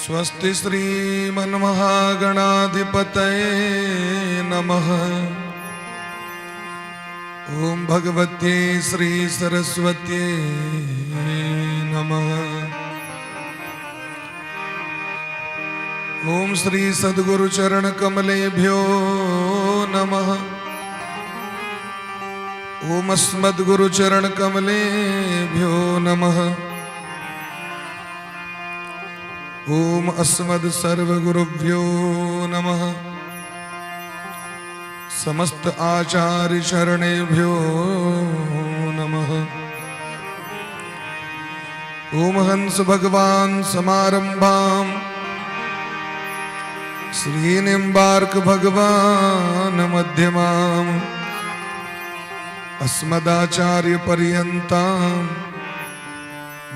स्वस्ति श्रीमन्महागणाधिपतये नमः। ॐ भगवत्यै श्री सरस्वत्यै नमः। ॐ श्री सद्गुरु चरण कमलेभ्यो नमः। ॐ अस्मद्गुरु चरण कमलेभ्यो नमः। ॐ अस्मद् सर्वगुरुभ्यो नमः। समस्त आचार्य शरणेभ्यो नमः। ॐ हंस भगवान समारंभाम श्री निम्बार्क भगवान मध्यमाम अस्मदाचार्य पर्यन्ताम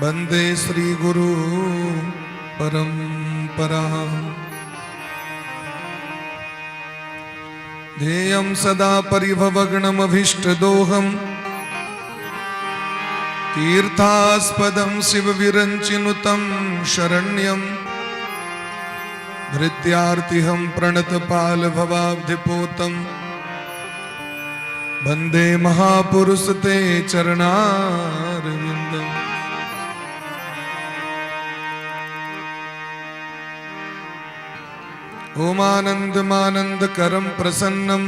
वंदे श्री गुरु परंपरा। ध्येयं सदा परिभवग्नमभीष्टदोहं तीर्थास्पदं शिवविरञ्चिनुतं शरण्यं भृत्यार्तिहं प्रणतपालभवाब्धिपोतं वन्दे महापुरुष ते चरणारविन्दम्। ओमानन्दमानन्दकरं प्रसन्नं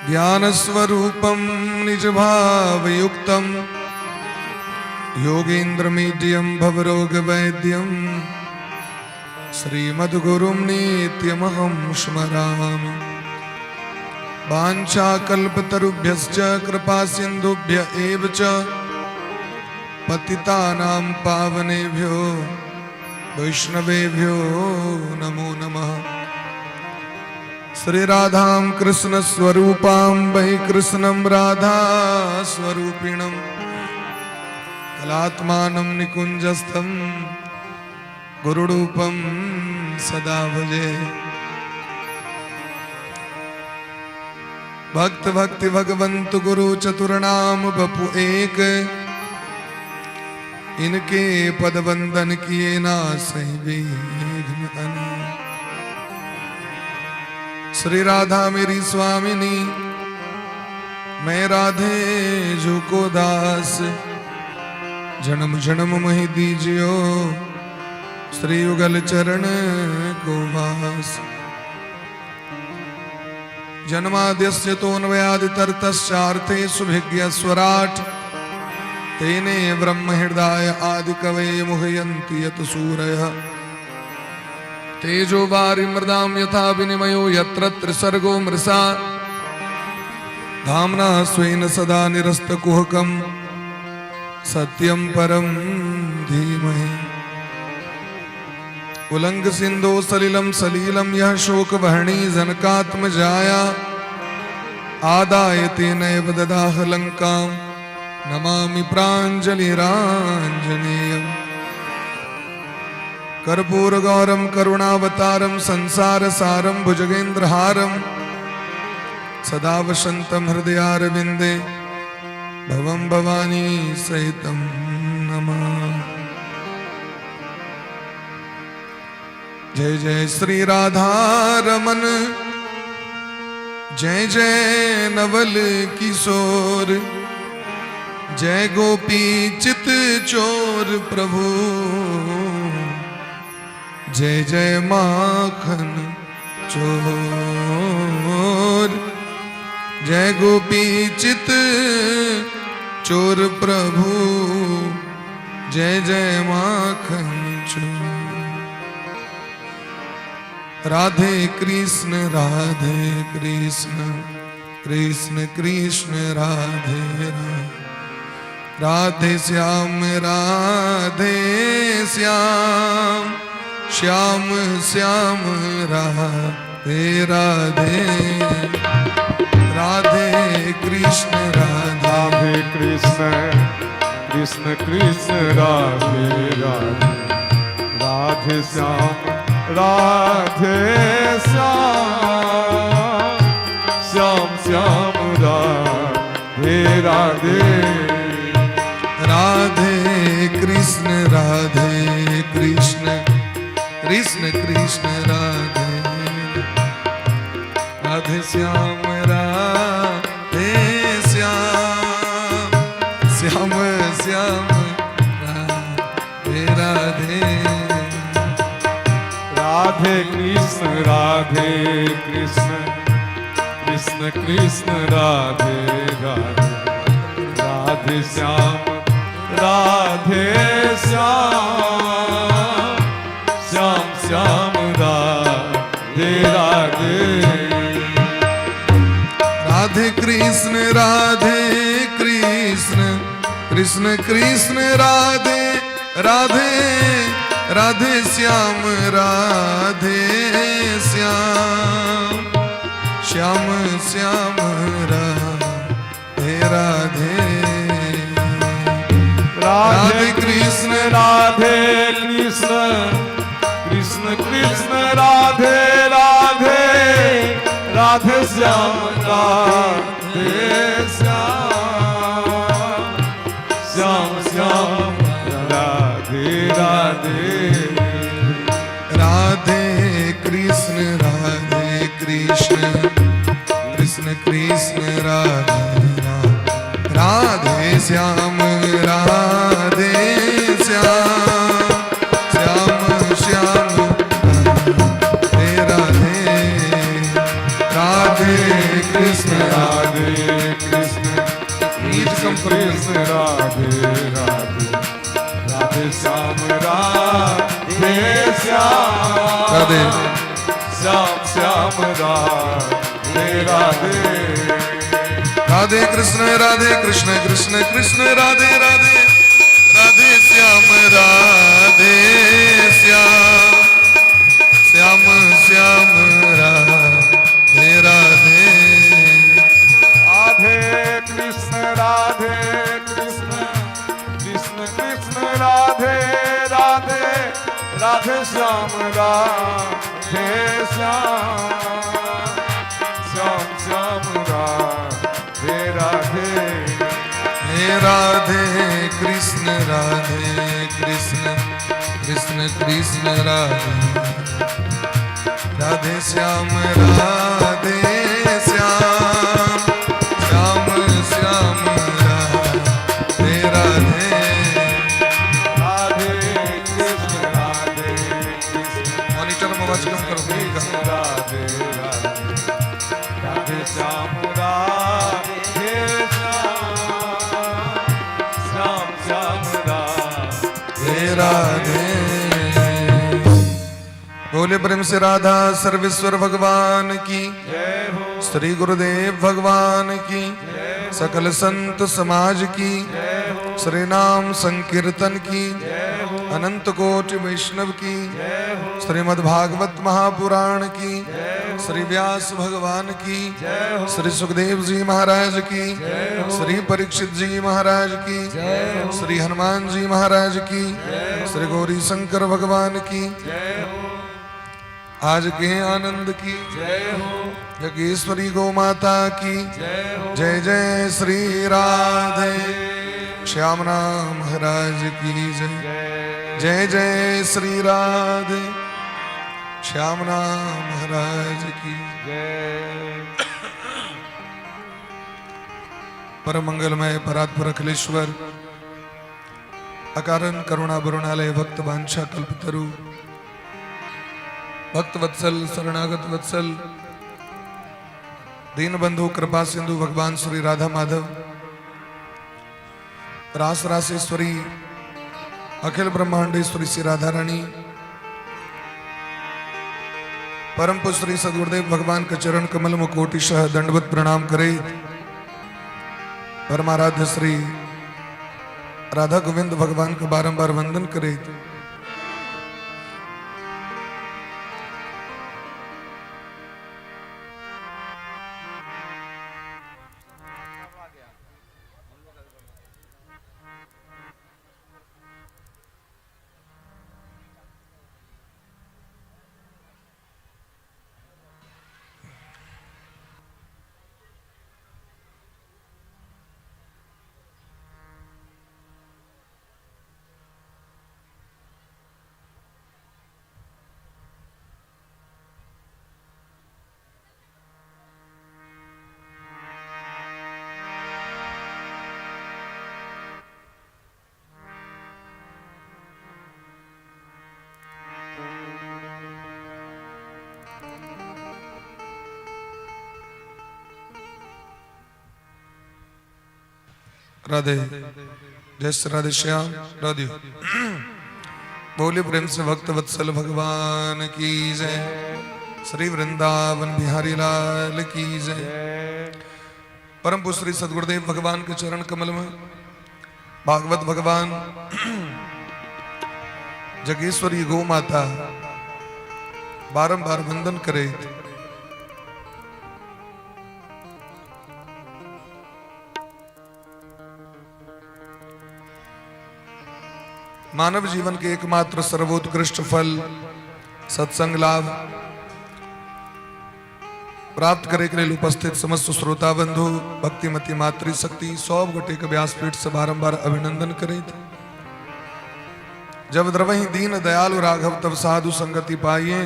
ज्ञानस्वरूपं निजभावयुक्तं योगीन्द्रमीड्यं भवरोगवैद्यं श्रीमद्गुरुं नित्यमहं स्मरामि। वाञ्छाकल्पतरुभ्यश्च कृपासिन्धुभ्य एव च पतितानां पावनेभ्यो वैष्णवेभ्यो नमो नमः। श्री राधां कृष्ण स्वरूपां वै कृष्णं राधा स्वरूपिणं कलात्मानं निकुञ्जस्थं गुरुरूपं सदा भजे। भक्त भक्ति भगवंत गुरु चतुर नाम बपु एक, इनके पद वंदन किए ना सही विघ्न अनेक। श्री राधा मेरी स्वामिनी, मैं राधे जू को दास, जन्म जन्म मही दीजियो श्री युगल चरण को वास। जन्माद्यस्य तोऽन्वयादितरतश्चार्थेषु विज्ञस्वराट् तेने ब्रह्म हृदय आदि कवे मुह्यन्ति यत सूरयः। तेजो वारि मृदां यथा विनिमयो यत्र त्रिसर्गो मृषा धाम्ना स्वेन सदा निरस्तकुहकं सत्यं परं धीमहि। उलंग सिंधो सलिलं सलीलं यः शोकवहणी जनकात्मजाया आदाय तेनैव ददाह लङ्कां नमामि प्राञ्जलिराञ्जनेयम्। कर्पूरगौरं करुणावतारं संसारसारं भुजगेन्द्रहारं सदा वसन्तं हृदयारविन्दे भवं भवानी सहितं नमामि। जय जय श्री राधा रमन, जय जय नवल किशोर, जय गोपी चित चोर प्रभु, जय जय माखन चोर, जय गोपी चित चोर प्रभु, जय जय माखन चोर। राधे कृष्ण राधे कृष्ण कृष्ण कृष्ण राधे राधे, राधे श्याम राधे श्याम श्याम श्याम राधे राधे, राधे कृष्ण राधे राधे कृष्ण कृष्ण कृष्ण राधे राधे, राधे श्याम राधे श्याम श्याम श्याम राधे राधे। राधे कृष्ण राधे कृष्ण कृष्ण कृष्ण राधे राधे श्याम राधे श्याम श्याम श्याम राधे राधे। राधे कृष्ण राधे कृष्ण कृष्ण कृष्ण राधे राधे राधे श्याम राधे श्याम श्याम श्याम राधे राधे। राधे कृष्ण राधे कृष्ण कृष्ण कृष्ण राधे राधे राधे श्याम राधे श्याम श्याम श्याम राधे राधे। राधे कृष्ण राधे कृष्ण कृष्ण कृष्ण राधे राधे राधे श्याम राधे श्याम श्याम श्याम राधे राधे। राधे कृष्ण राधे कृष्ण कृष्ण कृष्ण राधे राधे श्याम राधे श्याम श्याम श्याम राधे राधे। राधे कृष्ण राधे कृष्ण नीच कम करो। कृष्ण राधे राधे राधे श्याम राधे श्याम राधे श्याम श्याम राधे राधे। राधे कृष्ण राधे कृष्ण कृष्ण कृष्ण राधे राधे राधे श्याम राधे श्याम श्याम श्याम राधे राधे। राधे कृष्ण राधे कृष्ण कृष्ण कृष्ण राधे राधे राधे श्याम राधे श्याम श्याम श्याम राधे राधे। हे राधे कृष्ण राधे कृष्ण कृष्ण कृष्ण राधे राधे श्याम राधे श्याम श्याम श्याम राधे राधे। राधे कृष्ण राधे कृष्ण मॉनिटर में आवाज कम करो। कृष्ण राधे राधे राधे श्याम राधे श्याम श्याम श्याम राधे राधे। बोले प्रेम से राधा सर्वेश्वर भगवान की जय हो। श्री गुरुदेव भगवान की, सकल संत समाज की, श्री नाम संकीर्तन की, अनंत कोटि वैष्णव की, श्रीमद् भागवत महापुराण की, श्री व्यास भगवान की, श्री सुखदेव जी महाराज की, श्री परीक्षित जी महाराज की, श्री हनुमान जी महाराज की, श्री गौरी शंकर भगवान की, आज के आनंद की जय हो। जगेश्वरी गौ माता की जय हो। जय जय श्री राधे श्याम नाम महाराज की जय। जय। जय जय श्री राधे श्याम नाम महाराज की जय। परम मंगलमय परात्पर अखिलेश्वर अकारण करुणा वरुणालय भक्त वांछा कल्पतरु भक्त वत्सल शरणागत वत्सल दीन बंधु कृपा सिंधु भगवान श्री राधा माधव रास रासेश्वरी अखिल ब्रह्मांडेश्वरी श्री राधा रानी परम पूज्य श्री सदगुरुदेव भगवान के चरण कमल में कोटिशः दंडवत प्रणाम करे परमाराध्य श्री राधा गोविंद भगवान का बारंबार वंदन करे राधे। जय श्री राधे श्याम राधे। बोले प्रेम से भक्त वत्सल भगवान की जय। श्री वृंदावन बिहारी लाल की जय। परम पूज्य श्री सदगुरुदेव भगवान के चरण कमल में भागवत भगवान जगेश्वरी गौ माता बारंबार वंदन करे। मानव जीवन के एकमात्र सर्वोत्कृष्ट फल सत्संग लाभ प्राप्त करे के लिए उपस्थित समस्त श्रोता बंधु, भक्तिमती मातृशक्ति सब गोटे के व्यासपीठ से बारंबार अभिनंदन करे। जब द्रवहि दीन दयालु राघव तब साधु संगति पाइए।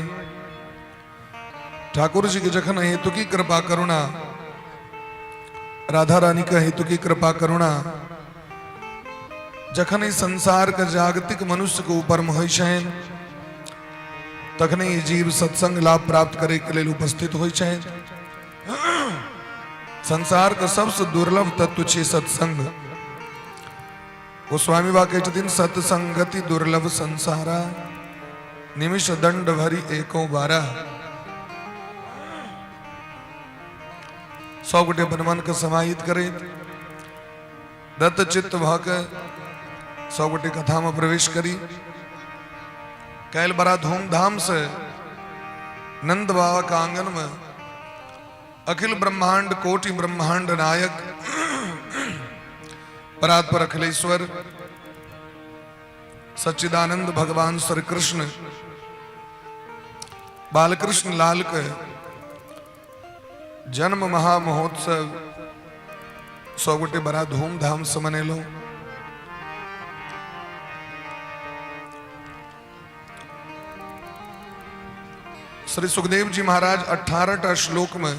ठाकुर जी के जखन हेतु की कृपा करुणा, राधा रानी का हेतु की कृपा करुणा जखन ई संसार के जागतिक मनुष्य के ऊपर में होइ छनि, तखने ई जीव सत्संग लाभ प्राप्त करे के लेल उपस्थित होइ छनि। संसार के सबसे दुर्लभ तत्व छै सत्संग। गोस्वामी बा कहै छथिन, सत्संगति दुर्लभ संसारा, निमिष दंड भरी एको बारा। सब गोटे अपन मन के समाहित करैत दत्त चित्त भऽ के सब गोटे कथा में प्रवेश करी। काल्हि बड़ा धूमधाम से नंद बाबा के आंगन में अखिल ब्रह्मांड कोटि ब्रह्मांड नायक परात्पर अखिलेश्वर सच्चिदानंद भगवान श्री कृष्ण बालकृष्ण लाल के जन्म महामहोत्सव सब गोटे बड़ा धूमधाम से मनेलहुँ। श्री सुखदेव जी महाराज 18 टा श्लोक में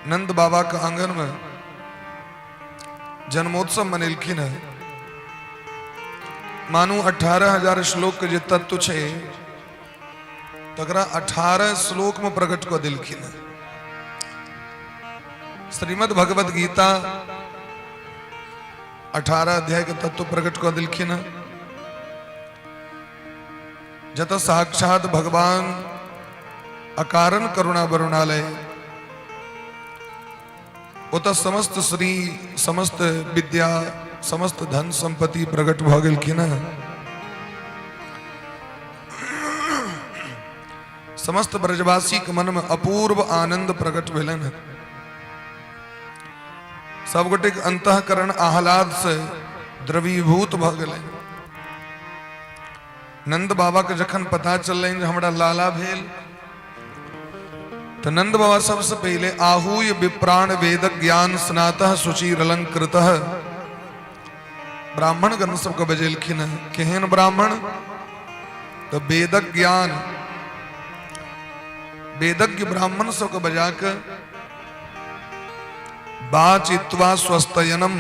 नंद बाबा के आंगन में जन्मोत्सव मनेलखिन है। मानू 18,000 श्लोक के जे तत्व छै तकरा 18 श्लोक में प्रकट कऽ देलखिन है। श्रीमद् भगवत गीता 18 अध्याय के तत्व प्रकट कऽ देलखिन है। जत साक्षात भगवान अकारण करुणा वरुणालय, ओतऽ समस्त श्री, समस्त विद्या, समस्त धन संपत्ति प्रकट भऽ गेलखिन हँ। समस्त ब्रजवासी के मन में अपूर्व आनंद प्रकट भेलनि हँ। सब गोटे के अंतःकरण आह्लाद से द्रवीभूत भऽ गेलनि। नंद बाबा के जखन पता चललनि जे हमरा लाला भेल, तऽ नंद बाबा सबसे पहिले आहूय विप्राण वेद ज्ञान स्नातः शुचिर अलंकृतः ब्राह्मण गण सबके बजेलखिन हँ। केहन ब्राह्मण? तऽ वेदक ज्ञान वेदज्ञ ब्राह्मण सबके बजा के बाचित्वा स्वस्थयनम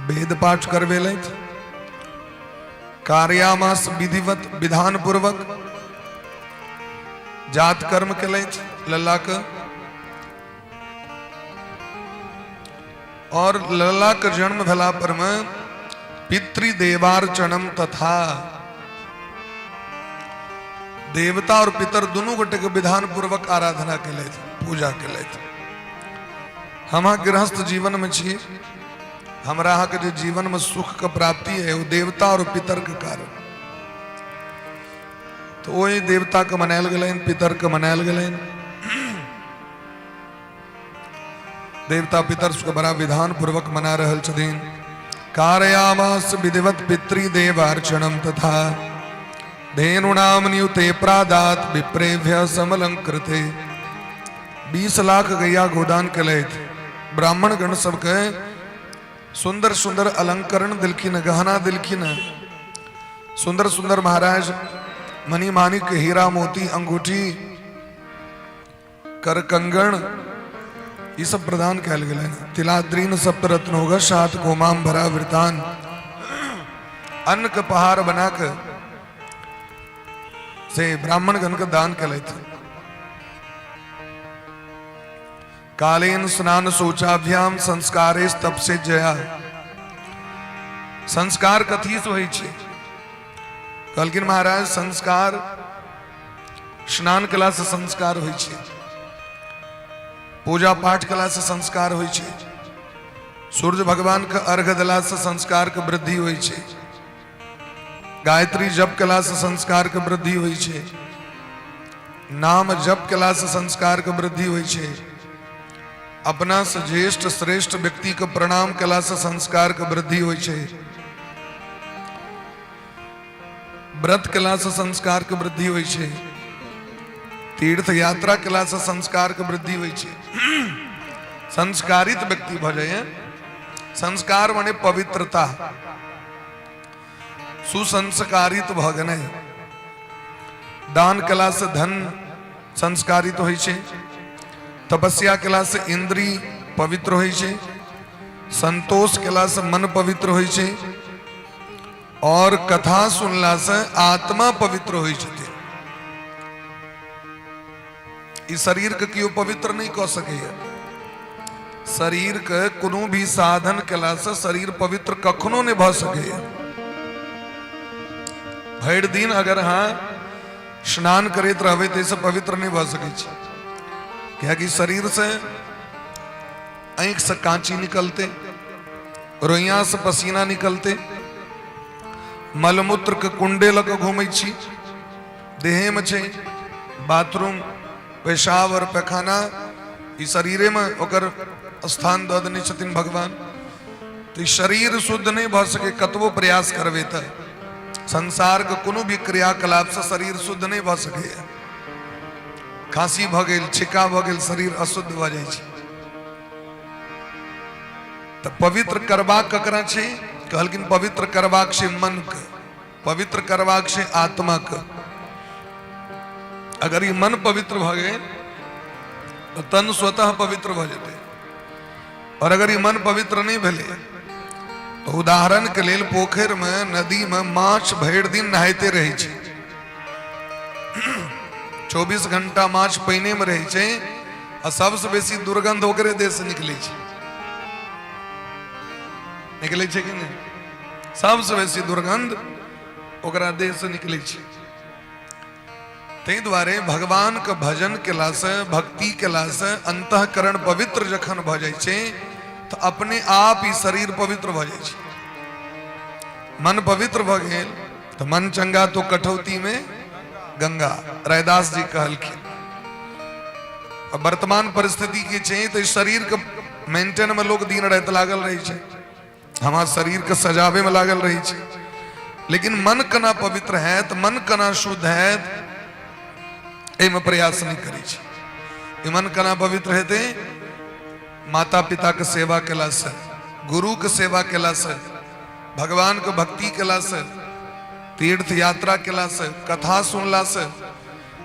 वेद पाठ करवेलथि। कार्यामास विधिवत विधान पूर्वक जात कर्म केलथि लल्ला के, और लल्ला के जन्म भेला पर में पितृदेवार्चनम तथा देवता और पितर दुनू गोटे के विधान पूर्वक आराधना केलथि, पूजा केलथि। हम अहाँ गृहस्थ जीवन में छी, हमरा अहाँके जे जीवन में सुख के प्राप्ति है वो देवता और पितर के कारण। तो वही देवता के मनायल गेलनि, पितर के मनायल गेलनि। देवता पितर सबके बड़ा विधान पूर्वक मना रहल छथिन। कारयामास विधिवत पितृदेवार्चनम तथा धेनुनाम नियुते प्रादात विप्रेभ्य समलंकृते। 20 लाख गैया गोदान केलथि। ब्राह्मण गण सबके सुंदर सुंदर अलंकरण दिलखिन, गहना दिलखिन, सुंदर सुंदर महाराज मणि माणिक हीरा मोती अंगूठी कर कंगन ई सब प्रदान कयल गेलनि। तिलाद्रीन सप्तरत्न होगा सात गोमाम भरा वृतान। अन्न के पहाड़ बना के से ब्राह्मण गण के दान केलथि। कालीन स्नान शौचाभ्याम संस्कारे तपसे जया। संस्कार कथी से होइ छै? कहलखिन महाराज, संस्कार स्नान कयलासँ संस्कार होइ छै, पूजा पाठ कयलासँ संस्कार होइ छै, सूर्य भगवान के अर्घ देलासँ संस्कार के वृद्धि होइ छै, गायत्री जप कयलासँ संस्कार के वृद्धि होइ छै, नाम जप कयलासँ संस्कार के वृद्धि होइ छै, अपना से ज्येष्ठ श्रेष्ठ व्यक्ति के प्रणाम कयलासँ संस्कार के वृद्धि होइ छै, व्रत कयलासँ संस्कार के वृद्धि होइ छै, तीर्थ यात्रा कयलासँ संस्कार के वृद्धि होइ छै। संस्कारित व्यक्ति भऽ जाइए। संस्कार माने पवित्रता, सुसंस्कारित भऽ गेनाइ। दान कयलासँ धन संस्कारित होइ छै, तपस्या कयलासँ इंद्री पवित्र होइ छै, संतोष कयलासँ मन पवित्र होइ छै और कथा सुनलासँ आत्मा पवित्र होइ छथिन। ई शरीरके केओ पवित्र नहि कऽ सकैए। शरीरके कोनो भी साधन कयलासँ शरीर पवित्र कखनो नहि भऽ सकैए। भरि दिन अगर अहाँ स्नान करैत रहबै तऽ एहिसँ पवित्र नहि भऽ सकै छै, कियाकि शरीरसँ आँखिसँ काँची निकलतै, रोइयाँसँ पसीना निकलतै, मलमूत्रके कुंडे लऽ कऽ घूमै छी, देहेमे छै बाथरूम, पेशाब और पैखाना, ई शरीरेमे ओकर स्थान दऽ देने छथिन भगवान। तऽ ई शरीर शुद्ध नहि भऽ सकै कतबो प्रयास करबै। तऽ संसारके कोनो भी क्रियाकलापसँ शरीर शुद्ध नहि भऽ सकैए। खांसी भऽ गेल, छिका भऽ गेल, शरीर अशुद्ध भऽ जाइ छै। तऽ पवित्र करबाक ककरा छै? कहलखिन पवित्र करबाक छै मनके, पवित्र करबाक छै आत्माके। अगर ई मन पवित्र भऽ गेल तऽ तन स्वतः पवित्र भऽ जेतै। और अगर ई मन पवित्र नहि भेलै तऽ उदाहरणके लेल पोखरिमे, नदीमे माछ भरि दिन नहाइते रहै छै, 24 घंटा माछ पानिमे रहै छै आ सबसँ बेसी दुर्गंध ओकरे देह से निकलै छै। निकलै छै कि नहि? सबसँ बेसी दुर्गंध ओकरा देह से निकलै छै। ताहि दुआरे भगवानके भजन केलासँ, भक्ति केलासँ अंतःकरण पवित्र जखन भऽ जाइ छै तऽ अपने आप ई शरीर पवित्र भऽ जाइ छै। मन पवित्र भऽ गेल तऽ मन चंगा तो कठौती में गंगा, रैदास जी कहलखिन। वर्तमान परिस्थिति की छै तऽ शरीरके मेंटेन में लोग दिन राति लागल रहै छै, हमार शरीरके सजाबे में लागल रहै छै, लेकिन मन केना पवित्र हैत, मन केना शुद्ध हैत, एहिमे प्रयास नहि करै छै। ई मन केना पवित्र हेतै? माता पिताके सेवा केलासँ, गुरुके सेवा केलासँ, भगवानके भक्ति केलासँ, तीर्थ यात्रा केलासँ, कथा सुनलासँ।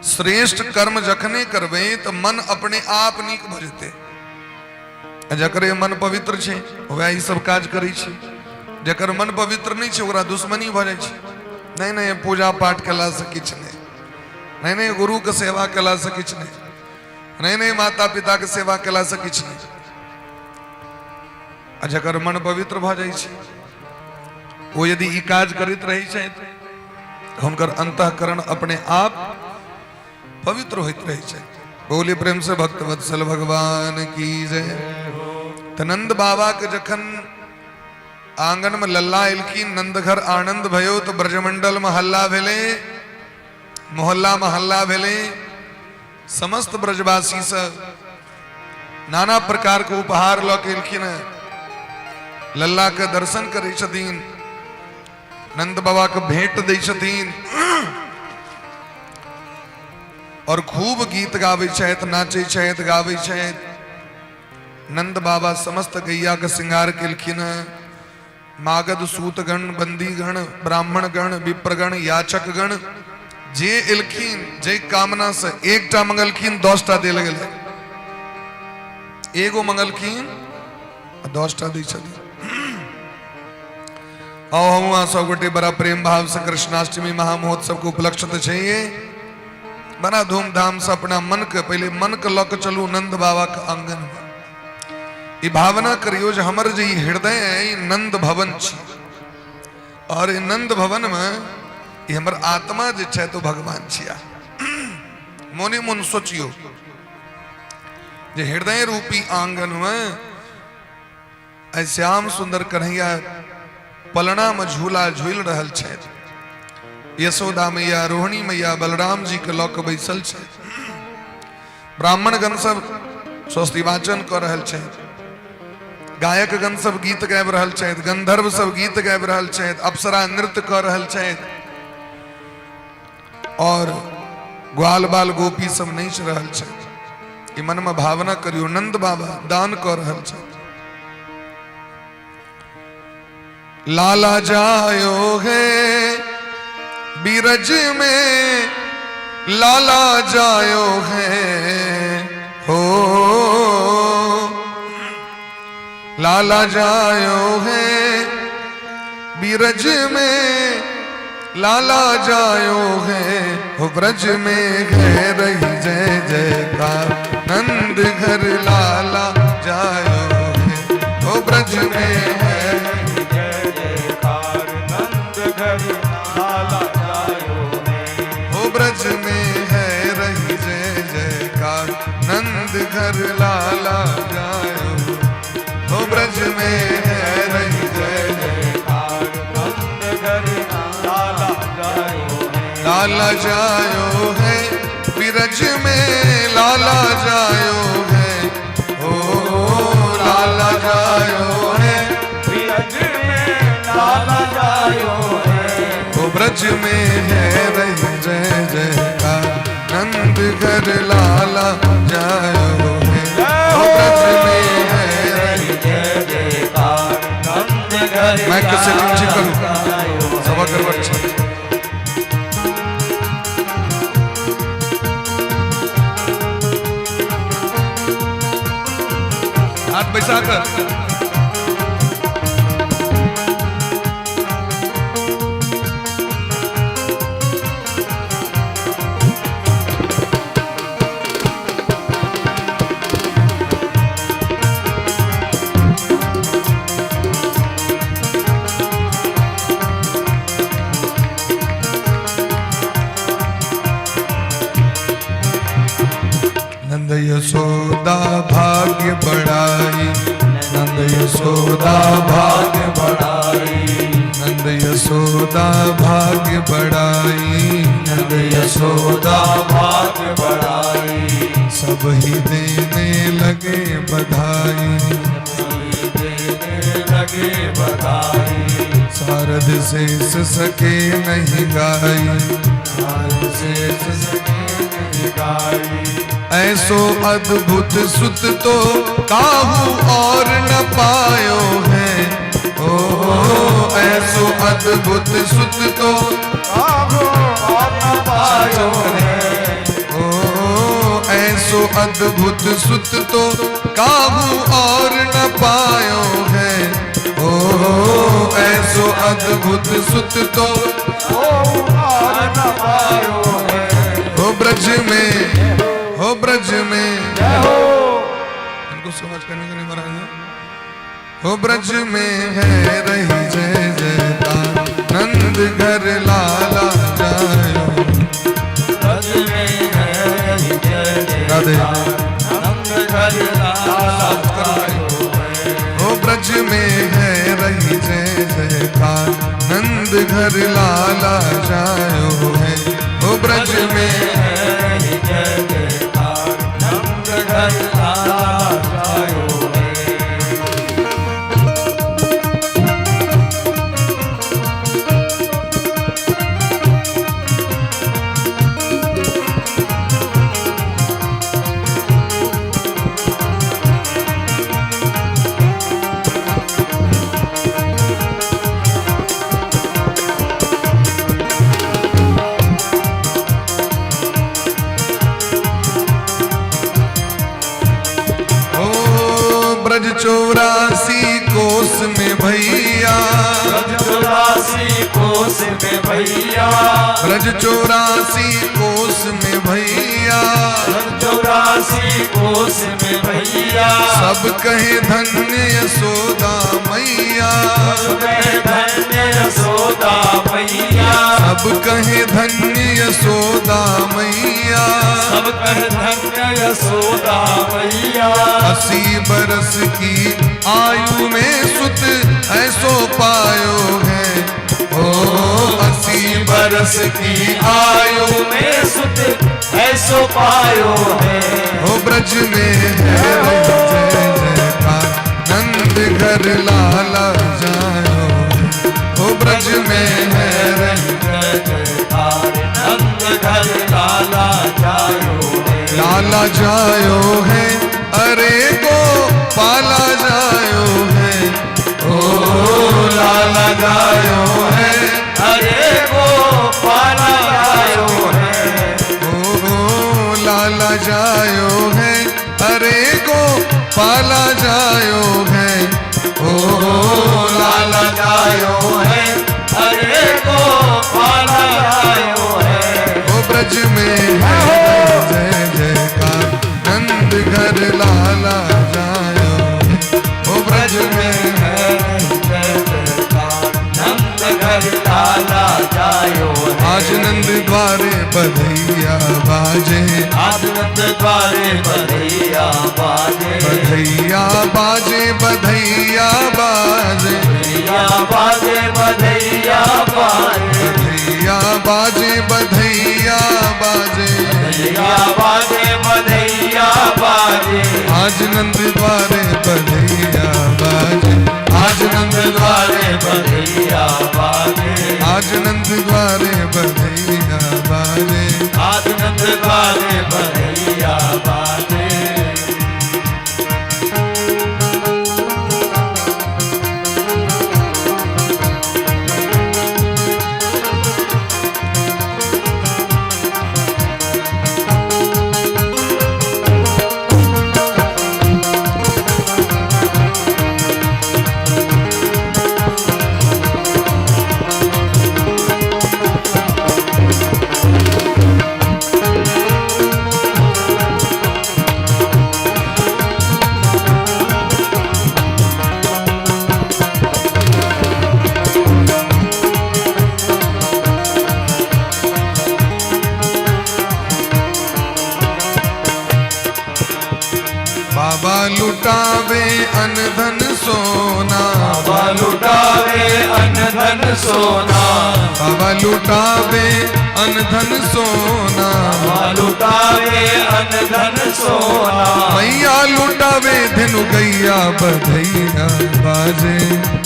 श्रेष्ठ कर्म जखने करबै तऽ मन अपने आप नीक भऽ जेतै। जकरे मन पवित्र छै वएह ई सब काज करै छै। जकर मन पवित्र नहि छै ओकरा दुश्मनी भऽ जाइ छै। नहि नहि, पूजा पाठ केलासँ किछु नहि, नहि नहि, गुरुके सेवा केलासँ किछु नहि, नहि नहि, माता पिताके सेवा केलासँ किछु नहि। आ जकर मन पवित्र भऽ जाइ छै ओ यदि ई काज करैत रहै छथि, हुनकर अंतःकरण अपने आप पवित्र होइत रहै छै। बोले प्रेम से भक्त वत्सल भगवान की जय। तऽ नंद बाबा के जखन आंगन में लल्ला एलखिन, नंद घर आनंद भयो, तऽ ब्रजमंडल में हल्ला भेलै, मोहल्ला में हल्ला भेलै। समस्त ब्रजवासी सब नाना प्रकार के उपहार लऽ के एलखिन हेँ, लल्ला के दर्शन करै छथिन, नंद बाबा के भेंट दै छथिन और खूब गीत गाबै छथि, नाचै छथि, गाबै छथि। नंद बाबा समस्त गैया के श्रृंगार केलखिन हेँ। मागध सूतगण, बंदीगण, ब्राह्मणगण, विप्रगण, याचकगण जे एलखिन, जे कामना से एकटा मंगलखिन 10टा देल गेलै। एगो मंगलखिन 10टा दै छथिन। आओ हम अहाँ सब गोटे बड़ा प्रेम भाव से कृष्णाष्टमी महामहोत्सव के उपलक्ष्य तऽ छैहे, बड़ा धूमधाम से अपना मन के पहले मन के लऽ के चलू नंद बाबा के आंगन में। ई भावना करियो जे हमर जे ई हृदय है ई नंद भवन छी और ई नंद भवन में ई हमर आत्मा जे छै तो भगवान छिया। मोने मोन सोचियो जे हृदय रूपी आंगन में आइ श्याम सुंदर कन्हैया पलना में झूला झूल रहल छथि, यशोदा मैया रोहिणी मैया बलराम जी के लऽ के बैसल छथि, ब्राह्मणगण सब स्वस्ति वाचन कऽ रहल छथि, गायकगण सब गीत गाबि रहल छथि, गंधर्व सब गीत गाबि रहल छथि, अप्सरा नृत्य कऽ रहल छथि और ग्वाल बाल गोपी सब नाचि रहल छथि। ई मन में भावना करियो नंद बाबा दान कऽ रहल छथि। लाला जायो है बिरज में, लाला जायो है हो, लाला जायो है बिरज में, लाला जायो है हो, ब्रज में है रही जय जयकार, नंद घर लाला जायो है हो, ब्रज में है जय जयकार नंद घर लाला जायो है, हो ब्रज में है रही जय जयकार, नंद घर लाला जायो हो, ब्रज में है रही जय जयकार नंद घर लाला जायो है, लाला जायो है बिरज में, लाला जायो है हो, लाला जायो है बिरज में लाला जायो है, हो ब्रज में है रही जय जयकार, नंद घर लाला जायो है, हो ब्रज में है रही जय जयकार नंद घर मैं किसे ठीक करूं? जायो सभा करवा छै। हाथ बैसा कर नंद यशोदा भाग्य बढ़ाई, नंद यशोदा भाग्य बढ़ाई, नंद यशोदा भाग्य बढ़ाई, नंद यशोदा भाग्य बढ़ाई, सब ही देने लगे बधाई, देने लगे बधाई, सारद शेष सके नहीं गाई, सारद शेष सके नहीं गाई, ऐसो अद्भुत सुत तो काहू और न पायो है, ओ ऐसो अद्भुत सुत तो काहू और न पायो है, ओ ऐसो अद्भुत सुत तो काहू और न पायो है, ओ ऐसो अद्भुत सुत तो और न पायो है, हो ब्रज में, हो ब्रज में, जय हो, इनको समझ करने का नहीं महाराज, हो ब्रज में है रही जय जयकार, नंद घर लाला जायो, ब्रज में है रही जय राधे। जयकार नंद घर लाला जायो है, हो ब्रज में है रही जय जयकार, नंद घर लाला जायो है, हो ब्रज में है रही जय जयकार नंद घर लाला जायो है। 84 कोस में भैया, ब्रज 84 कोस में भैया, ब्रज 84 कोस में भैया, ब्रज 84 कोस में भैया। सब कहे धन्य यशोदा मैया, सब कहे धन्य यशोदा मैया, सब कहे धन्य यशोदा मैया, सब कहे धन्य यशोदा मैया। 80 बरस की आयु में सुत ऐसो पायो है, ओ 80 बरस की आयु में सुत ऐसो पायो है। ओ ब्रज में है जय जयकार नंद घर लाला जायो, ओ ब्रज में है जय जयकार नंद घर लाला जायो है, लाला जायो है, अरे को पाला जायो है, ओ लाला जायो है, अरे को पाला जायो है, ओ लाला जायो है, अरे को पाला जायो है, ओ लाला जायो है, अरे को पाला जायो है। ओ ब्रज में है जय जयकार नंद घर लाला जायो, ओ ब्रज में है जय जयकार नंद घर लाला जायो है। आज नंद द्वारे बधैया बाजे, आज नंद द्वारे बधैया बाजे, बधैया बाजे, बधैया बाजे, बधैया बाजे, बधैया बाजे, बधैया बाजे, बधैया बाजे, बधैया बाजे, बधैया बाजे। आज नंद द्वारे बधैया बाजे, आज नंद द्वारे बधैया बाजे, आज नंद द्वारे बधैया बाजे, आज नंद द्वारे बधैया बाजे। बाबा लुटावे अन धन सोना, बाबा लुटावे अन धन सोना, बाबा लुटावे अन धन सोना, बाबा लुटावे अन धन सोना, मैया लुटावे धेनु गैया बधैया बाजे,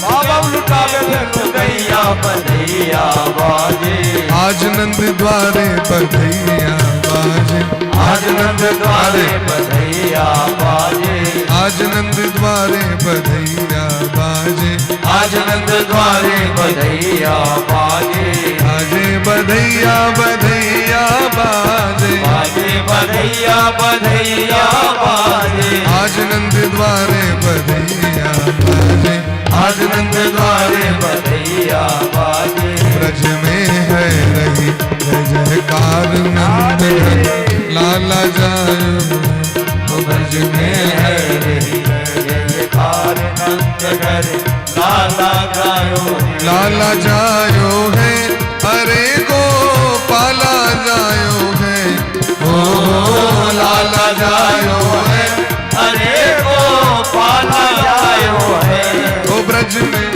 बाबा लुटावे धेनु गैया बधैया बाजे। आज नंद द्वारे बधैया बाजे, आज नंद द्वारे बधैया बाजे, आज नंद द्वारे बधैया बाजे, आज नंद द्वारे बधैया बाजे, बाजे बधैया बधैया बाजे, बाजे बधैया बधैया बाजे। आज नंद द्वारे बधैया बाजे, आज नंद द्वारे बधैया बाजे। ब्रज में है रही जय जयकार नंद घर लाला जायो, ओ ब्रज में है रही जय जयकार नंद घर लाला जायो, लाला जायो है, अरे गो पाला जायो है, ओ लाला जायो है, अरे गो पाला जायो है। ओ ब्रज में,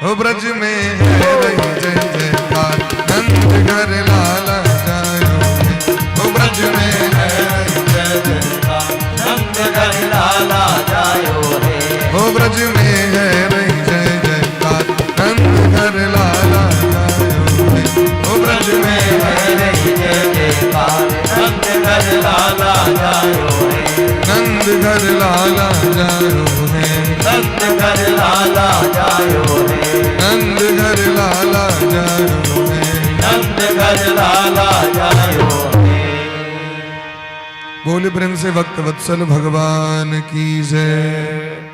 ओ ब्रज में है रही जय जयकार नंद घर लाला जायो है, ओ ब्रज में है रही जय जयकार नंद घर लाला जायो है, ओ ब्रज में है रही जय जयकार नंद घर लाला जायो है, ओ ब्रज में है रही जय जयकार नंद घर लाला जायो है, नंद घर लाला जायो है, नंद घर लाला जायो है, नंद घर लाला जायो है, नंद घर लाला जायो है। बोले प्रेम से भक्त वत्सल भगवान की जय।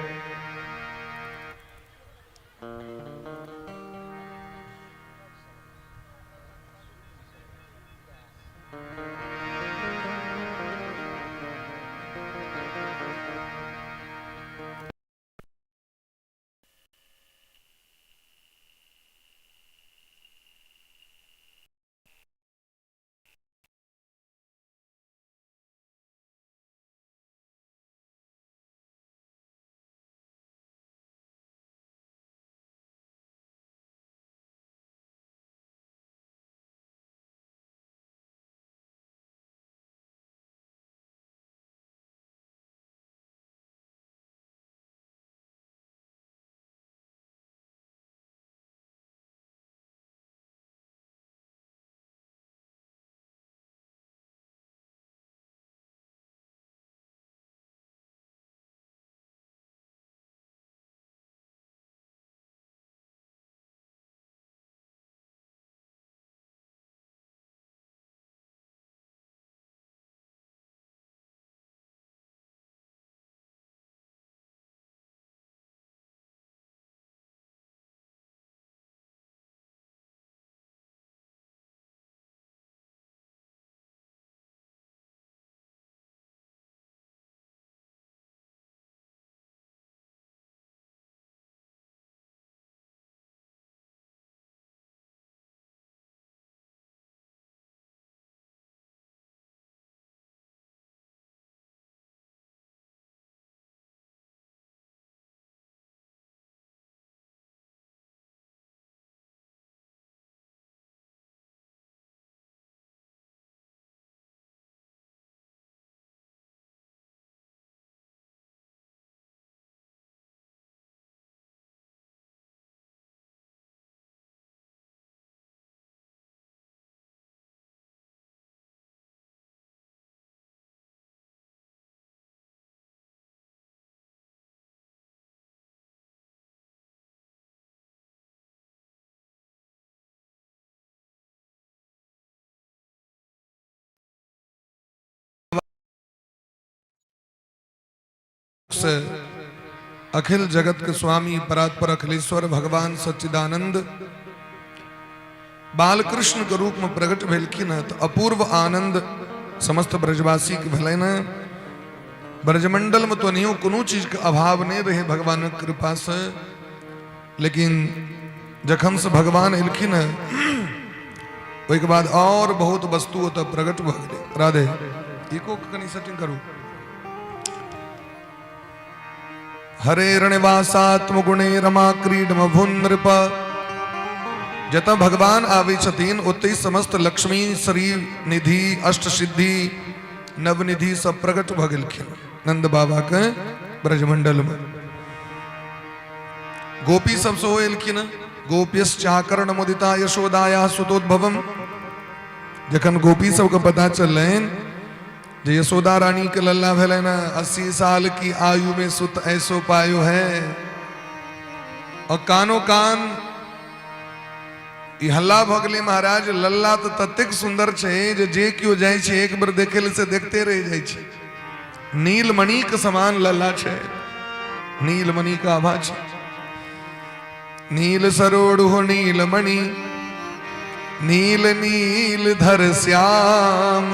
से अखिल जगत के स्वामी परात्पर अखिलेश्वर भगवान सच्चिदानंद बालकृष्ण के रूप में प्रकट भेलखिन हँ, तो अपूर्व आनंद समस्त ब्रजवासी के भेलनि हँ। ब्रजमंडल में तो नहीं कोनो चीज के अभाव नहीं रहे भगवान के कृपा से, लेकिन जखन से भगवान एलखिन हँ ओहिके बाद और बहुत वस्तु ओतऽ प्रकट भऽ गेलै। राधे एको कनि सेटिंग करू। हरे रणवासात्म गुणे रमा क्रीडम भुनृप। जतऽ भगवान आबै छथिन ओतहि समस्त लक्ष्मी श्री निधि अष्ट सिद्धि नवनिधि सब प्रकट भऽ गेलखिन नंद बाबा के ब्रजमंडल में। गोपी सब सेहो एलखिन। गोप्यश्चाकर्ण मुदिता यशोदाया सुतोद्भवम। जखन गोपी सबके पता चललनि जे यशोदा रानी के लल्ला भेलनि 80 साल की आयु में सुत ऐसो पायो है, और कानो कान ई हल्ला भऽ गेलै महाराज लल्ला तऽ ततेक सुन्दर छै जे जे केओ जाइ छै एक बेर देखै लए से देखते रहि जाइ छै। नीलमणि के समान लल्ला छै, नीलमणि के आभा छै। नील सरोड़ु नीलमणि नील नील धर श्याम।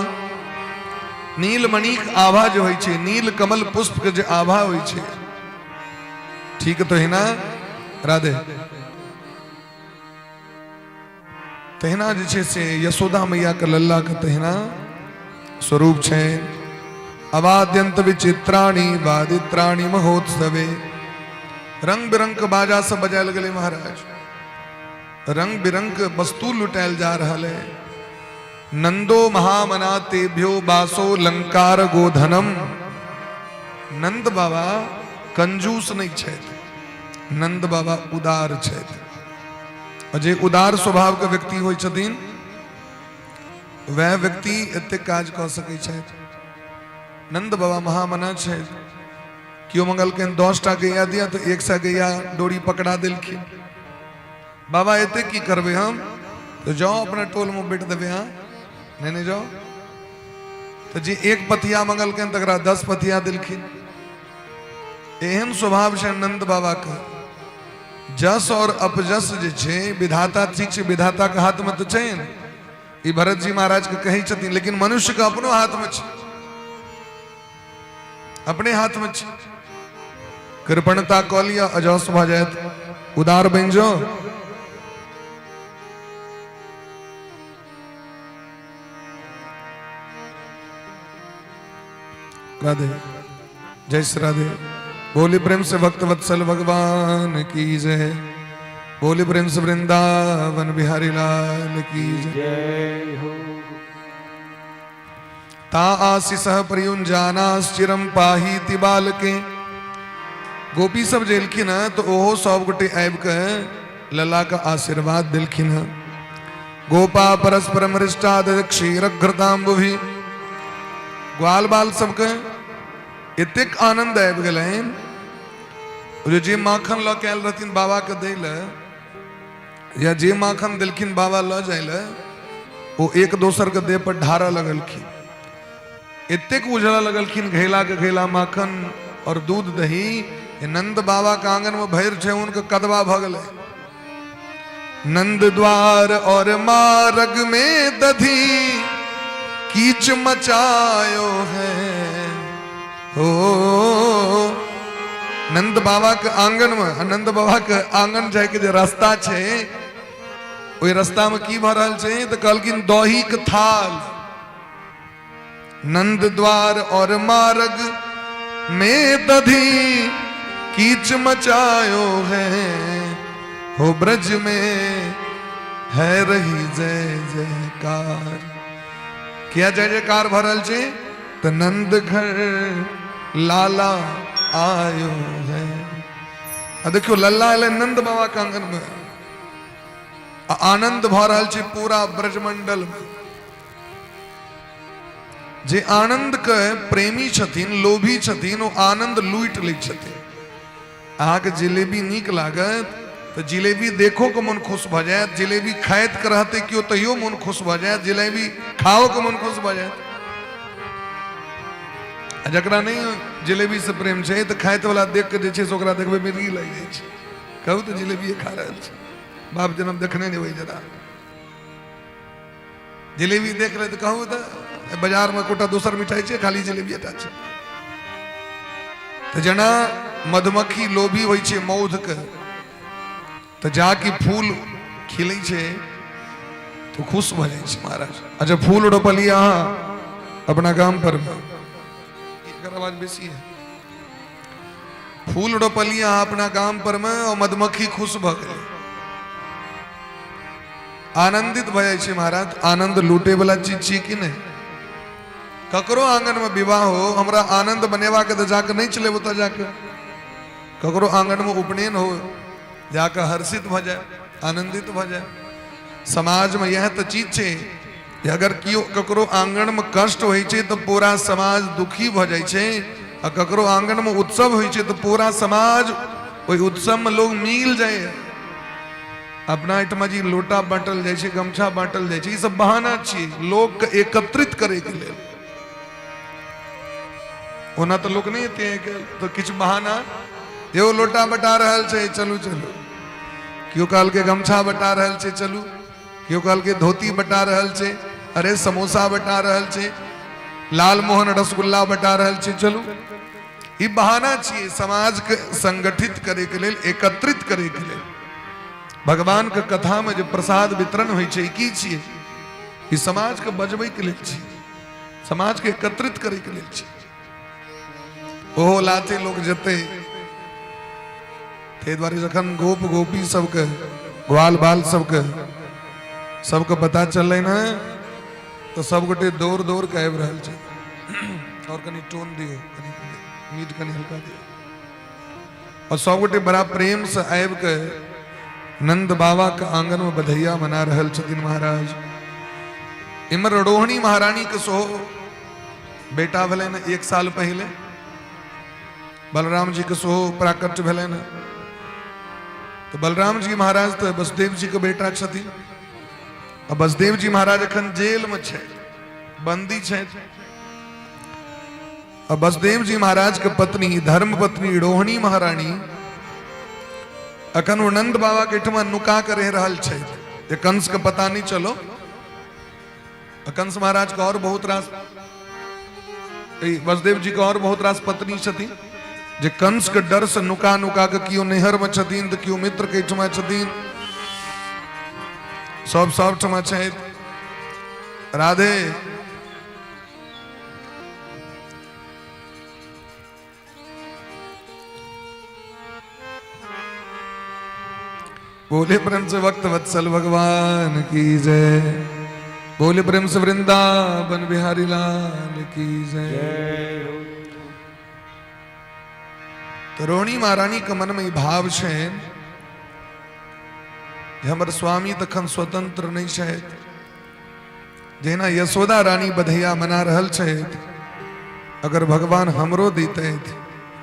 नीलमणि के आभा जे होइ छै, नील कमल पुष्प के जे आभा होइ छै, ठीक तो है ना राधे? तहिना जे छै से यशोदा मैया के लल्ला के तहिना स्वरूप छै। अवाद्यंत विचित्राणी वादित्राणी महोत्सवे। रंग बिरंग के बाजा सब बजायल गेलै महाराज, रंग बिरंग के वस्तु लुटायल जा रहल है। नंदो महामना तेभ्यो बासो लंकार गोधनम। नंद बाबा कंजूस नहीं छथि, नंद बाबा उदार छथि। और जे उदार स्वभाव के व्यक्ति होइ छथिन वह व्यक्ति एतेक काज कऽ सकै छथि। नंद बाबा महामना छथि। केओ मंगलखिन 10 टा गैया दिया तो 100 गैया डोरी पकड़ा देलखिन। बाबा एते की करबै हम, तो जाओ अपना टोल में बैठ देबै। हाँ नहीं नहीं जाओ। तऽ जे एक पथिया मंगलकनि तकरा 10 पथिया देलखिन। एहन स्वभाव छै नंद बाबाके। जस और अपजस जे छै विधाता ठीक छै, विधाताके हाथमे तऽ छै ने, ई भरत जी महाराज के कहै छथिन, लेकिन मनुष्य के अपनो हाथमे छै, अपने हाथमे छै। कृपणता कऽ लिअ अजस भऽ जायत, उदार बनि जाओ। राधे जय श्री राधे। बोली प्रेम से भक्त वत्सल भगवान की जय। बोली प्रेम से वृंदावन बिहारी लाल की जय हो। ता आशीष प्रयुंजानाश्चिरम पाही बालके। गोपी सब जे एलखिन हँ तो ओहो सब गोटे आबि के लला के आशीर्वाद देलखिन हँ। गोपा परस्पर मृष्टा क्षीर घृताम्बुभि। ग्वाल बाल सबके एतेक आनंद आबि गेलनि जे जे माखन लऽ के आयल रहथिन बाबा के दै लए या जे माखन देलखिन बाबा लऽ जाय लए, ओ एक दोसर के देह पर ढारऽ लगलखिन। एतेक उजरऽ लगलखिन घैला के घैला माखन और दूध दही। नंद बाबा के आंगन में भरि छै उनके कदवा भऽ गेलै। नंद द्वार और मार्ग में दधी कीच मचायो है। हो नंद बाबा के आंगन में, नंद बाबा के आंगन जाय के जे रास्ता छै ओहि रास्ता में की भऽ रहल छै तऽ कहलखिन दही के थाल। नंद द्वार और मार्ग में दधी कीच मचायो है। हो ब्रज में है रही जय जयकार। किया जय जयकार भरल छै तऽ नंद घर लाला आयो है। आ देखियो लल्ला एलै नंद बाबा के आंगन में, आ आनंद भऽ रहल छै पूरा ब्रजमंडल में। जे आनंद के प्रेमी छथिन, लोभी छथिन, ओ आनंद लूटि लै छथिन। अहाँके जिलेबी नीक लागत तऽ जिलेबी देखो के मन खुश भऽ जायत, जिलेबी खाइत के रहतै केओ तैयो मन खुश भऽ जायत, जिलेबी खाओ के मन खुश भऽ जायत। आ जकरा नहि जिलेबी से प्रेम छै तऽ खाइत वाला देख के जे छै से ओकरा देखबै मिर्गी लागि जाइ छै, कहू तऽ जिलेबिए खा रहल छै, बाप जनम देखने नहि होइ जरा। जिलेबी देख ले तऽ कहू तऽ बाजारमे कोटा दोसर मिठाई छै, खाली जिलेबी टा छै। तऽ जेना मधुमक्खी लोभी होइ छै मौधके, तऽ जाकि फूल खिलै छै तऽ खुश भऽ जाइ छै महाराज। अच्छा फूल रोपलियै अहाँ अपना गाम पर मे, एकर आवाज बेसी है। फूल रोपलियै अहाँ अपना गाम पर मे और मधुमक्खी खुश भऽ गेलै, आनंदित भऽ जाइ छै महाराज। आनंद लूटे वाला चीज छियै कि नहि? ककरो आंगन में विवाह हो, हमरा आनंद बनेबाक तऽ जाके नहि चलेब ओतऽ जाके। ककरो आंगन में उपनयन हो, जाके हर्षित भऽ जाय, आनंदित भऽ जाय। समाज में यह तऽ चीज छै जे अगर केओ ककरो आंगन में कष्ट होइ छै तऽ पूरा समाज दुखी भऽ जाइ छै, आ ककरो आंगन में उत्सव होइ छै तऽ पूरा समाज ओहि उत्सव में लोग मिल जाइए। अपना एहिठमा जी लोटा बाँटल जाइ छै, गमछा बाँटल जाइ छै, ई सब बहाना छियै लोकके एकत्रित करैके लेल। ओना तऽ लोक नहि एते आइ तऽ किछु बहाना, एगो लोटा बटा रहल छै, चलू चलू। केओ कहलकै गमछा बटा रहल छै, चलू। केओ कहलकै धोती बटा रहल छै, अरे समोसा बटा रहल छै, लालमोहन रसगुल्ला बटा रहल छै, चलू। ई बहाना छियै समाजके संगठित करैके लेल, एकत्रित करैके लेल। भगवान के कथा में जे प्रसाद वितरण होइ छै, की छियै? ई समाज के बजबै के लेल छियै, समाज के एकत्रित करै के लेल छियै। ओहो लाथे लोक जेतै। ताहि दुआरे जखन गोप गोपी सबके, ग्वाल बाल सबके, सबके पता चललै ने तऽ सबगोटे दौड़ दौड़ के आबि रहल छै। और कनि टोन दियौ, कनि मीट कनि हल्का दियौ। और सबगोटे बड़ा प्रेम से आबि के नंद बाबा के आंगन में बधैया मना रहल छथिन महाराज। इम्हर रोहिणी महारानी के सेहो बेटा भेलनि 1 साल पहिले, बलराम जी के सेहो प्राकट्य भेलनि। तो बलराम जी महाराज तो वसुदेव जी के बेटा छथिन। आ वसुदेव जी महाराज अखन जेल में छै, बंदी छै। आ बसदेव जी महाराज के पत्नी धर्म पत्नी रोहिणी महारानी अखन ओ नंद बाबा के एहिठमा नुका के रहि रहल छथि जे कंस के पता नहीं चलो। कंस महाराज के और बहुत रास वसुदेव जी के और बहुत रास पत्नी छथिन जे कंस के डर से नुका नुका के केओ नैहर में छथिन तऽ केओ मित्र के एहिठमा छथिन, सब सब ठमा छथि। राधे बोले प्रेम से भक्त वत्सल भगवान की जय, बोले प्रेम से वृंदावन बिहारी लाल की जय। तो रोहिणी महारानी के मन में भाव छै जे हमर स्वामी तखन स्वतंत्र नहीं छथि, जेना यशोदा रानी बधैया मना रहल छथि, अगर भगवान हमरो दितथि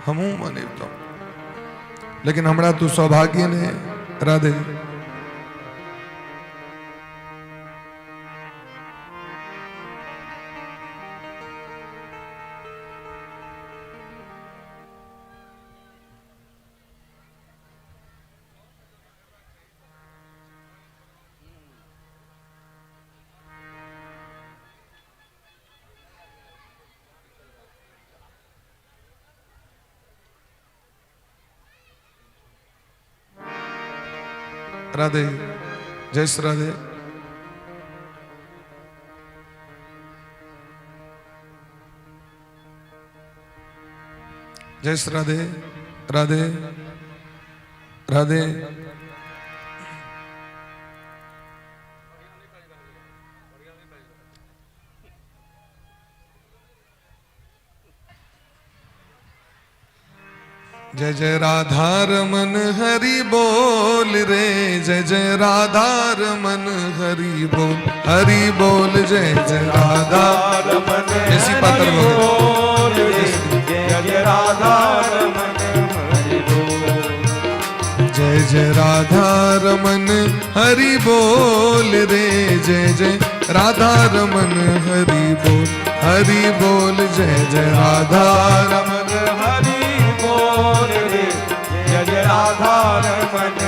हमहूँ मनेबतहुँ, लेकिन हमरा तो सौभाग्य नहीं। राधे राधे जय श्री राधे। जय श्री राधे राधे राधे। जय जय राधा रमन हरि बोल रे, जय जय राधा रमन हरि बोल हरि बोल, जय जय राधा रमन ऐसी पात्र बोल रे, जय जय राधा रमन हरि बोल, जय जय राधा रमन हरि बोल रे, जय जय राधा रमन हरि बोल हरि बोल, जय जय राधा रमन हरि बोल रे, जय जय राधा रमन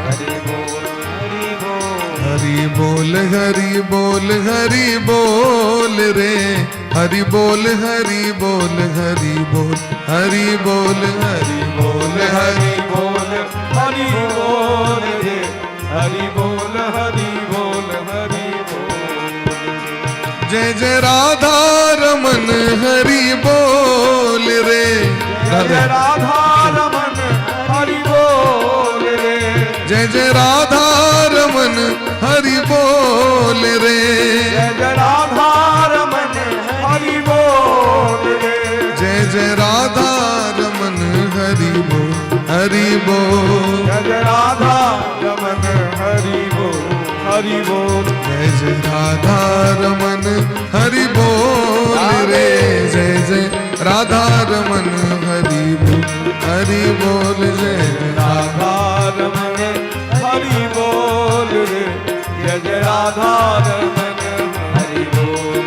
हरि बोल हरि बोल, हरि बोल हरि बोल हरि बोल रे, हरि बोल हरि बोल हरि बोल हरि बोल हरि बोल हरि बोल हरि बोल रे, हरि बोल हरि बोल हरि बोल, जय जय राधा रमन हरि बोल रे, जय जय राधा रमन हरि बोल रे, जय जय राधा रमन हरि बोल रे, जय जय राधा रमन हरि बोल रे, जय जय राधा रमन हरि बोल हरि बोल, जय जय राधा रमन हरि बोल हरि बोल, जय जय राधा रमन हरि बोल रे, जय जय राधा रमन हरि बोल हरि बोल, जय जय राधा रमन हरि बोल रे, जय जय राधा रमन हरि बोल,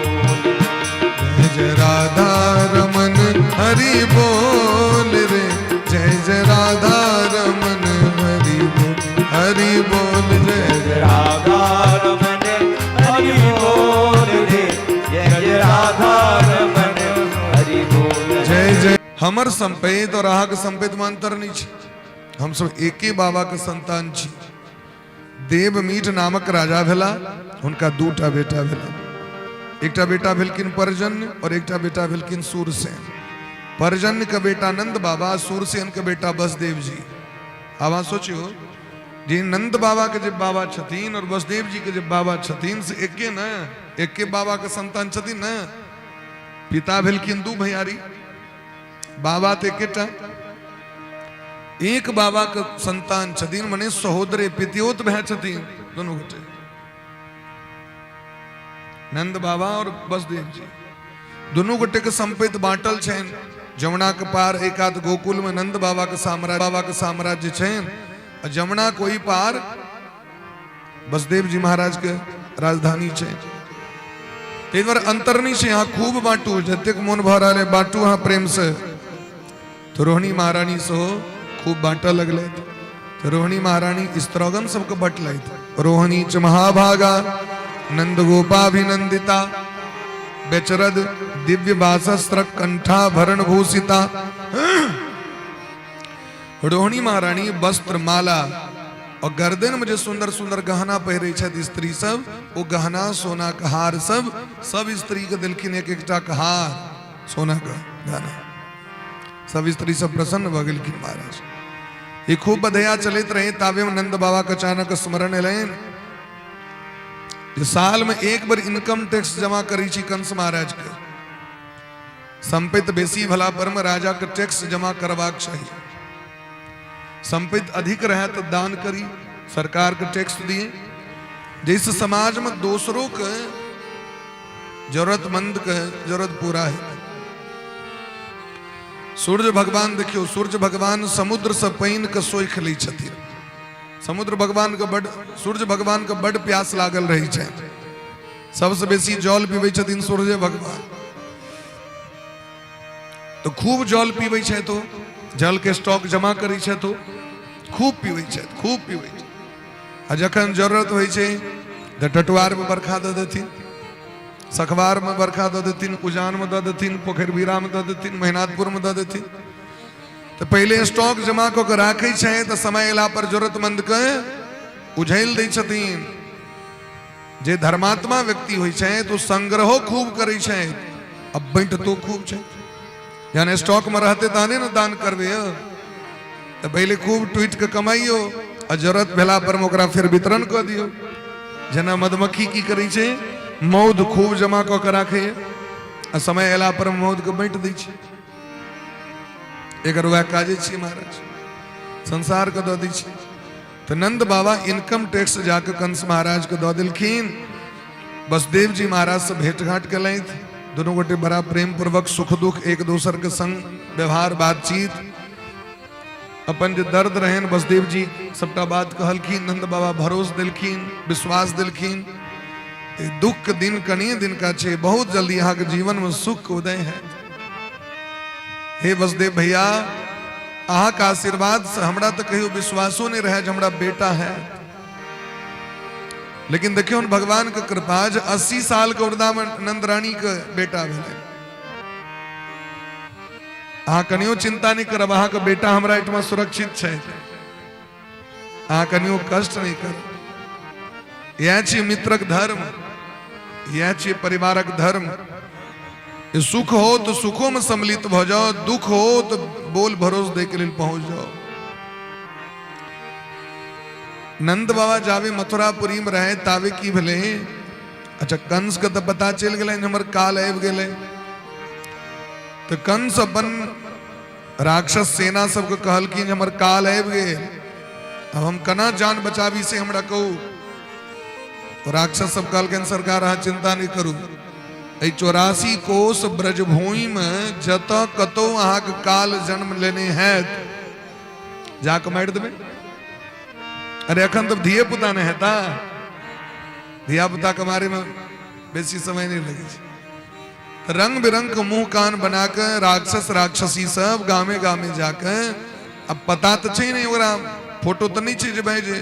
जय जय राधा रमन हरि बोल रे, जय जय राधा रमन हरि बोल हरि बोल, जय जय राधा रमन हरि बोल रे, जय जय राधा रमन हरि बोल, जय जय। हमर संपेत और अहाँके संपेत में अंतर नहीं छै, हम सब एके बाबा के संतान छी। देवमीठ नामक राजा भेला, हुनका दूटा बेटा भेला, एकटा बेटा भेलखिन परजन्य और एकटा बेटा भेलखिन सूरसेन। परजन्य के बेटा नंद बाबा, सूरसेन के बेटा बसदेव जी। आब अहाँ सोचियो जे नंद बाबा के जे बाबा छथिन और बसदेव जी के जे बाबा छथिन से एके न, एके बाबा के संतान छथिन न। पिता भेलखिन दू भैयारी, बाबा तो एकेटा, एक बाबा के संतान छथिन मने सहोदरे पितियोत भाई छथिन दोनों गोटे, नंद बाबा और बसदेव जी। दोनों गोटे के संपत्ति बांटल छनि। जमुना के पार एक आध गोकुल में नंद बाबा के साम्राज्य बाबा के साम्राज्य छनि, और जमुना कोई पार बसदेव जी महाराज के राजधानी छै। ताहि दुआरे अन्तर नहि छै, अहाँ खूब बाँटू, जतेक मोन भऽ रहल है बाँटू अहाँ प्रेमसँ। तऽ रोहिणी महारानी सेहो खूब बाँटऽ लगलथि। तऽ रोहिणी महारानी स्त्रगण सबके बँटलथि। रोहिणी च महाभागा नंद गोपाभिनंदिता बेचरद दिव्य वासस्त्र कंठाभरण भूषिता। रोहिणी महारानी वस्त्र माला और गर्दन में जे सुंदर सुंदर गहना पहिरे छथि स्त्री सब, ओ गहना सोना के हार सब सब स्त्री के देलखिन, एक एकटा के हार सोना के गहना। सब स्त्री सब प्रसन्न भऽ गेलखिन महाराज। ई खूब बधैया चलैत रहे, ताबे में नंद बाबा के अचानक स्मरण एलनि जे साल में एक बेर इनकम टैक्स जमा करै छी कंस महाराज के, संपत्ति बेसी भला पर में राजा के टैक्स जमा करबाक चाही, संपत्ति अधिक रहे तो दान करी, सरकार के टैक्स दिए, जैसे समाज में दोसरों के जरूरतमंद के जरूरत पूरा है। सूर्य भगवान देखियो, सूर्य भगवान समुद्र से पानि के सोखि लै छथिन। समुद्र भगवान के बड, सूर्य भगवान के बड प्यास लागल रहै छै, सबसे बेसी जल पीबै छथिन सूर्य भगवान। तो खूब जल पीबै छै, तो जल के स्टॉक जमा करै छै, तो खूब पीबै छै, खूब पीबै छै। आ जखन जरूरत होइ छै तऽ टटुआरमे बरखा दऽ देथिन, सखवारमे बरखा दऽ देथिन, उजानमे दऽ देथिन, पोखरि बीरामे दऽ देथिन, महिनाथपुरमे दऽ देथिन। तऽ पहिले स्टॉक जमा कऽ के राखै छै, तऽ समय अयला पर जरूरतमंदके उझैल दै छथिन। जे धर्मात्मा व्यक्ति होइ छै तऽ ओ संग्रहो खूब करै छै आ बाँटितो खूब छै। जहन स्टॉकमे रहतै तहने ने दान करबै। तऽ पहिले खूब टूटि कऽ कमाइयो आ जरूरत भेला पर ओकरा फेर वितरण कऽ दियौ। जेना मधुमक्खी की करै छै, मौध खूब जमा कऽ के राखैए आ समय अयला पर मौधके बाँटि दै छै। एकर वएह काजे छियै महाराज, संसारके दऽ दै छै। तऽ नंद बाबा इनकम टैक्स जाके कंस महाराज के दऽ देलखिन। वसुदेव जी महाराज से भेंट घाट केलथि, दुनू गोटे बड़ा प्रेम पूर्वक सुख दुख एक दोसर के संग व्यवहार बातचीत, अपन जे दर्द रहनि वसुदेव जी सबटा बात कहलखिन। नंद बाबा भरोस देलखिन, विश्वास देलखिन, दुख के दिन कनिए दिन का छै, बहुत जल्दी अहाँके जीवन में सुख के उदय है। हे वसुदेव भैया, अहाँके आशीर्वाद से हमरा तऽ कहियो विश्वासो नहि रहै जे हमरा बेटा है, लेकिन देखियौ भगवान के कृपा जे 80 साल के उर्दा में नंद रानी के बेटा भेलै। अहाँ कनियो चिंता नहि करब, अहाँके बेटा हमरा एहिठमा सुरक्षित छै, अहाँ कनियो कष्ट नहि करब। इएह छी मित्रक धर्म, इएह छी परिवारक धर्म। सुख हो तो सुखो में सम्मिलित भ जाओ, दुख हो तो बोल भरोस दे के लिए पहुंच जाओ। नंद बाबा जावे मथुरापुरी में रहे तावे की भेलै। अच्छा, कंस के तो पता चलि गेलै हमर काल आबि गेलै, तो कंस अपन राक्षस सेना सबके कहलखिन हमर काल आबि गेल, अब हम केना जान बचाबी से हमरा कहू। तो राक्षस सब कहलखिन सरकार अहाँ चिंता नहीं करू, एहि 84 कोस ब्रजभूमि में जतऽ कतौ अहाँके काल जन्म लेने हैत जाके मारि देबै। अरे अखन तऽ धिये पुता नहि हेता, धिया पुता के मारे में बेसी समय नहीं लगे छै। रंग बिरंग के मुंह कान बना के राक्षस राक्षसी सब गामे गामे जाके, अब पता तो छै नहीं ओकरा, फोटो तो नहीं छै जे भाई जे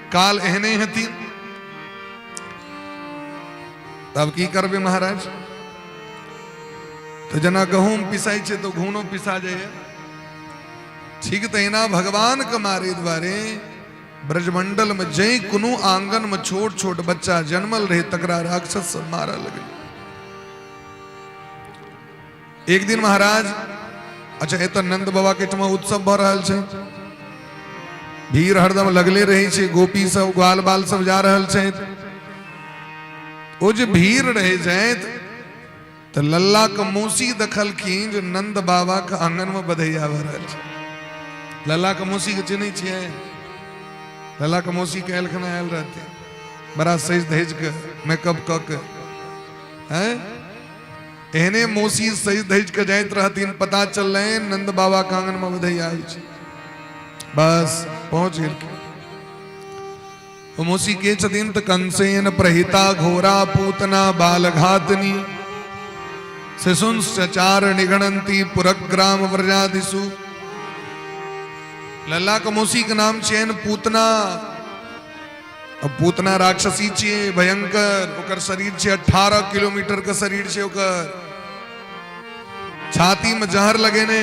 काल एहने हेथिन, तब की करबै महाराज। तो जेना गहूम पिसाइ छै तो घूनो पिसा जाइए, ठीक तहिना भगवान के मारे द्वारे ब्रजमंडल में जै कोनो आंगन में छोट छोट बच्चा जन्मल रहे तकरा राक्षस सब मारऽ लगलै। एक दिन महाराज, अच्छा एतऽ नंद बाबा के एहिठमा उत्सव भऽ रहल छै, भीड़ हरदम लगले रहै छै, गोपी सब ग्वाल बाल सब जा रहल छै। ओ जे भीड़ रहे जाइत तऽ लल्ला के मौसी देखलखिन जे नंद बाबा के आंगन में बधैया भऽ रहल छै। लल्ला के मौसी के चिन्है छियै? लल्ला के मौसी काल्हि आयल रहथिन, बड़ा सजि धजि के मेकअप कऽ के, हैं एहने मौसी सजि धजि के जाइत रहथिन, पता चललनि नंद बाबा के आंगन में बधैया होइ छै, बस पहुंच गेलखिन। ओ मौसी के छथिन तऽ कंसेन प्रहिता घोरा पूतना बालघातनी शिशुंश्च चार निगणंती पुरग्राम व्रजादिषु। लल्ला के मौसी के नाम छियनि पूतना। अब पूतना राक्षसी छियै भयंकर, ओकर शरीर छै 18 किलोमीटर के शरीर छै ओकर, छाती में जहर लगेने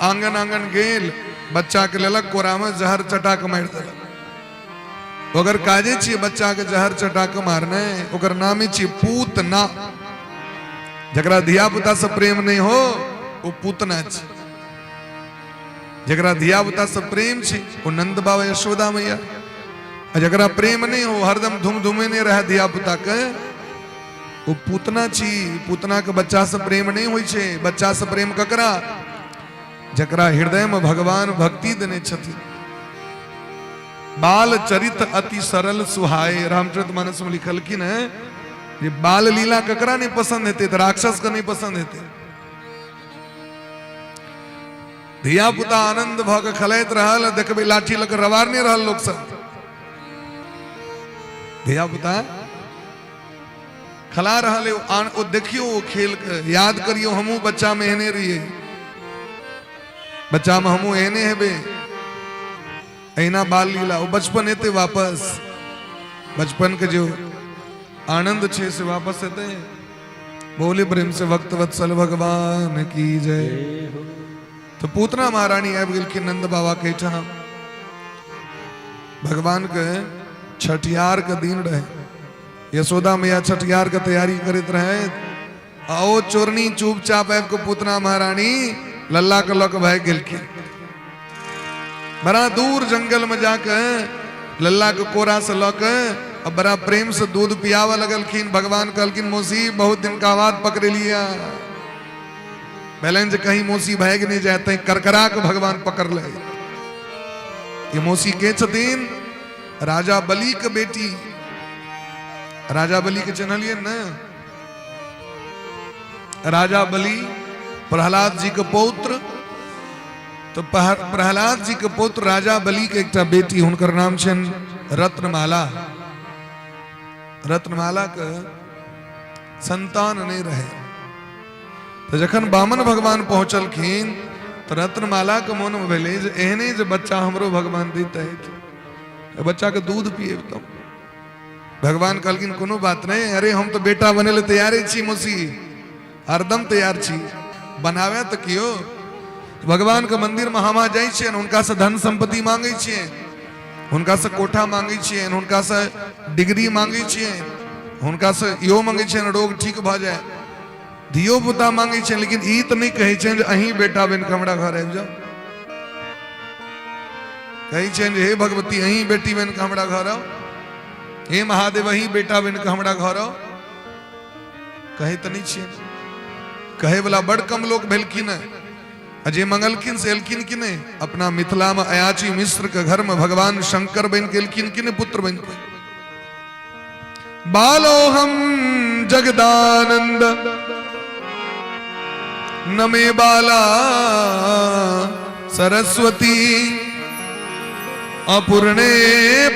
आंगन आंगन गेल, बच्चा के लेलक कोरा में जहर चटा के मारि देलक। ओकर काजे छियै बच्चा के जहर चटा के मारने, ओकर नामे छियै पूतना। जकरा धिया पुता से प्रेम नहीं हो ओ पूतना छै, जकरा धिया पुता से प्रेम छै ओ नंद बाबा यशोदा मैया, आ जकरा प्रेम नहीं हो हरदम धूम धूमेने रहे धिया पुता के ओ पूतना छी। पूतना के बच्चा से प्रेम नहीं होइ छै। बच्चा से प्रेम ककरा? जकरा हृदय में भगवान भक्ति देने छथिन। बाल चरित अति सरल सुहाए, रामचरित मानस में लिखलखिन है जे बाल लीला ककरा नहीं पसंद हेतै? तऽ राक्षस के नहीं पसंद हेतै। धिया पुता आनंद भऽ के खेलैत रहल, देखबै लाठी लऽ के रवारने रहल लोक सब। धिया पुता खेला रहल है, ओ देखियौ ओ खेल के याद करियौ, हमहूँ बच्चा में एहने रहियै, बच्चा में हमहूँ एहने हेबै, एहिना बाल लीला, ओ बचपन एतै वापस, बचपन के जो आनंद छै से वापस एतै। बोले प्रेम से भक्त वत्सल भगवान की जय। तो पूतना महारानी आबि गेलखिन नंद बाबा के एहिठाम। भगवान के छठियार के दिन रहे, यशोदा मैया छठियार के तैयारी करैत रहे, आओ चोरनी चुपचाप आबि के पूतना महारानी लल्ला के लऽ के भागि गेलखिन। बड़ा दूर जंगल में जाके लल्ला के कोरा से लऽ के आ बड़ा प्रेम से दूध पियाबऽ लगलखिन। भगवान कहलखिन मौसी बहुत दिन का बाद पकड़लिया, भेलनि जे कहीं मौसी भागि नहि जाय, तैं करकरा के भगवान पकड़ले। ये मौसी के छथिन? राजा बलि के बेटी। राजा बलि के चिन्हलियै ने? राजा बलि प्रहलाद जी के पौत्र। तो प्रहलाद जी के पुत्र राजा बलि के एकटा बेटी, हुनकर नाम छनि रत्नमाला। रत्नमाला के संतान नहीं रहे, तो जखन बामन भगवान पहुंचलखिन तो रत्नमाला के मन में भेलै जे एहने जे बच्चा हमरो भगवान दितै, बच्चा के दूध पिएबतहुँ। भगवान कहलखिन कोनो बात नहीं, अरे हम तो बेटा बने ले तैयारे छी मौसी, हरदम तैयार छी, बनावे तो कियो। भगवान के मंदिर में हम जाइ छियनि, हुनका से धन संपत्ति मांगे छियनि, हुनका से कोठा मांगे छियनि, हुनका से डिग्री मांगे छियनि, हुनका से इहो मांगे छियनि रोग ठीक भऽ जाय, धियो पुता मांगे छियनि, लेकिन ई तऽ नहि कहै छियनि जे अहीं बेटा बनि कऽ हमरा घर आबि जाउ। कहै छियनि जे हे भगवती अहीं बेटी बनि कऽ हमरा घर आउ, हे महादेव अहीं बेटा बनि कऽ हमरा घर आउ। कहै तऽ नहि छियनि, कहै वाला बड़ कम लोक भेलखिन हेँ, आ जे मंगलखिन से एलखिन कि नहि? अपना मिथिला में अयाची मिश्र के घर में भगवान शंकर बनि के एलखिन कि नहि? पुत्र बनि के। बालोहम जगदानंद नमे बाला सरस्वती, अपूर्णे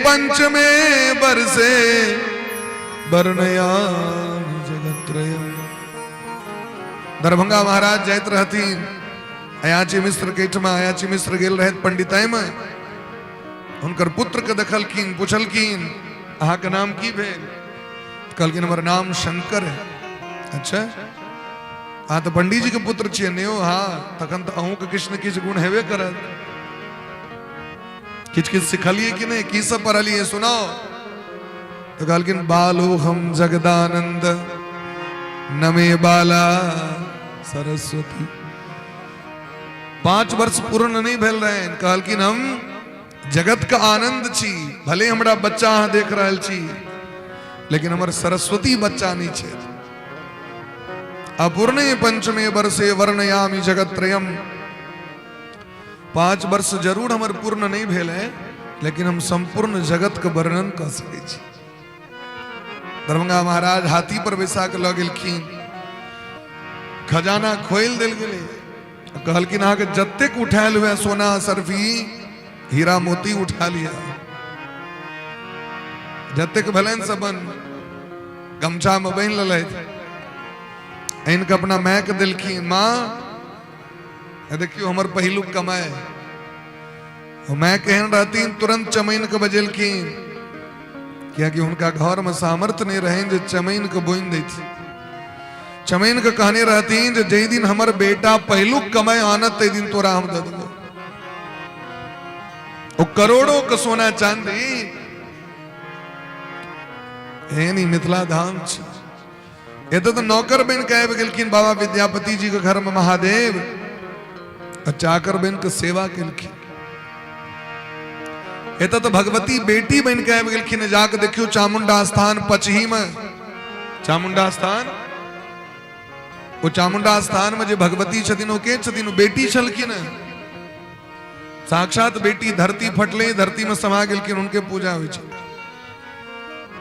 पंचमे बरसे वर्णयामि जगत्रयम्। दरभंगा महाराज जाइत रहथिन अयाची मिश्र के एहिठमा, अयाची मिश्र गेल रहथि पंडिताई में, हुनकर पुत्र के देखलखिन, पुछलखिन अहाँके नाम की भेल? कहलखिन हमर नाम शंकर है। अच्छा, अहाँ तऽ पंडीजी के पुत्र छियै ने? हाँ, तखन तऽ अहूँके किछु ने किछु गुण हेबे करत, किछु किछु सिखलियै कि नहि, की सब पढ़लियै सुनाओ। तऽ कहलखिन बालो हम जगदानंद नमे बाला सरस्वती। 5 वर्ष पूर्ण नहीं भेल रहनि, कहलखिन हम जगत के आनंद छी, भले हमरा बच्चा अहाँ देख रहल छी, लेकिन हमर सरस्वती बच्चा नहीं छै। अपूर्णे पंचमे वर्षे वर्णयामि जगत्रयम। 5 वर्ष जरूर हमर पूर्ण नहीं भेल है, लेकिन हम संपूर्ण जगत के वर्णन कऽ सकै छी। दरभंगा महाराज हाथी पर बैसा के लऽ गेलखिन, खजाना खोलि देल गेलै, कहलखिन अहाँके जतेक उठायल हुए सोना सरफी हीरा मोती उठा लिया। जतेक भेलनि से अपन गमछामे बान्हि लेलथि, आनि कऽ अपना मायके देलखिन। माँ देखियौ हमर पहिलुक कमाइ। माय केहन रहथिन, तुरंत चमैन के बजेलखिन, कियाकि हुनका घर में सामर्थ्य नहीं रहनि जे चमैन के बोनि दैथिन। चमैन के कहने रहथिन जे जाहि दिन हमर बेटा पहिलुक कमाइ आनत ताहि दिन तोरा हम दऽ देबो। ओ करोड़ों के सोना चांदी। एहन ही मिथिला धाम छै। एतऽ तऽ नौकर बनि कऽ आबि गेलखिन बाबा विद्यापति जी के घर में महादेव, आ चाकर बनि कऽ सेवा केलखिन। एतऽ तऽ भगवती बेटी बनि कऽ आबि गेलखिन। जाकऽ देखियौ चामुंडा स्थान पचही में, चामुंडा स्थान, ओ चामुंडा स्थान में जे भगवती छथिन ओ के छथिन? ओ बेटी छलखिन, साक्षात बेटी। धरती फटले, धरती में समा गेलखिन, उनके पूजा होइ छै।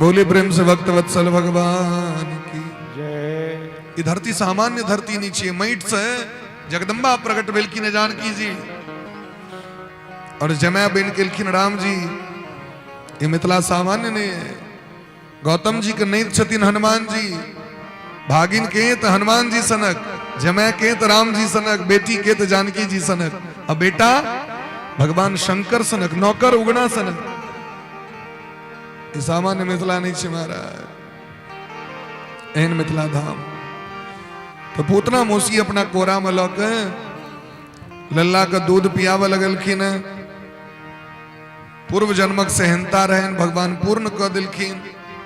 बोले प्रेम से भक्त वत्सल भगवान की जय। ई धरती सामान्य धरती नहीं छियै। माटि से जगदम्बा प्रकट भेलखिन जानकी जी, और जमाय बनि गेलखिन राम जी। ई मिथिला सामान्य नहीं है। गौतम जी के नैत छथिन हनुमान जी। भागिन के तऽ हनुमान जी सनक, जमाय के तऽ राम जी सनक, बेटी के तऽ जानकी जी सनक, आ बेटा भगवान शंकर सनक, नौकर उगना सनक। ई सामान्य मिथिला नहीं छै महाराज, एहन मिथिला धाम। तऽ पूतना मौसी अपना कोरा में लऽ के लल्ला के दूध पियाबऽ लगलखिन। पूर्व जन्मक सेहनता रहनि, भगवान पूर्ण कऽ देलखिन।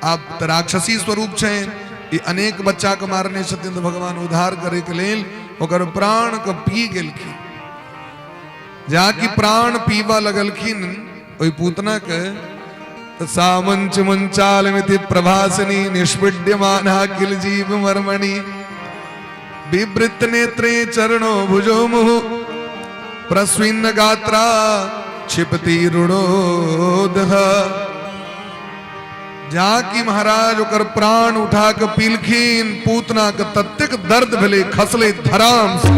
आब तऽ राक्षसी स्वरूप छनि ई, अनेक बच्चा के मारने छथिन, तऽ भगवान उद्धार करे के लेल ओकर प्राण के पी गेलखिन। जाकि प्राण पीबऽ लगलखिन ओहि पूतना के, तऽ सामंच मुंचाल मिति प्रभासिनी निष्पीड्यमाना किल जीव मर्मणि विवृत नेत्रे चरणो भुजो मुहु प्रस्विन्न गात्रा क्षिपति रुणोदह। जाकि महाराज ओकर प्राण उठा के पीलखिन, पूतना के ततेक दर्द भेलै, खसलै धराम से।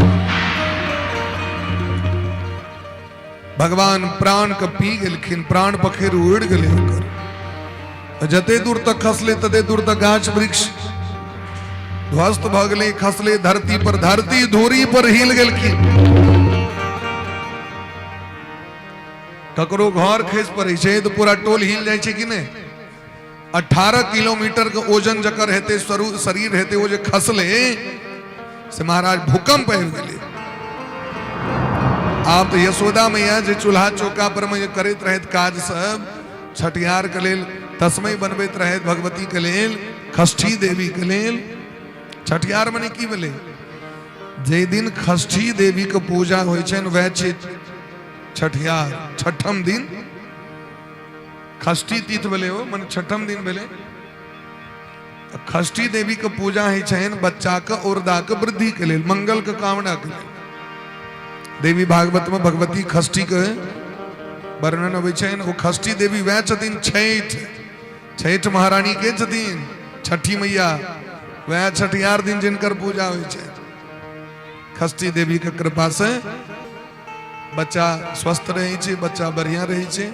भगवान प्राण के पी गेलखिन, प्राण पखेर उड़ गेलै ओकर। जते दूर तक खसलै तते दूर तक गाछ वृक्ष ध्वस्त भऽ गेलै। खसलै धरती पर, धरती धूरी पर हिल गेलखिन। ककरो घर खसि पड़ै छै तऽ पूरा टोल हिल जाइ छै कि नहि? 18 किलोमीटर के ओजन जकर हेतै, शरीर हेतै, ओ जे खसलै से महाराज भूकंप आबि गेलै। आब तऽ यशोदा मैया जे चूल्हा चौका पर मे जे करैत रहैत काज सब, छठिहार के लेल तस्मय बनबैत रहैत भगवती के लेल, षष्ठी देवी के लेल। छठिहार मने की भेलै? जाहि दिन षष्ठी देवी के पूजा होइ छनि वएह छै छठिहार। छठम दिन षष्ठी तीर्थ भेलै, ओ मने छठम दिन भेलै। षष्ठी देवी के पूजा होइ छनि बच्चा के उर्दा के वृद्धि के लेल, मंगल के कामना के लेल। देवी भागवत में भगवती षष्ठी के वर्णन अबै छनि। ओ षष्ठी देवी वएह छथिन छठि, छठि महारानी के छथिन छठी मैया, वएह छठिहार दिन जिनकर पूजा होइ छै। षष्ठी देवी के कृपा से बच्चा स्वस्थ रहै छै, बच्चा बढ़िया रहै छै।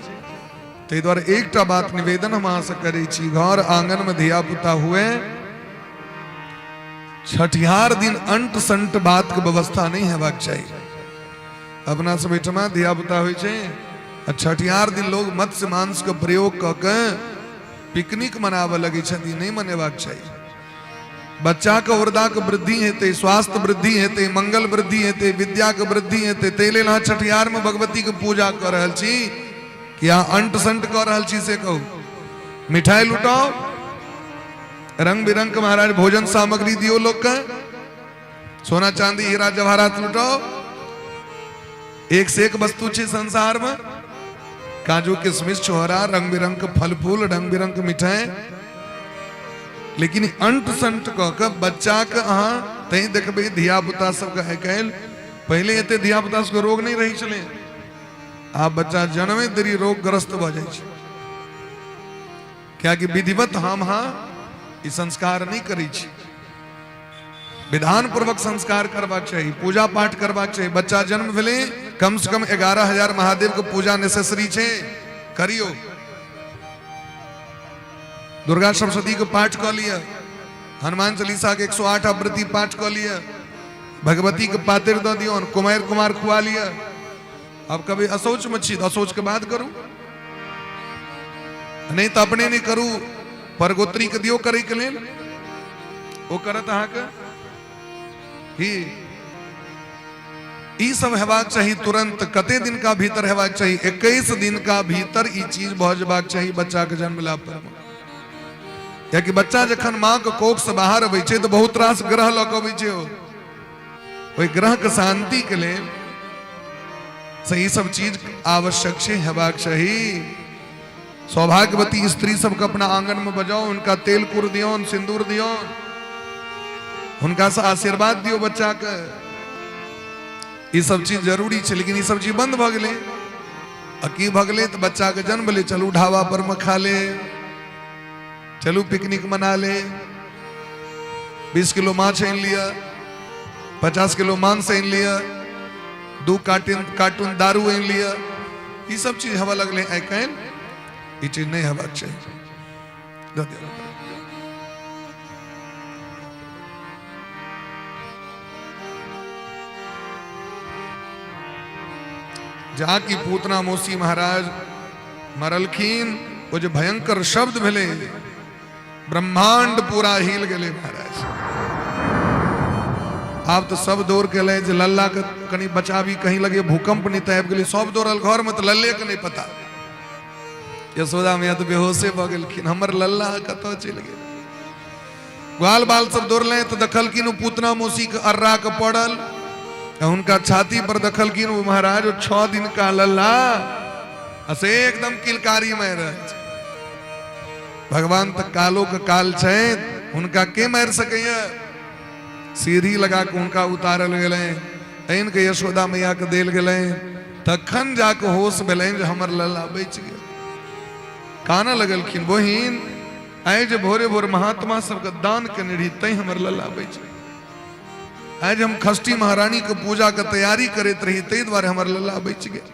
ताहि दुआरे एकटा बात निवेदन हम अहाँसँ करै छी, घर आंगनमे धियापुता हुए, छठिहार दिन अंट संट बातके व्यवस्था नहि हेबाक चाही। अपना सब एहिठमा धियापुता होइ छै आ छठिहार दिन लोग मत्स्य मांसके प्रयोग कऽ के पिकनिक मनाबऽ लगै छथिन। नहि मनेबाक चाही। बच्चाके उर्दाके वृद्धि हेतै, स्वास्थ्य वृद्धि हेतै, मंगल वृद्धि हेतै, विद्याके वृद्धि हेतै, ताहि लेल अहाँ छठिहारमे भगवतीके पूजा कऽ रहल छी कि अहाँ अंट संट कऽ रहल छी से कहू? मिठाई लुटाओ, रंग बिरंग के महाराज भोजन सामग्री दियो लोकके, सोना चांदी हीरा जवाहरात लुटाओ। एक से एक वस्तु छै संसार में, काजू किशमिश छोहरा, रंग बिरंग के फल फूल, रंग बिरंग के मिठाई, लेकिन अंट संट कऽ के बच्चा के अहाँ तैं देखबै धिया पुता सबके आइ काल्हि, पहिले एते धिया पुता सबके रोग नहि रहै छलै, आब बच्चा जन्मे देरी रोगग्रस्त भऽ जाइ छै, कियाकि विधिवत हम हाँ ई संस्कार नहि करै छी। विधान पूर्वक संस्कार करबाक चाही, पूजा पाठ करबाक चाही। बच्चा जन्म भेलै, कम से कम 11,000 महादेव के पूजा नेसेसरी छै, करियो। दुर्गा सप्तशती के पाठ कऽ लिअ, हनुमान चालीसा के 108 आवृत्ति पाठ कऽ लिअ, भगवती के पातरि दऽ दियौन, कुमारि कुमार खुआ लिअ। अब कभी अशौच में छी तऽ अशौच के बाद करू, नहीं तऽ अपने नहीं करू, परगोत्री के दियौ करे के लेल, ओ करत अहाँके। ही ई सब हेबाक चाही तुरंत। कते दिन का भीतर हेबाक चाही? 21 दिन का भीतर ई चीज भऽ जेबाक चाही बच्चा के जन्म ला पर। कियाकि बच्चा जखन माँ के कोख से बाहर अबै छै तऽ बहुत रास ग्रह लऽ कऽ अबै छै। ओहि ग्रह के शांति के लेल से ई सब चीज आवश्यक छै, हेबाक चाही। सौभाग्यवती स्त्री सबके अपना आंगन में बजाओ, उनका तेल कुर दियौन, सिंदूर दियौन, हुनका से आशीर्वाद दियौ बच्चा के। ई सब चीज जरूरी छै, लेकिन ई सब चीज बंद भऽ गेलै। आ की भऽ गेलै तऽ बच्चा के जन्म भेलै, चलू ढाबा पर में खा ले, चलू पिकनिक मना ले, 20 किलो माछ आनि लिअ, 50 किलो मांस आनि लिअ, 2 कार्टून कार्टून दारू आनि लिअ। ई सब चीज हेबऽ लगलै आइ काल्हि। ई चीज नहि हेबाक चाही। दऽ दियौ। जाकि पूतना मौसी महाराज मरलखिन, ओ जे भयंकर शब्द भेलै, ब्रह्मांड पूरा हिल गेलै महाराज। आब तऽ सब दौड़ के एलै जे लल्ला के कनि बचाबी, कहीं लगे भूकंप नहीं तऽ आबि गेलै। सब दौड़ल घर में तऽ लल्ले के नहीं पता। यशोदा मैया तऽ बेहोशे भऽ गेलखिन, हमर लल्ला कतऽ चलि गेल। ग्वाल बाल सब दौड़ले तऽ देखलखिन ओ पूतना मौसी के अर्रा के पड़ल, आ हुनका छाती पर देखलखिन ओ महाराज ओ 6 दिन का लल्ला आ से एकदम किलकारी मारि रहल छै। भगवान तऽ कालो के काल छै, हुनका के मारि सकैया? सीढ़ी लगा के हुनका उतारल गेलै, आनि के यशोदा मैया के देल गेलै। तखन जाके होश भेलनि जे हमर लल्ला बचि गेल। कानऽ लगलखिन, बहिन आइ जे भोरे भोर महात्मा सबके दान केने रही तैं हमर लल्ला बचि गेल। आइ जे हम खष्टी महारानी के पूजा के तैयारी करैत रही ताहि दुआरे हमर लल्ला बचि गेल,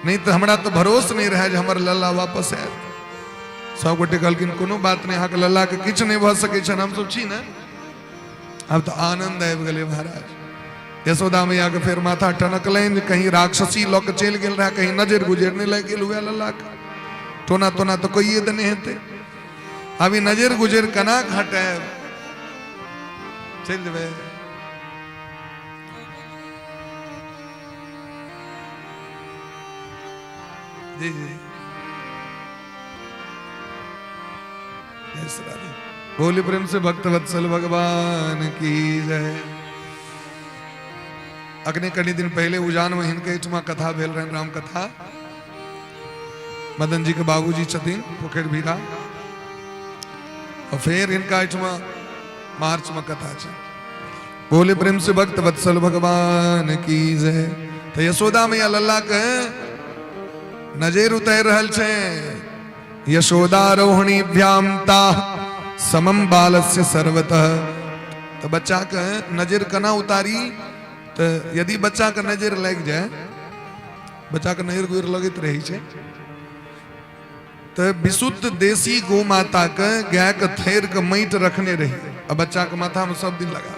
नहीं तऽ हमरा तऽ भरोस नहीं रहे जे हमर लल्ला वापस आयत। सब गोटे कहलखिन कोनो बात नहीं, अहाँके लल्ला के किछु नहीं भऽ सकै छनि, हमसब छी ने। आब तऽ आनंद आबि गेलै महाराज। यशोदा मैया के फेर माथा टनकलनि, कहीं राक्षसी लऽ के चलि गेल रहे, कहीं नजर गुजर नहीं लागि गेल हुए लल्ला के, टोना तोना तऽ कहिए देने हेतै। अभी नजर गुजर केना हटायब? चलि जेबै। जी जी, जय श्री राधे। बोली प्रेम से भक्त वत्सल भगवान की जय। अखने कनी दिन पहले उजान में हिनके एहिठमा कथा भेल रहनि, राम कथा। मदन जी के बाबूजी छथिन पोखरि भीरा, और फिर हिनका एहिठमा मार्च में कथा छै। बोले प्रेम से भक्त वत्सल भगवान की जय। तो यशोदा मैया लल्ला के नजर उतारि रहल छै। यशोदा रोहिणी भ्याम ता समम बालस्य सर्वतः। तो बच्चा के नजर केना उतारी? तो यदि बच्चा के नजर लागि जाए, बच्चा के नजर गुजर लगैत रहै छै, तो विशुद्ध देसी गौ माता के गाय के थैर के माटि रखने रही आ बच्चा के माथा में सब दिन लगा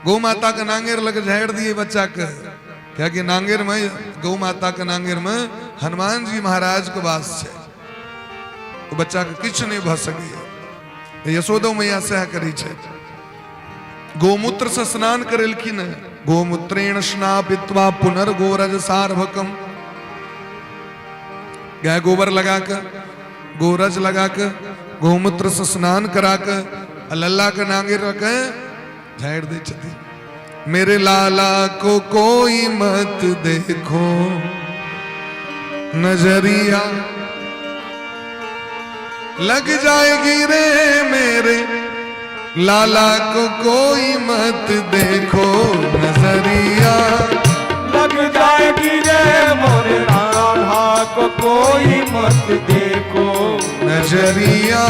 गौ माता के नांगेर लग झाड़ि दिए बच्चा के, कियाकि नांगेर में गौ माता के नांगेर में हनुमान जी महाराज के वास छै, ओ बच्चा के किछु नहीं भऽ सकैया। यशोदो मैया सएह करै छै, गोमूत्र से स्नान करेलखिन। गोमूत्रेण स्नापित्वा पुनर्गोरज सार्भकम। गाय गोबर लगा के, गोरज लगा के, गोमूत्र से स्नान करा के लल्ला के नांगे रख झाड़ि दै छथिन। मेरे लाला को कोई मत देखो नजरिया लग जाएगी रे, मेरे लाला को कोई मत देखो नजरिया लग जाएगी रे, मोरे लाला को कोई मत देखो नजरिया,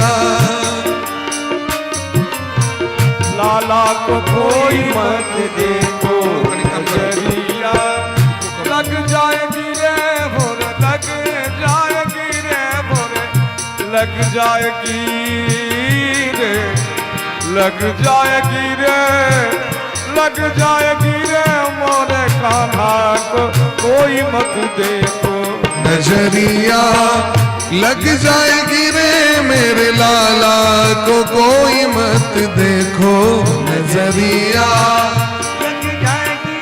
लाला को कोई मत देखो नजरिया लग जाएगी रे, मोरे लग जाएगी रे, मोरे लग लग जाएगी रे, लग जाएगी रे, लग जाएगी रे मोरे कान्हा को कोई मत देखो। नजरिया लग जाएगी रे मेरे लाला को कोई मत देखो। नजरिया लग जाएगी।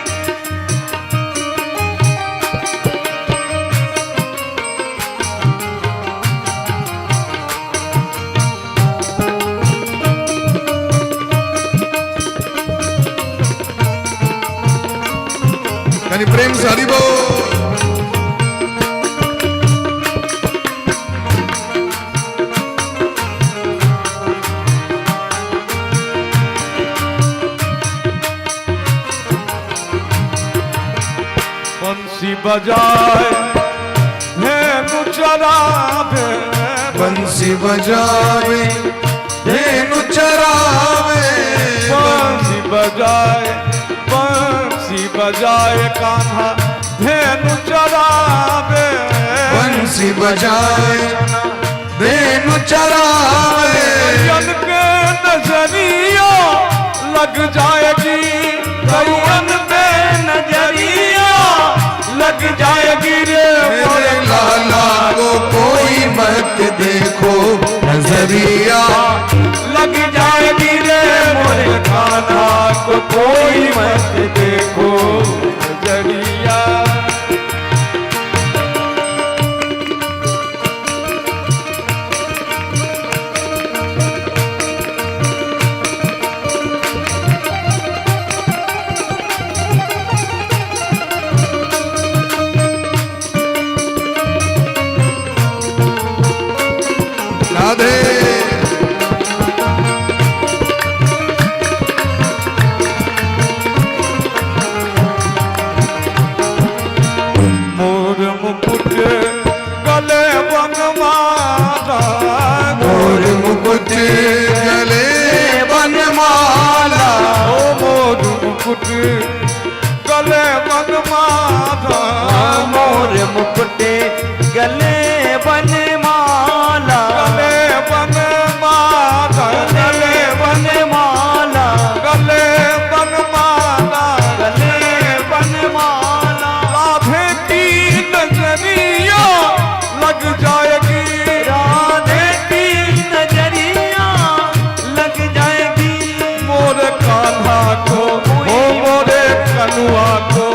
यानी प्रेम से हरि बोल। बंसी बजाए धेनु चरावे, बंसी बजावे धेनु चरावे, बंसी बजाए, बंसी बजाए कान्हा धेनु चरावे, बंसी बजाए धेनु चरावे। गैयन के नजरिया लग जाएगी, गैयन के नजरिया लग जाएगी रे मेरे लाला को कोई मत देखो। नजरिया लग जाएगी रे मोरे कान्हा को कोई मत देखो। नजरिया राधे। मोर मुकुट गले बनमाला, मोर मुकुट गले बनमाला, ओ मोर मुकुट गले बनमाला, मोर मुकुट गले बनमाला, गले बनमाला, गले बनमाला, गले बनमाला, गले बनमाला। राधे की नजरिया लग जाएगी, राधे की नजरिया लग जाएगी। मोर कान्हा को, ओ मोरे कनुआ को,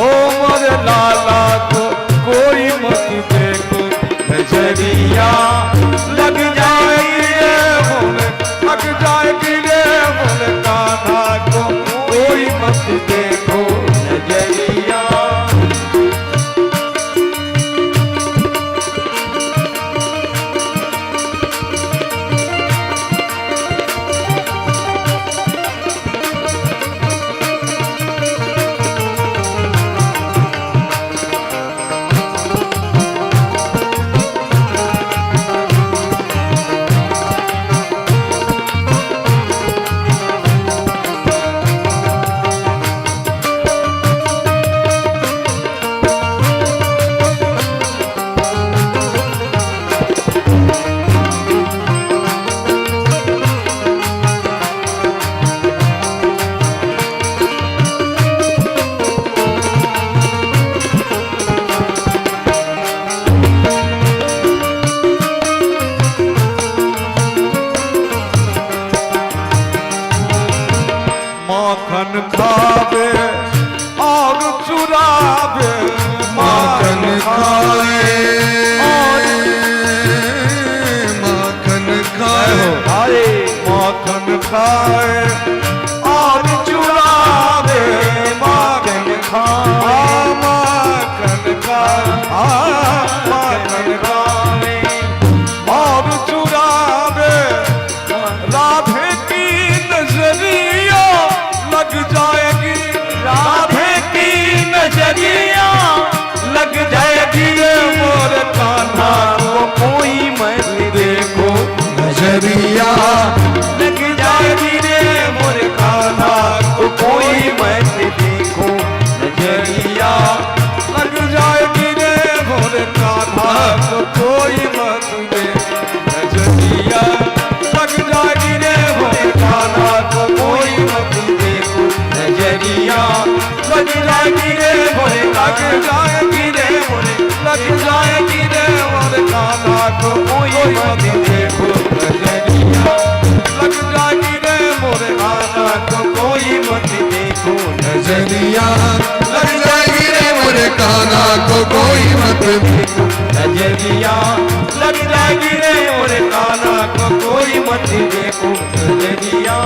ओ मोरे लाला को कोई मत देखो। नजरिया लग जाएगी रे मोरे, लग जाएगी रे मोरे कान्हा को कोई मत देखो। नजरिया माखन खावे और चुरावे, माखन खाए माखन खाए, हाय माखन खाए और चुरावे, माखन खाए, माखन खाए, माखन खाए और चुरावे। राधे की नजरिया लग जाएगी, राधे की नजरिया लग जाएगी। रे मोर कान्हा को कोई मत देखो। नजरिया लग जाएगी रे मोर कान्हा को कोई मत देखो। नजरिया लग जाएगी रे मोर कोई मत देखो नजरिया लग जाएगी रे मोरे कान्हा को कोई मत देखो नजरिया लग जाएगी रे मोरे कान्हा को कोई मत देखो नजरिया लग जाएगी रे मोरे कान्हा को कोई मत देखो नजरिया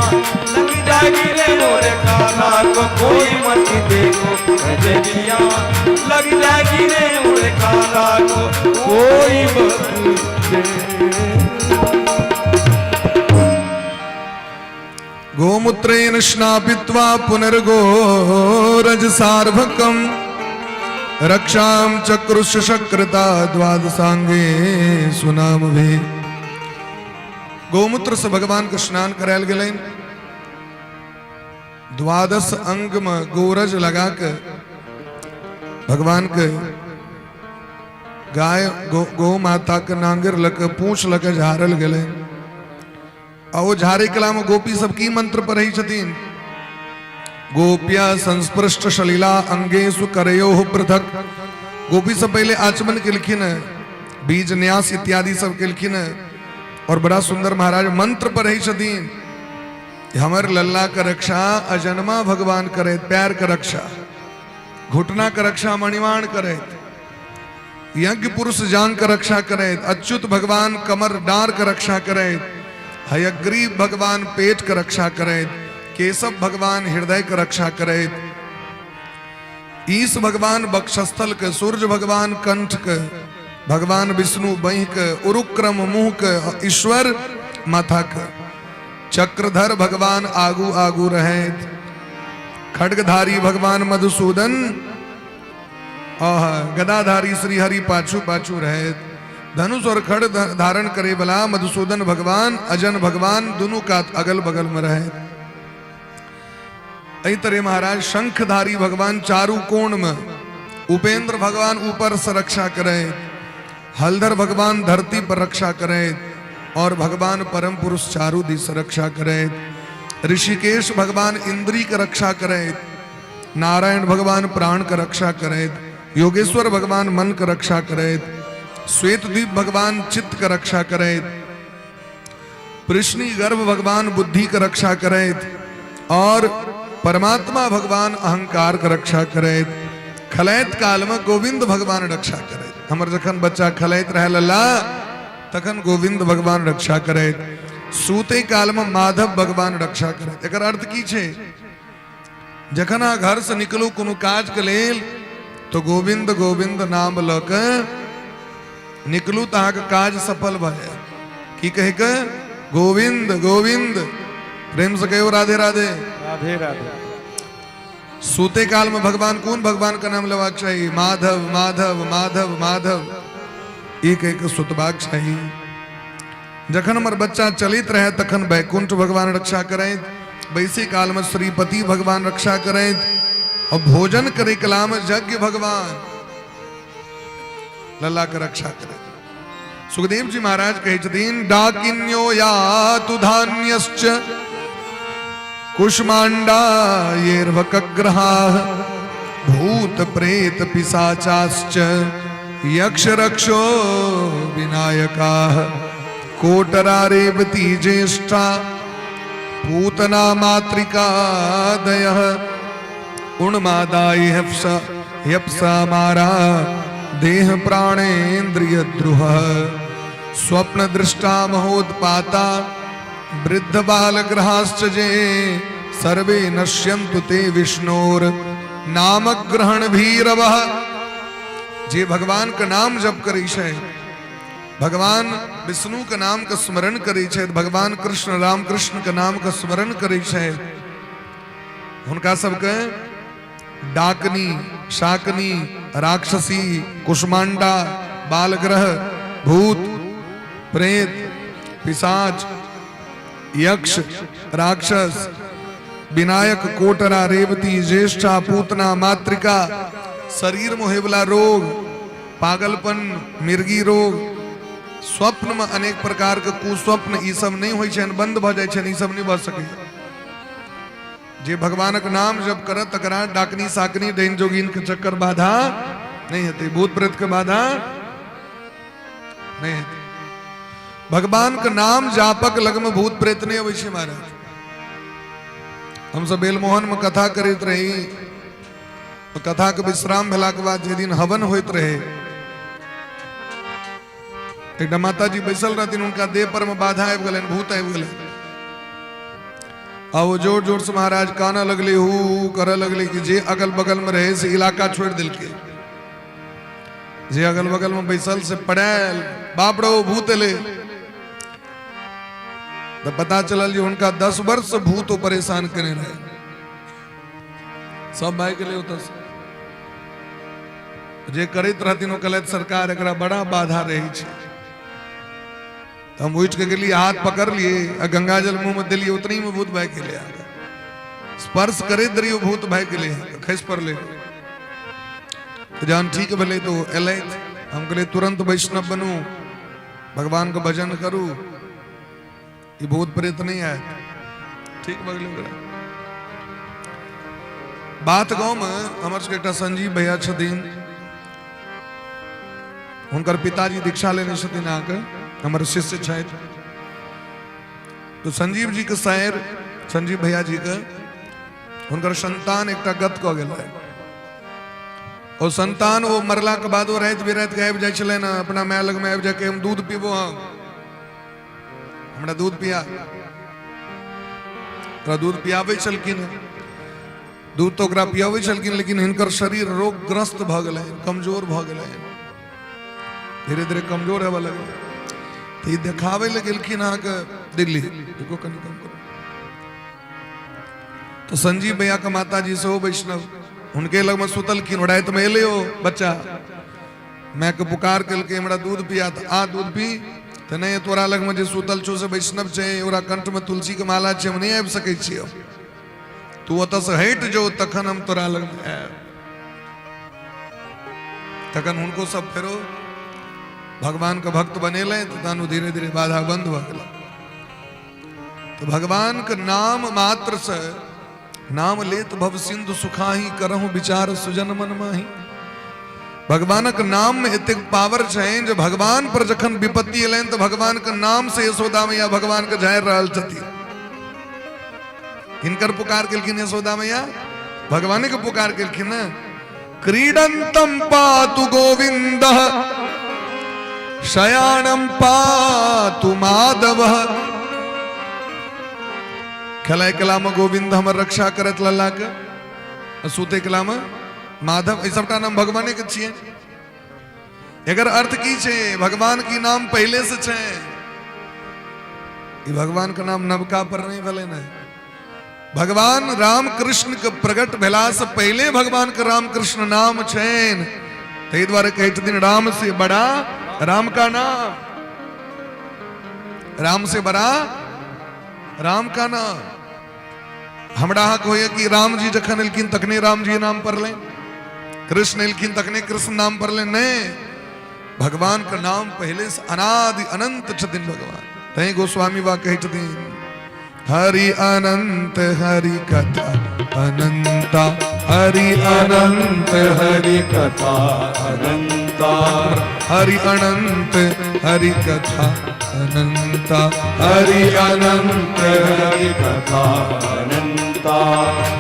लग जाएगी रे मोरे कान्हा को कोई मत देखो नजरिया लग जाएगी रे मोरे कान्हा को कोई मत देखो। गोमूत्रेण स्नापित्वा पुनर्गोरज सार्भकम रक्षां चक्रुशकृता द्वादशांगे सुनाम भी। गोमूत्र से भगवान के स्नान करायल गेलनि। द्वादश अंग में गोरज लगा के भगवान के गाय गौ माता के नांगर लके पूछ लके झारल गेलनि। आ ओ झारे कला में गोपी सब की मंत्र पढ़ै छथिन? गोप्या संस्पृष्ट सलीला अंगेषु करयोः पृथक। गोपी सब पहले आचमन केलखिन, बीज न्यास इत्यादि सब केलखिन और बड़ा सुंदर महाराज मंत्र पढ़ै छथिन, हमर लल्ला के रक्षा अजन्मा भगवान करे, पैर के रक्षा घुटना के रक्षा मणिवाण करे, यज्ञ पुरुष जान के रक्षा करे, अच्युत भगवान कमर डार के रक्षा करे, हयग्रीव भगवान पेट के रक्षा करे, केशव भगवान हृदय के रक्षा करे, ईश भगवान बक्षस्थल के, सूर्य भगवान कंठ के, भगवान विष्णु बह के, उरुक्रम मुंह के, ईश्वर माथा के, चक्रधर भगवान आगू आगू रहे, खड्गधारी भगवान मधुसूदन गदाधारी श्री हरि पाछू पाछू रहे, धनुष और खड़ धारण करे वाला मधुसूदन भगवान अजन भगवान दोनों का अगल बगल में रहे। एहि तरह महाराज शंखधारी भगवान चारू कोण में, उपेंद्र भगवान ऊपर से रक्षा करे, हलधर भगवान धरती पर रक्षा करे और भगवान परम पुरुष चारू दिश रक्षा करे, ऋषिकेश भगवान इंद्री के रक्षा करे, नारायण भगवान प्राण के रक्षा करे, योगेश्वर भगवान मन के रक्षा करे, श्वेतद्वीप भगवान चित्त के रक्षा करे, पृष्णी गर्भ भगवान बुद्धि के रक्षा करे और परमात्मा भगवान अहंकार के रक्षा करे। खलैत काल में गोविंद भगवान रक्षा करे। हमर जखन बच्चा खलैत रहे लल्ला तखन गोविंद भगवान रक्षा करे, सूते काल में माधव भगवान रक्षा करे। एकर अर्थ की छे? जखन अहाँ घर से निकलू कोनो काज के लेल तो गोविंद गोविंद नाम ल के निकलू तो अहाँके काज सफल भऽ जायत। की कहे के? गोविंद गोविंद। प्रेम से कहियो राधे राधे। राधे राधे। सूते काल में भगवान कौन भगवान का नाम लेबाक चाही? माधव माधव माधव माधव एक एक सुतबाक चाही। जखन हमर बच्चा चलित रहे तखन वैकुंठ भगवान रक्षा करैत, बैसे काल में श्रीपति भगवान रक्षा करैत और भोजन करे कला में यज्ञ भगवान लल्ला के रक्षा करैत। सुखदेव जी महाराज कहै छथिन, डाकिन्यो यातु धान्यश्च कुष्मांडा येर्वकग्रहाः भूत प्रेत पिशाचाश्च यक्ष रक्षो विनायकाः कोटरा रेवती ज्येष्ठा पूतना मातृकादयः उन्मादाय ह्यप्सा मारा देह प्राणेन्द्रिय द्रुह स्वप्न दृष्टा महोत्पाता वृद्ध बाल ग्रहाश्च जे सर्वे नश्यन्तु ते विष्णोर नाम ग्रहण भीरवः। जे भगवान के नाम जप करै छै, भगवान विष्णु के नाम के स्मरण करै छै, भगवान कृष्ण राम कृष्ण के नाम के स्मरण करै छै, हुनका सबके डाकनी शाकनी राक्षसी कुष्मांडा बालग्रह भूत प्रेत पिशाच यक्ष राक्षस विनायक कोटरा रेवती ज्येष्ठा पूतना मातृका शरीर में होयवला रोग, पागलपन, मिर्गी रोग, स्वप्न में अनेक प्रकार के कुस्वप्न, ई सब नहीं होइ छनि, बंद भऽ जाइ छनि, ई सब नहीं भऽ सकै। जे भगवानक नाम जप करत तकरा डाकनी साकनी डाइन जोगिन के चक्कर बाधा नहीं हेतै, भूत प्रेत के बाधा नहीं हेतै। भगवान के नाम जापक लगमे भूत प्रेत नहि अबै छै महाराज। हमसब बेलमोहन में कथा करैत रही, तो कथा के विश्राम भेलाके बाद जे दिन हवन होइत रहे, एकटा माता जी बैसल रहथिन, हुनका देह पर में बाधा आबि गेलनि, भूत आबि गेलनि आ ओ जोर जोर से महाराज कानऽ लगले, हू हू करऽ लगले कि जे अगल बगल में रहे से इलाका छोड़ि देलकै, जे अगल बगल में बैसल से पड़ायल, बाप रो भूत एलै। तऽ पता चलल जे हुनका 10 वर्ष से भूत ओ परेशान केने रहे। सब भागि गेलै ओतऽ से। जे करैत रहथिन ओ कहलथि सरकार एकरा बड़ा बाधा रहै छै। तऽ हम उठि कऽ गेलियै, हाथ पकड़लियै आ गंगाजल मुँह में देलियै, उतनी में भूत भागि गेलै। अहाँके स्पर्श करैत रहियौ, भूत भागि गेलै, खसि पड़लै। तऽ जहन ठीक भेलै तऽ ओ एलथि। हम कहलियै तुरन्त वैष्णव बनू, भगवानके भजन करू, ई भूत प्रेत नहि आयत। ठीक भऽ गेलै ओकरा। बात गाँवमे हमर सबके एकटा संजीव भैया छथिन, हुनकर पिताजी दीक्षा लेने छथिन, अहाँके हमर शिष्य छथि। तो संजीव जी के शायर संजीव भैया जी के हुनकर संतान एकटा गत कऽ गेल रहै। ओ संतान ओ मरला के बाद ओ राति बिराति के आबि जाइ छलै ने अपना माय लगमे आबि जाके, हम दूध पीबो, हम हमरा दूध पिया। ओकरा दूध पियाबै छलखिन, दूध तऽ ओकरा पियाबै छलखिन, लेकिन हिनकर शरीर रोगग्रस्त भऽ गेलै, कमजोर भऽ गेलै, धीरे धीरे कमजोर हेबऽ लगलै। तऽ ई देखाबै लए गेलखिन अहाँके दिल्ली। देखो कनि कम करू। तऽ संजीव भैया के माता जी सेहो वैष्णव, हुनके लगमे सुतलखिन। रातिमे एलै ओ बच्चा, मायके पुकार केलकै हमरा दूध पिया। तऽ आ दूध पी। तऽ नहि, तोरा लगमे जे सुतल छौ से वैष्णव छै, ओकरा कंठमे तुलसीके माला छै, हम नहि आबि सकै छियै, तू ओतऽसँ हटि जो तखन हम तोरा लगमे आयब। तखन हुनको सब फेरो भगवानके भक्त बनेलनि, तहन ओ धीरे धीरे बाधा बंद भऽ गेलै। तऽ भगवानके नाम मात्रसँ, नाम लेत भव सिंधु सुखाही, करहु विचार सुजन मन माही। भगवानक नाम में एतेक पावर छनि जे भगवान पर जखन विपत्ति एलनि तऽ भगवान के नाम से यशोदा मैया भगवान के झाड़ि रहल छथिन। हिनकर पुकार केलखिन यशोदा मैया, भगवान के पुकार केलखिन ने। क्रीडंतम पातु गोविंद शयानम पातु माधव। खेलाय कला में गोविंद हमर रक्षा करत लल्ला के, सुते कला में माधव, ई सबटा नाम भगवाने के छियै। एकर अर्थ की छै? भगवान की नाम पहले से छै। ई भगवान के नाम नवका पर नहीं भेलै ने। भगवान राम कृष्ण के प्रकट भेला से पहले भगवान के राम कृष्ण नाम छैन। ताहि दुआरे कहै छथिन राम से बड़ा राम का नाम, राम से बड़ा राम का नाम। हमरा अहाँके होइए कि राम जी जखन एलखिन तखने राम जी नाम पड़लनि, कृष्ण एलखिन तखने कृष्ण नाम पड़लनि। नहि, भगवान के नाम पहले से अनादि अनंत छथिन भगवान। तैं गोस्वामी बा कहै छथिन हरि अनंत हरि कथा अनंता, हरि अनंत हरि कथा अनंता, हरि अनंत हरि कथा अनंता, हरि अनंत हरि कथा अनंता।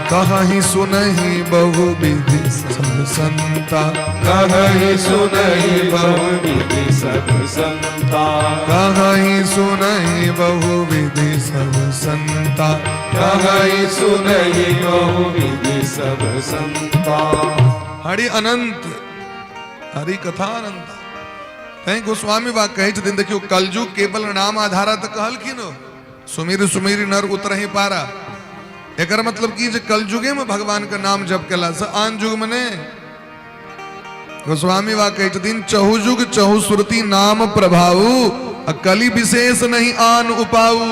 कहीं सुनहि बहु विधि सब संता, कहीं सुनहि बहु विधि सब संता, कहीं सुनहि बहु विधि सब संता, कहीं सुनहि बहु विधि सब संता। हरि अनंत हरि कथा अनंता। तैं गोस्वामी बा कहै छथिन देखियौ कलयुग केवल नाम आधारा तऽ कहलखिन ओ, सुमिर सुमिर नर उतरहि पारा। एकर मतलब की जे कलयुगे में भगवान के नाम जप केला से, आन युग में नहि। गोस्वामी बा कहै छथिन चहु युग चहु सुरती नाम प्रभाऊ, आ कलि विशेष नहीं आन उपाऊ।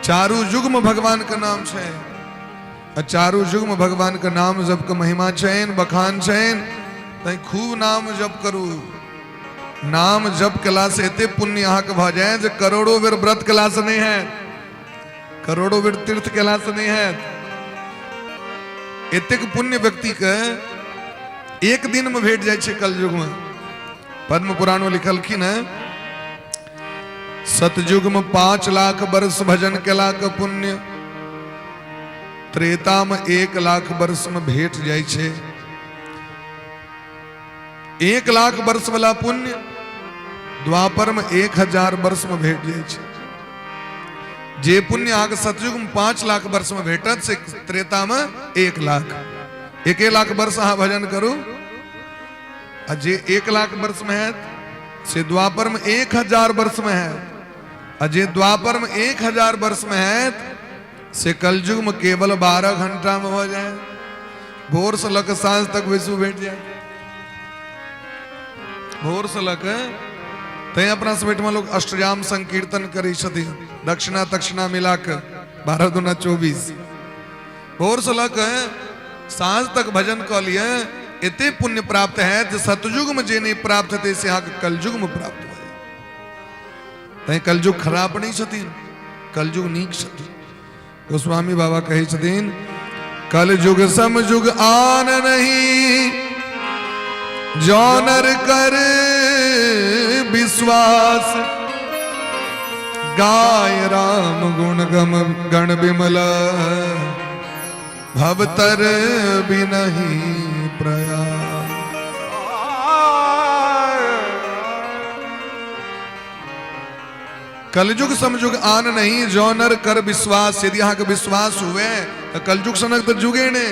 चारू युग में भगवान के नाम छै, आ चारू युग में भगवान के नाम जप के महिमा छैन, बखान छैन। तैं खूब नाम जप करू। नाम जप केला से एते पुण्य अहाँके भऽ जाय जे करोड़ों बेर व्रत केला से नहीं हैत, करोड़ों बेर तीर्थ केला से नहीं हैत। एतेक पुण्य व्यक्ति के एक दिन में भेट जाइ छै कलयुग में। पद्म पुराण में लिखलखिन है सतयुग में 5 लाख वर्ष भजन केला के पुण्य त्रेता में 1 लाख वर्ष में भेट जाइ छै। 1 लाख वर्ष वाला पुण्य द्वापर में 1000 वर्ष में भेट जाइ छै। जे पुण्य अहाँके सतयुग में 5 लाख वर्ष में भेटत से त्रेता में 1 लाख, 1 लाख वर्ष अहाँ भजन करू, आ जे 1 लाख वर्ष में हैत से द्वापर में 1000 वर्ष में हैत, आ जे द्वापर में 1000 वर्ष में हैत से कलयुग में केवल 12 घंटा में हो जाए। भोर से लग साँझ तक विश्व भेट जाए, भोर से लग। तैं अपना सब एहिठमा लोग अष्टयाम संकीर्तन करै छथिन, दक्षिणा तक्षिणा मिला के 12 दूना 24। भोर से लग साँझ तक भजन कऽ लिअ, एते पुण्य प्राप्त है जे सतयुग में जे नहीं प्राप्त हेतै से अहाँके कलयुग में प्राप्त भऽ जायत। तैं कलयुग खराब नहीं छथिन, कलयुग नीक छथिन। गोस्वामी बाबा कहै छथिन, कलयुग समयुग आन नहीं, जौनर कर विश्वास, गाय राम गुण गम गण विमल, भवतर भी नहीं प्रयास। कलयुग समयुग आन नहीं, जो नर कर विश्वास। यदि अहाँके विश्वास हुए तऽ कलयुग सनक तऽ जुगे ने।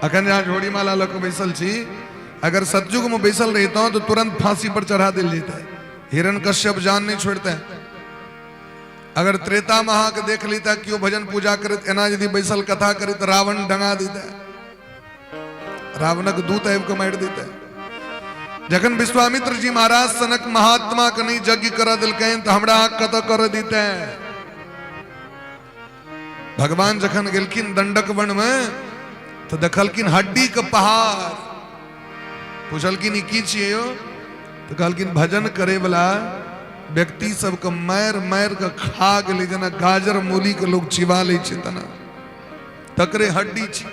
अखन जहाँ झोड़ी माला लऽ कऽ बैसल छी, अगर सतयुग में बैसल रहितहुँ तऽ तुरंत फांसी पर चढ़ा देल जेतै, हिरण कश्यप जान नहीं छोड़ते। अगर त्रेता में अहाँके देख लीता केओ भजन पूजा करैत, एना यदि बैसल कथा करैत, रावण डंगा दिता, रावणक दूत आबि कऽ मारि दिता। जखन विश्वामित्र जी महाराज सनक महात्मा के नहीं यज्ञ कर देलकनि तऽ हमरा कतऽ कर दिते। भगवान जखन गेलखिन दंडक वन में तऽ देखलखिन हड्डी के पहाड़। पूछलखिन ई की छियै यौ? तऽ कहलखिन भजन करे वाला व्यक्ति सबके मारि मारि के खा गेलै, जेना गाजर मूली के लोग चिबा लै छै तेना, तकरे हड्डी छी।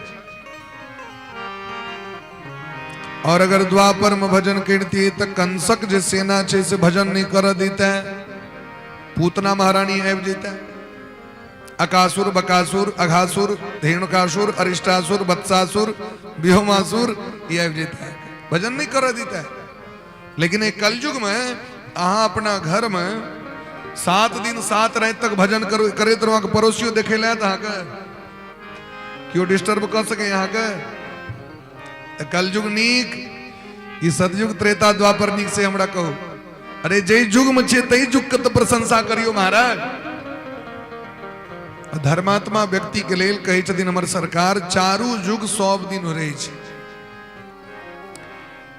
और अगर द्वापर में भजन करती तऽ कंसक जे सेना छै से भजन नहीं कर देते, पूतना महारानी आबि जेते, अकासुर बकासुर अघासुर धेनुकासुर अरिष्टासुर बत्सासुर व्योमासुर ये आबि जेते, भजन नहीं कर देते। लेकिन एक कलयुग में अहाँ अपना घर में 7 दिन 7 राति तक भजन करू करैत रहू, अहाँके पड़ोसियो देखे लए अहाँके केओ डिस्टर्ब कऽ सके अहाँके? तऽ कलयुग नीक ई सतयुग त्रेता द्वापर नीक से हमरा कहू। अरे जै युग में छियै तै युग के तऽ प्रशंसा करियौ महाराज। धर्मात्मा व्यक्ति के लेल कहै छथिन हमर सरकार, चारू युग सब दिन रहै छै।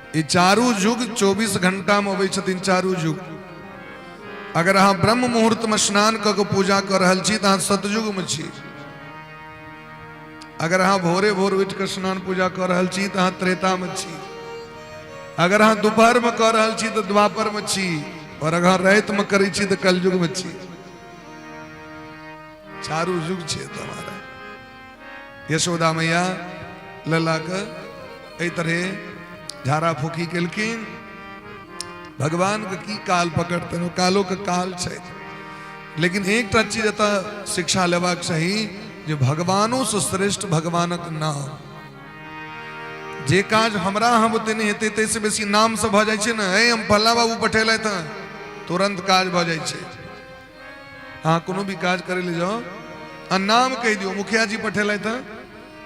ई चारू युग 24 घंटा में अबै छथिन चारू युग। अगर अहाँ ब्रह्म मुहूर्त में स्नान कऽ के पूजा कऽ रहल छी तऽ अहाँ सतयुग में छी। अगर अहाँ भोरे भोर उठि कऽ स्नान पूजा कऽ रहल छी तऽ अहाँ त्रेता में छी। अगर अहाँ दोपहर में कऽ रहल छी तऽ द्वापर में छी, और अगर राति में करै छी तऽ कलयुग में छी। चारू युग छै तुम्हारा। यशोदा मैया लला के एहि तरहे झाड़ा फूकी केलखिन। भगवान के की काल पकड़तनि, ओ कालो के काल छै। लेकिन एकटा चीज एतऽ शिक्षा लेबाक चाही जे भगवानो से श्रेष्ठ भगवानक नाम। जे काज हमरा अहाँ बुते नहि हेतै ताहिसँ बेसी नामसँ भऽ जाइ छै ने। हे हम फल्ला बाबू पठेलथि हँ, तुरन्त काज भऽ जाइ छै। अहाँ कोनो भी काज करै लए जाउ आ नाम कहि दियौ, मुखिया जी पठेलथि हँ,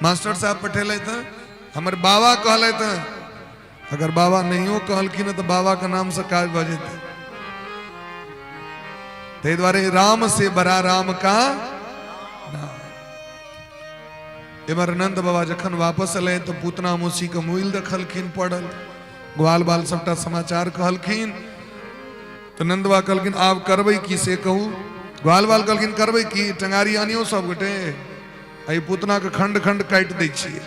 मास्टर साहब पठेलथि हँ, हमर बाबा कहलथि हँ। अगर बाबा नहियो कहलखिन तऽ बाबा के नाम से काज भऽ जेतै। ताहि दुआरे राम से बड़ा राम का नाम। एमहर नंद बाबा जखन वापस एलै तऽ पूतना मौसी के मुइल देखलखिन पड़ल। ग्वाल बाल सबटा समाचार कहलखिन तऽ नंद बाबा कहलखिन आब करबै की से कहू। ग्वाल बाल कहलखिन करबै की, टंगारी आनियौ सब गोटे, एहि पूतना के खंड खंड काटि दै छियै।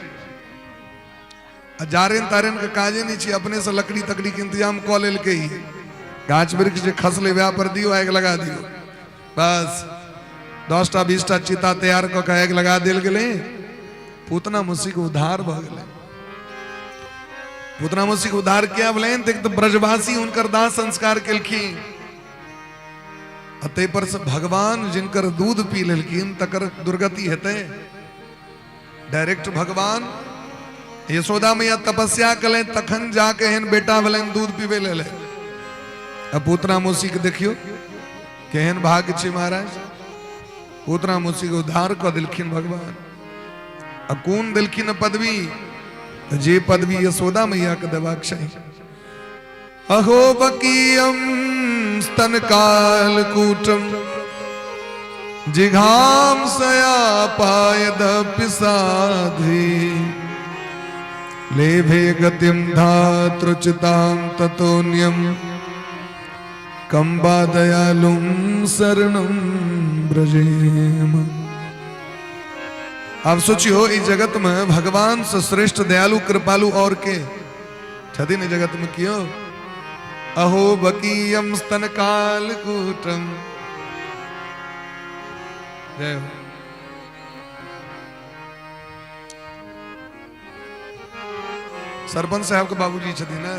आ जारेन तारेन के काजे नहि छै, अपने से लकड़ी तकड़ी के इंतजाम कऽ लेलकै। गाछ वृक्ष जे खसलै वएह पर दियौ, आगि लगा दियौ। बस 10टा 20टा चिता तैयार कऽ के आगि लगा देल गेलै। पूतना मौसी के उद्धार भऽ गेलै। पूतना मौसी के उद्धार किया भेलनि? तऽ एक तऽ ब्रजवासी हुनकर दाह संस्कार केलखिन। आ ताहि पर से भगवान जिनकर दूध पी लेलखिन तकर दुर्गति हेतै? डायरेक्ट भगवान यशोदा मैया तपस्या कलनि तखन जाके एहन बेटा भेलनि दूध पीबै लेल। आ पूतना मौसी के देखियौ केहन भाग्य छै महाराज, पूतना मौसी के उद्धार कऽ देलखिन भगवान। आ कोन देलखिन पदवी? जे पदवी यशोदा मैया के देबाक चाही। अहो बकीयम स्तन काल कूटम जिघाम सया पायदपि साधि लेभे गतिम धातृचितां ततोन्यम कम्बा दयालुं शरणं ब्रजेम। आब सोचियो, इस जगत में भगवान से श्रेष्ठ दयालु कृपालु और के छथिन एहि जगत में कियो? अहो बकीयम स्तन काल कूटम। जय हो। सरपंच साहब के बाबूजी छथिन ने,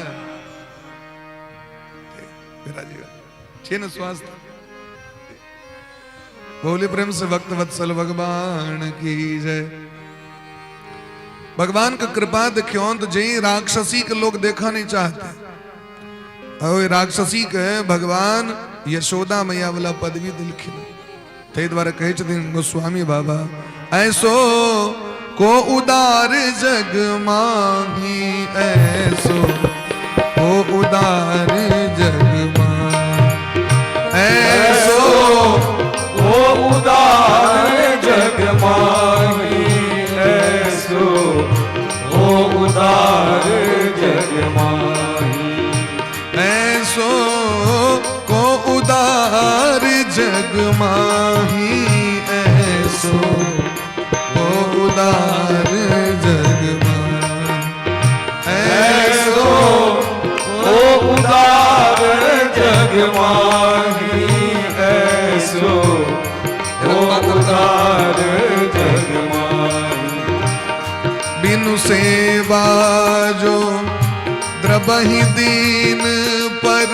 जी छै ने स्वास्थ्य? बोले प्रेम से भक्त वत्सल भगवान की जय। भगवान के कृपा देखियो तो जे राक्षसी के लोग देखा नहीं चाहते, और राक्षसी के भगवान यशोदा मैया वाला पदवी दिलखिन। ताहि दुआरे कहै छथिन गोस्वामी बाबा, ऐसो को उदार जग माही, ऐसो को उदार जग माही, ऐसो को उदार जग माही, ऐसो को उदार जग माही, ऐसो को उदार जग माही, ऐसो को उदार जग माही, ऐसो को उदार जग माही, ऐसो को उदार जग माही। बिनु सेवा जो द्रबहि दीन पर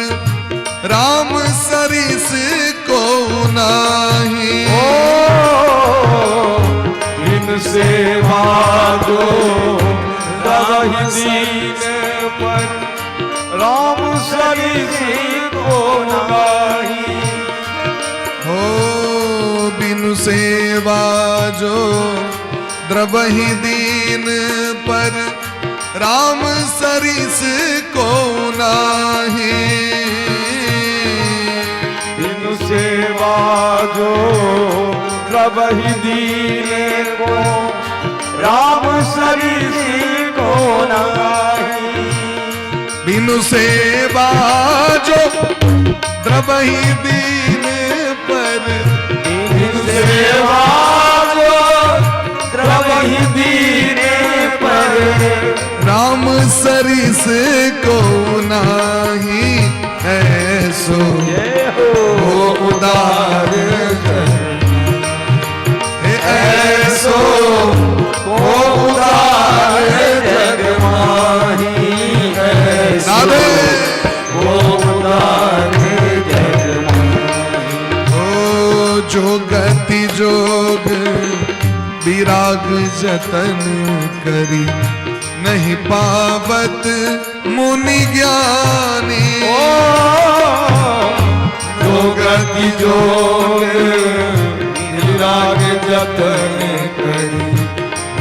राम सरिस को नाही। ओ बिन सेवा जो द्रबहि दीन पर राम सरिस को नाही। हो बिनु सेवा जो द्रबहि दीन पर राम सरिस को नाही। बिनु सेवा जो द्रबहि दीन को राम सरिस को नाही। बिनु सेवा जो द्रबहि दीन पर, बिनु सेवा जो द्रबहि दीन पर राम सरिस को नाही। ऐसो हो उदार ऐसो को उदार जग माही, ऐसो राधे को उदार जग माही। ओ जो गति जोग विराग जतन करी नहीं पावत मुनि ज्ञानी। ओ जो गति जोग विराग जतन करी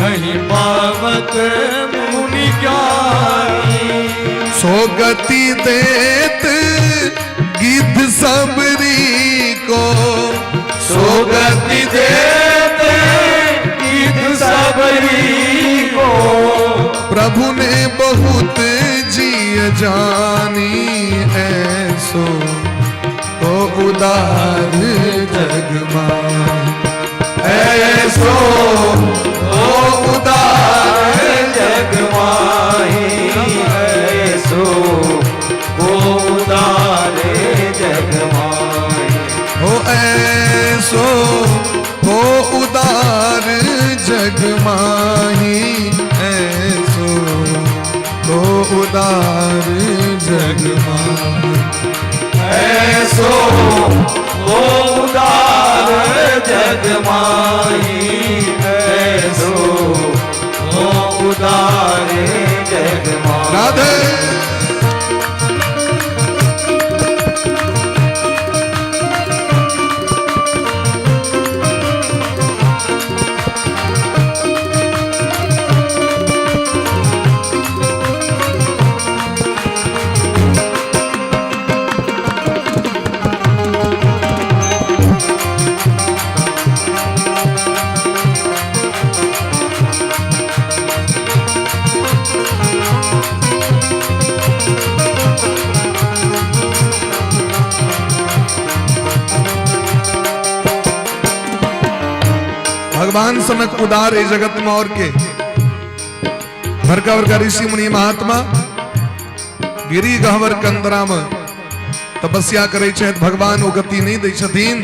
नहीं पावत मुनि ज्ञानी। सो गति देत गिद्ध सबरी को, सो गति देत गिद्ध सबरी को। प्रभु ने बहुत जिय जानी, ऐसो को उदार जग माही, ऐसो को उदार जग माही, ऐसो को उदार जग माही। हो ऐसो को उदार जग माही, ऐसो को उदार जग माही, ऐसो को भगवान सनक उदार एहि जगत में और के बड़का बड़का ऋषि मुनि महात्मा गिरी गहवर कंदरा में तपस्या करै छथि, भगवान ओ गति नहीं दै छथिन।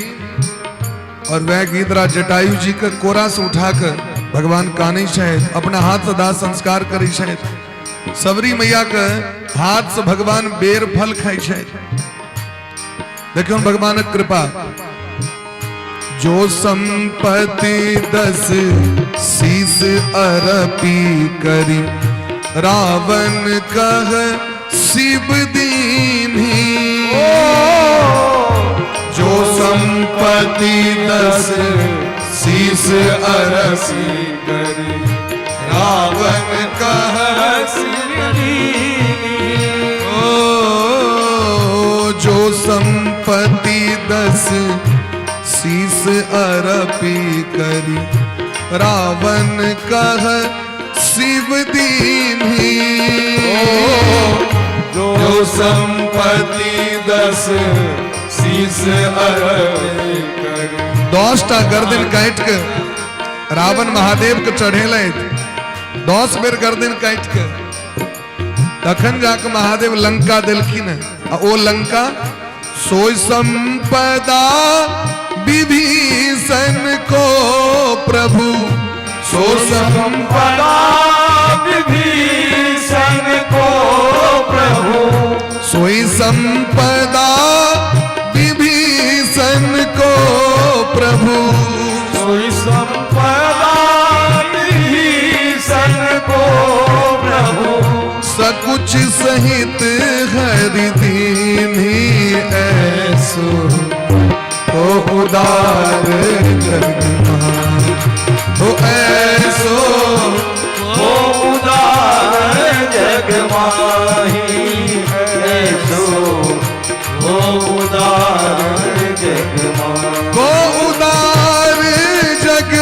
और वह गीतराज जटायु जी के कोरा से उठा के भगवान कानै छथि, अपना हाथ से दाह संस्कार करै छथि। सबरी मैया के हाथ से भगवान बेर फल खाइ छथि। देखियौ भगवानक कृपा। जो संपत्ति 10 शीस अरपी करी, रावण कह शिव दीन्ही। जो संपत्ति 10 शीस अरपी करी, रावण कह शिव दीन्ही। ओ जो संपत्ति 10 शीस अरपी करी, रावण कह शिव दीन्ही। जो संपत्ति 10 शीस अरपी करी। 10टा गर्दन काटि के रावण महादेव के चढ़ेलथि, 10 बेर गर्दन काटि के तखन जाके महादेव लंका देलखिन। आ ओ लंका सोई संपदा विभीषण को प्रभु, सो संपदा विभीषण को प्रभु, सोई संपदा विभीषण को प्रभु, सोई संपदा विभीषण को प्रभु, सकुच सहित हरि दीन्ही। ऐसो तो उदार जग माही, तो ऐसो तो उदार जग माही। ऐसो तो उदार जग माही। को उदार जग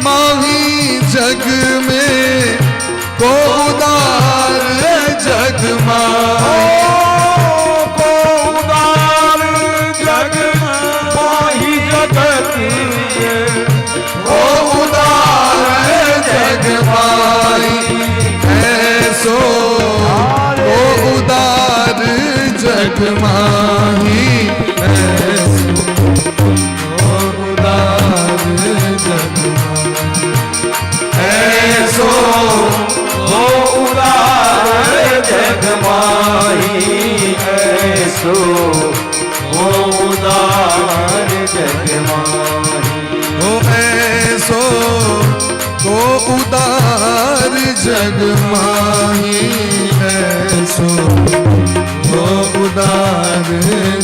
माही जग में, को उदार जग माही, को उदार जग माही जगत में, को उदार जग माही। ऐसो को उदार जग माही, ऐसो को उदार जग माही, ऐसो को उदार जग माही। ऐसो को उदार जग माही। ओ ऐसो को उदार जग माही, ऐसो को उदार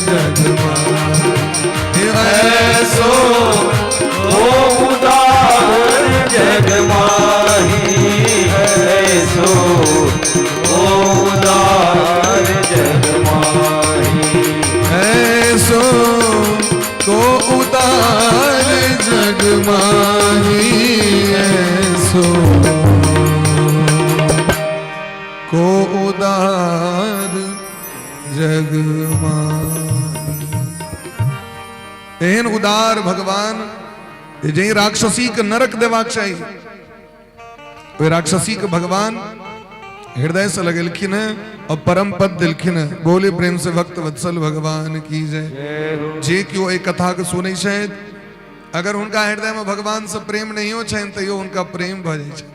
जग माही, ऐसो को उदार जग माही। ऐसो को उदार जग माही। ऐसो को उदार जग माही, ऐसो को उदार जग माही। एहन उदार भगवान जे राक्षसी के नरक देबाक चाही, ओहि राक्षसी के भगवान हृदय से लगेलखिन है और परम पद दिलखिन है। बोले प्रेम से भक्त वत्सल भगवान की जय। जे केओ एहि कथा के सुनै छथि, अगर हुनका हृदय में भगवान से प्रेम नहीं हो छनि तैयो हुनका प्रेम भऽ जाइ छै।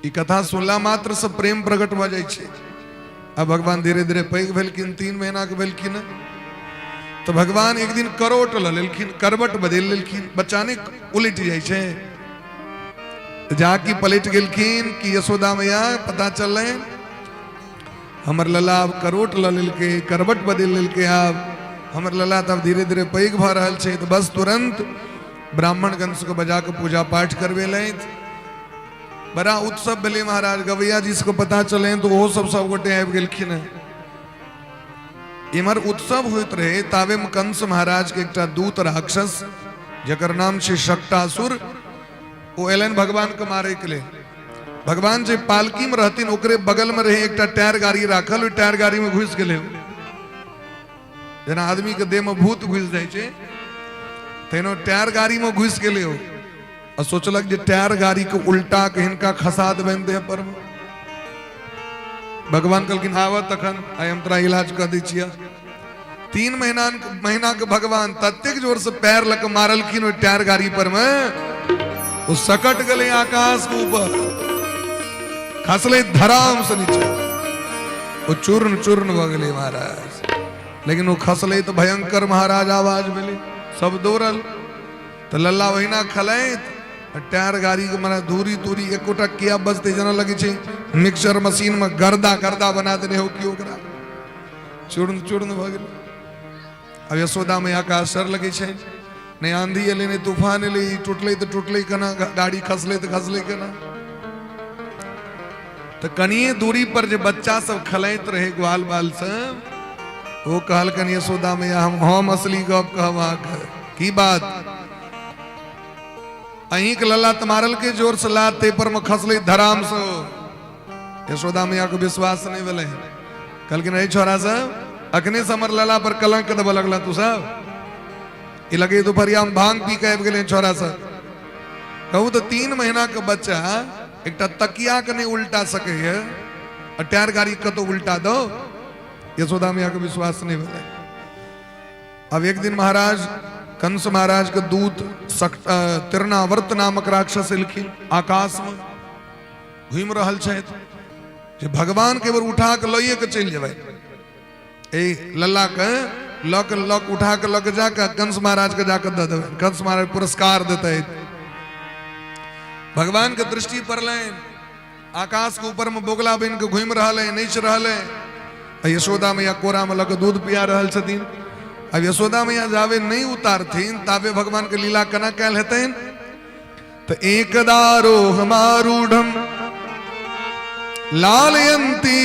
ई कथा सुनला मात्र से प्रेम प्रकट भऽ जाइ छै। आ भगवान धीरे धीरे पैघ भेलखिन, 3 महीना के भेलखिन तऽ भगवान एक दिन करोट लऽ लेलखिन, करबट बदलि लेलखिन। बच्चा नहि उलटि जाइ छै, जाकि पलटि गेलखिन कि यशोदा मैया पता चललै हमर लला आब करोट लऽ लेलकै, करबट बदलि लेलकै, आब हमर लला तऽ आब धीरे धीरे पैघ भऽ रहल छै। तऽ बस तुरंत ब्राह्मणगण सबके बजा कऽ पूजा पाठ करबेलथि। बड़ा उत्सव भेलै महाराज। गवैया जी सबके पता चलनि तऽ ओहो सब सब गोटे आबि गेलखिन हेँ। इम्हर उत्सव होइत रहे ताबे में कंस महाराज के एकटा दूत राक्षस जकर नाम छै शक्टासुर, ओ एलनि भगवान के मारे के लेल। भगवान जे पालकी में रहथिन ओकरे बगल में रहे एकटा टायर गाड़ी राखल, ओहि टायर गाड़ी में घुसि गेलै। जेना आदमी के देह में भूत घुसि जाइ छै तहिना टायर गाड़ी में घुसि गेलै ओ। आ सोचलक जे टायर गाड़ी के उल्टा के हिनका खसा देबनि देह पर। भगवान कहलखिन आबऽ तखन आइ हम तोरा इलाज कऽ दै छियह। 3 महीना महीना के भगवान ततेक जोर से पैर लऽ के मारलखिन ओहि टायर गाड़ी पर में, ओ सकट गेलै आकाश के ऊपर, खसलै धराम से नीचे, ओ चूर्ण चूर्ण भऽ गेलै महाराज। लेकिन ओ खसलै तऽ भयंकर महाराज आवाज भेलै, सब दौड़ल तऽ लल्ला ओहिना खलैत टायर गाड़ी के मने धूरी तूरी एकोटा किया बजतै, जेना लगै छै मिक्सर मशीन में गर्दा गर्दा बना देने हो कि ओकरा चूर्ण चूर्ण भऽ गेलै। आब यशोदा मैया के असर लगै छै, नहि आंधी एलै नहि तूफान एलै, ई टूटलै तऽ टूटलै केना, गाड़ी खसलै तऽ खसलै केना। तऽ कनिए दूरी पर जे बच्चा सब खेलाइत रहै ग्वाल बाल सब, ओ कहलकनि यशोदा मैया हम असली गप कहब अहाँके। की बात? अहींके लल्ला तऽ मारलकै जोर से लात, ताहि पर मे खसलै धराम से। यशोदा मैया के विश्वास नहीं भेलै, कहलखिन अरे छोरा सब अखने से हमर लला पर कलंक देबऽ लगला तू सब, ई लगे दुपहरिया में भांग पी के आबि गेलै छोरा सब। कहू तऽ 3 महीना के बच्चा एकटा तकिया के नहीं उल्टा सकैए आ टायर गाड़ी कतौ उल्टा दो। यशोदा मैया के विश्वास नहीं भेलै। अब एक दिन महाराज कंस महाराज के दूत तृणावर्त नामक राक्षस एलखिन, आकाश में घूमि रहल छथि जे भगवान के बेर उठा के लइए के चलि जेबै, ए लल्ला के लऽ के लऽ के उठा के लऽ के जाके कंस महाराज के जाके दऽ देबै, कंस महाराज पुरस्कार देतै। भगवान के दृष्टि पड़लनि, आकाश के ऊपर में बोगला बनि के घूमि रहल है, नाचि रहल है, आ यशोदा मैया कोरा में लऽ के दूध पिया रहल छथिन। अब यशोदा मैया जाबे नहीं उतारथिन ताबे भगवान के लीला केना कैल हेतनि। तो एकदारोहमारूढ़म लालयंती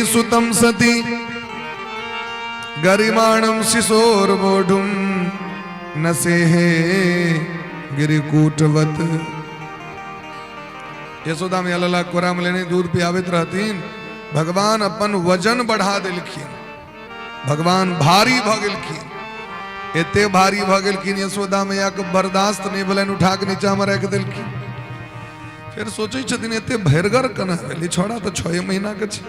सुतम सती गरिमाणम शिशोर्वोढुम नसेहे गिरिकूटवत। यशोदा मैया लला कोरा में लेने दूध पियाबैत रहथिन, भगवान अपन वजन बढ़ा देलखिन, भगवान भारी भऽ गेलखिन, एते भारी भऽ गेलखिन यशोदा मैया के बर्दाश्त नहीं भेलनि, उठा के नीचा में राखि देलखिन। फेर सोचै छथिन एते भरिगर केना भेलै, छोड़ा तऽ 6 महीना के छै,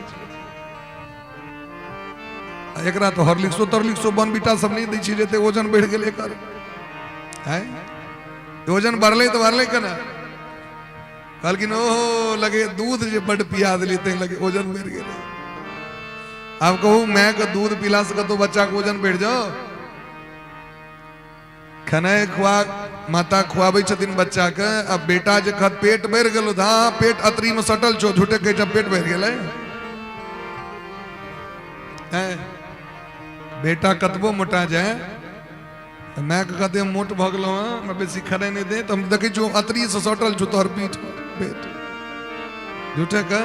आ एकरा तऽ हॉर्लिक्सो तॉर्लिक्सो बॉर्नविटा सब नहि दै छै जे एते वजन बढ़ि गेलै एकर, आँय वजन बढ़लै तऽ बढ़लै केना। कहलखिन ओहो लगे दूध जे बड पिया देलियै तैं लगे वजन बढ़ि गेलै। आब कहू माय के दूध पीला से कतौ बच्चा के वजन बढ़ि जाओ? खेनाइ खुआ माता खुआबै छथिन बच्चा के, अब बेटा जे कहत पेट बढ़ि गेलो, तऽ हाँ पेट अतरी में सटल छौ, झूठे कहै छै पेट बढ़ि गेलै। बेटा कतबो मोटा जाय तऽ मायके कहतै हम मोट भऽ गेलहुँ हँ, हमरा बेसी खेनाइ नहि दे, तऽ हम देखै छियौ अतरीसँ सटल छौ तोहर पीठ पेट। झूठे के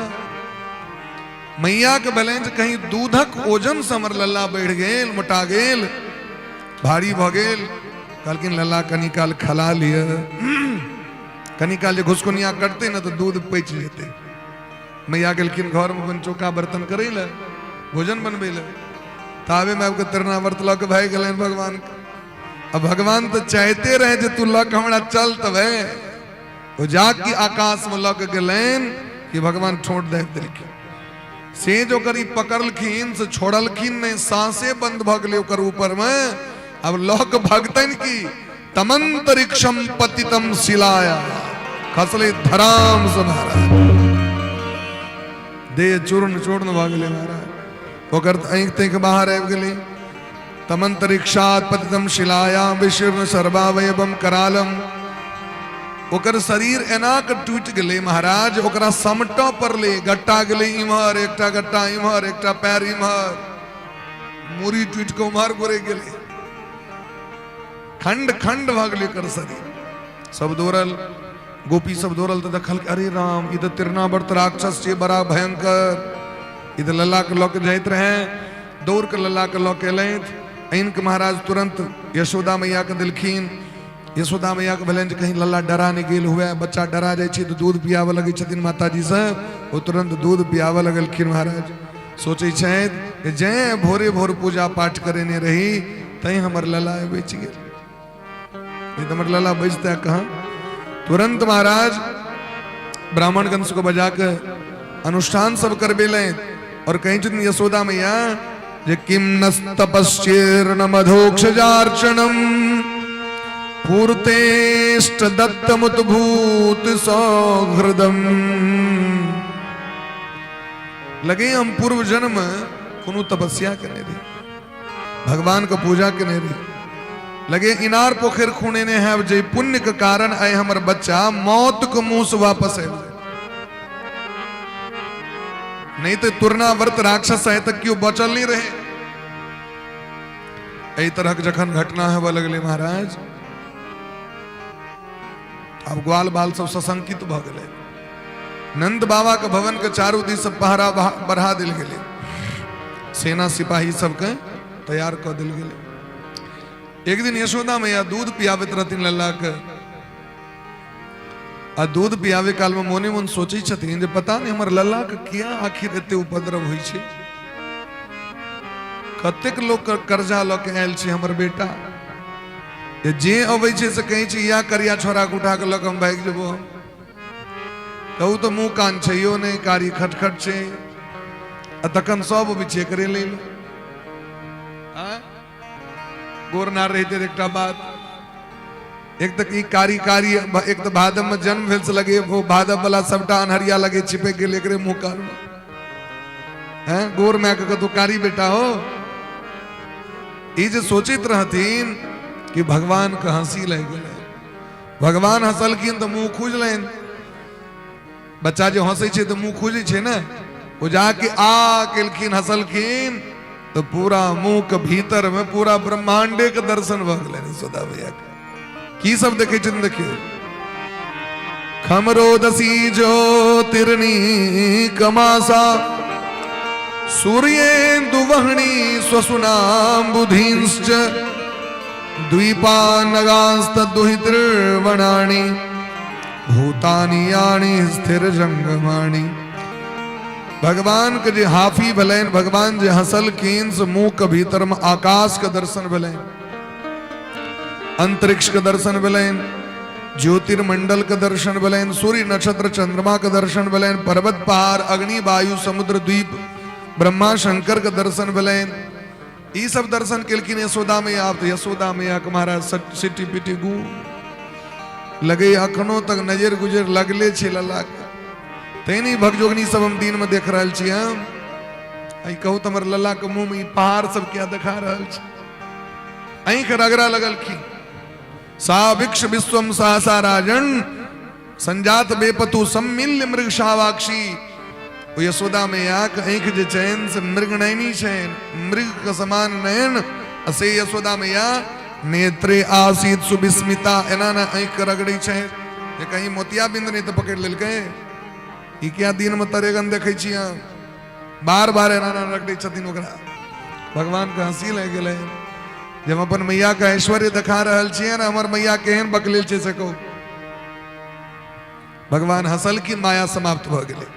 मैयाके भेलनि जे कहीं दूधक ओजनसँ हमर लल्ला बढ़ि गेल, मोटा गेल, भारी भऽ गेल। कहलखिन लल्ला कनी काल खला लिअ, कनी काल जे घुसकुनिया कटतै ने तऽ दूध पचि जेतै। मैया गेलखिन घरमे अपन चौका बर्तन करै लए, भोजन बनबै लए, ताबेमे आबि कऽ तृणावर्त लऽ कऽ भागि गेलनि भगवानके। आ भगवान तऽ चाहते रहे जे तू लऽ कऽ हमरा चल तबे, ओ जाकि आकाशमे लऽ कऽ गेलनि कि भगवान ठोंठ दाबि देलखिन। से जो ओकर ई पकड़लखिन से छोड़लखिन नहि, सांसे बंद भऽ गेलै ओकर ऊपरमे। अब लऽ कऽ भगतनि की तमंतरिक्षम पतितम शिलाया, खसलै धराम से महाराज, देह चूर्ण चूर्ण भऽ गेलै महाराज। ओकर तऽ आँखि ताँखि बाहर आबि गेलै। तमंतरिक्षात पतितम शिलाया विशीर्ण सर्वावयवम करालम, ओकर शरीर एना के टूटि गेलै महाराज, ओकरा समटऽ पड़लै, गट्टा गेलै इम्हर, एकटा गट्टा इम्हर, एकटा पैर इम्हर, मूड़ी टूटि कऽ उम्हर गुरैक गेलै, खंड खंड भऽ गेलै ओकर शरीर। सब दौड़ल, गोपी सब दौड़ल तऽ देखल अरे राम ई तऽ तृणावर्त राक्षस छै बड़ा भयंकर, ई तऽ लल्ला के लऽ के जाइत रहे। दौड़ के लल्ला के लऽ के एलथि, आनि के महाराज तुरंत यशोदा मैया के देलखिन। यशोदा मैया के भेलनि जे कहीं लल्ला डरा नहि गेल हुए, बच्चा डरा जाइ छै तऽ दूध पियाबऽ लगै छथिन माताजी से, ओ तुरंत दूध पियाबऽ लगलखिन महाराज। सोचै छथि जे भोरे भोर पूजा पाठ करेने रही तैं हमर लला बचि गेल, नहीं तऽ हमर लला बचतै कहाँ। तुरंत महाराज ब्राह्मण कंस को बजा के अनुष्ठान सब करबेलनि और कहीं छथिन यशोदा मैया जे किम नस्तपश्चेर्ण मधोक्षजार्चनम पूर्तेष्ट दत्तमुद्भूत सौहृदम। लगे हम पूर्व जन्म कोनो तपस्या केने रही, भगवान के पूजा केने रही, लगे इनार पोखर खुनेने है जे पुण्य के कारण आए हमर बच्चा मौत के मुंह से वापस आबि जाय। नहीं तो तुरनावर्त राक्षस आए तक क्यों बचल नहीं रहे। एहि तरह के जखन घटना हेबऽ लगलै महाराज, आब ग्वाल बाल सब सशंकित भऽ गेलै। नंद बाबा के भवन के चारू दिस पहरा बढ़ा देल गेलै, सेना सिपाही सबके तैयार कऽ देल गेलै। एक दिन यशोदा मैया दूध पियाबैत रहथिन लल्ला के, आ दूध पियाबे काल में मोने मोन सोचै छथिन जे पता नहीं हमर लल्ला के किया आखिर एते उपद्रव होइ छै, कतेक लोक कर्जा लऽ के आयल छै हमर बेटा, जे अबै छै से कहै छै या करिया छोरा के उठा के लऽ के हम भागि जेबो। हम कहू तऽ मुँह कान छैयो नहि, कारी खटखट छै, आ तखन सब अबै छै एकरे लेल। गोर नार रहिते एकटा बात, एक तऽ ई कारी कारी, एक तऽ भादव में जन्म भेल से लगे वो भादव वाला सबटा अनहरिया लगे छिपक गेल एकरे मुँह कान में। हैं गोर माय के कतौ कारी बेटा हो। ई जे सोचैत रहथिन कि भगवान के हंसी लागि गेलै, भगवान हंसलखिन तऽ मुंह खुजलनि। बच्चा जे हंसै छै तऽ मुंह खुजै छै ने, ओ जाके आ केलखिन हंसलखिन तऽ पूरा मुंह के भीतर में पूरा ब्रह्मांडे के दर्शन भऽ गेलनि यशोदा भैया के। की सब देखै छथिन देखियौ, खमरोदसी ज्योतिर्नी कमासा सूर्येन्दुवह्नि स्वसुनाम बुधींश्च द्वीपानगास्तद्दुहितृवणानि भूतानि यानि स्थिर जंगमाणि। भगवान के जे हाफी भेलनि, भगवान जे हंसलखिन से मुंह के भीतर में आकाश के दर्शन भेलनि, अंतरिक्ष के दर्शन भेलनि, ज्योतिर्मंडल के दर्शन भेलनि, सूर्य नक्षत्र चंद्रमा के दर्शन भेलनि, पर्वत पहाड़ अग्नि वायु समुद्र द्वीप ब्रह्मा शंकर के दर्शन भेलनि। ई सब दर्शन केलखिन यशोदा मैया। आब तऽ यशोदा मैया के महाराज सिटी पिटी गु लगे अखनो तक नजर गुजर लगले छै लल्ला के। तैं नहीं भगजोगनी सब हम दिन में देख रहल छी हम। आई कहू तऽ हमर लल्ला के मुंह में ई पहाड़ सब क्या देखा रहल छै। आँखि रगड़ा लगलखिन। सा विक्ष विश्वम सहसा राजन संजात बेपतु सम्मिल्य मृगशावाक्षी। ओ यशोदा मैयाक आँखि जे छनि से मृगनयनी छनि, मृग के समान नयन। आ से यशोदा मैया नेत्रे आसीत सुविस्मिता, एना ने आँखि के रगड़ै छै जे कहीं मोतियाबिंद नहि तऽ पकड़ि लेलकै। ई किया दिन में तरेगन देखै छी हम, बार बार एना एना रगड़ै छथिन ओकरा। भगवान के हंसी लागि गेलै जे हम अपन मैया के ऐश्वर्य देखा रहल छियै ने, हमर मैया केहन बकलेल छै से कहू। भगवान हंसलखिन, माया समाप्त भऽ गेलै।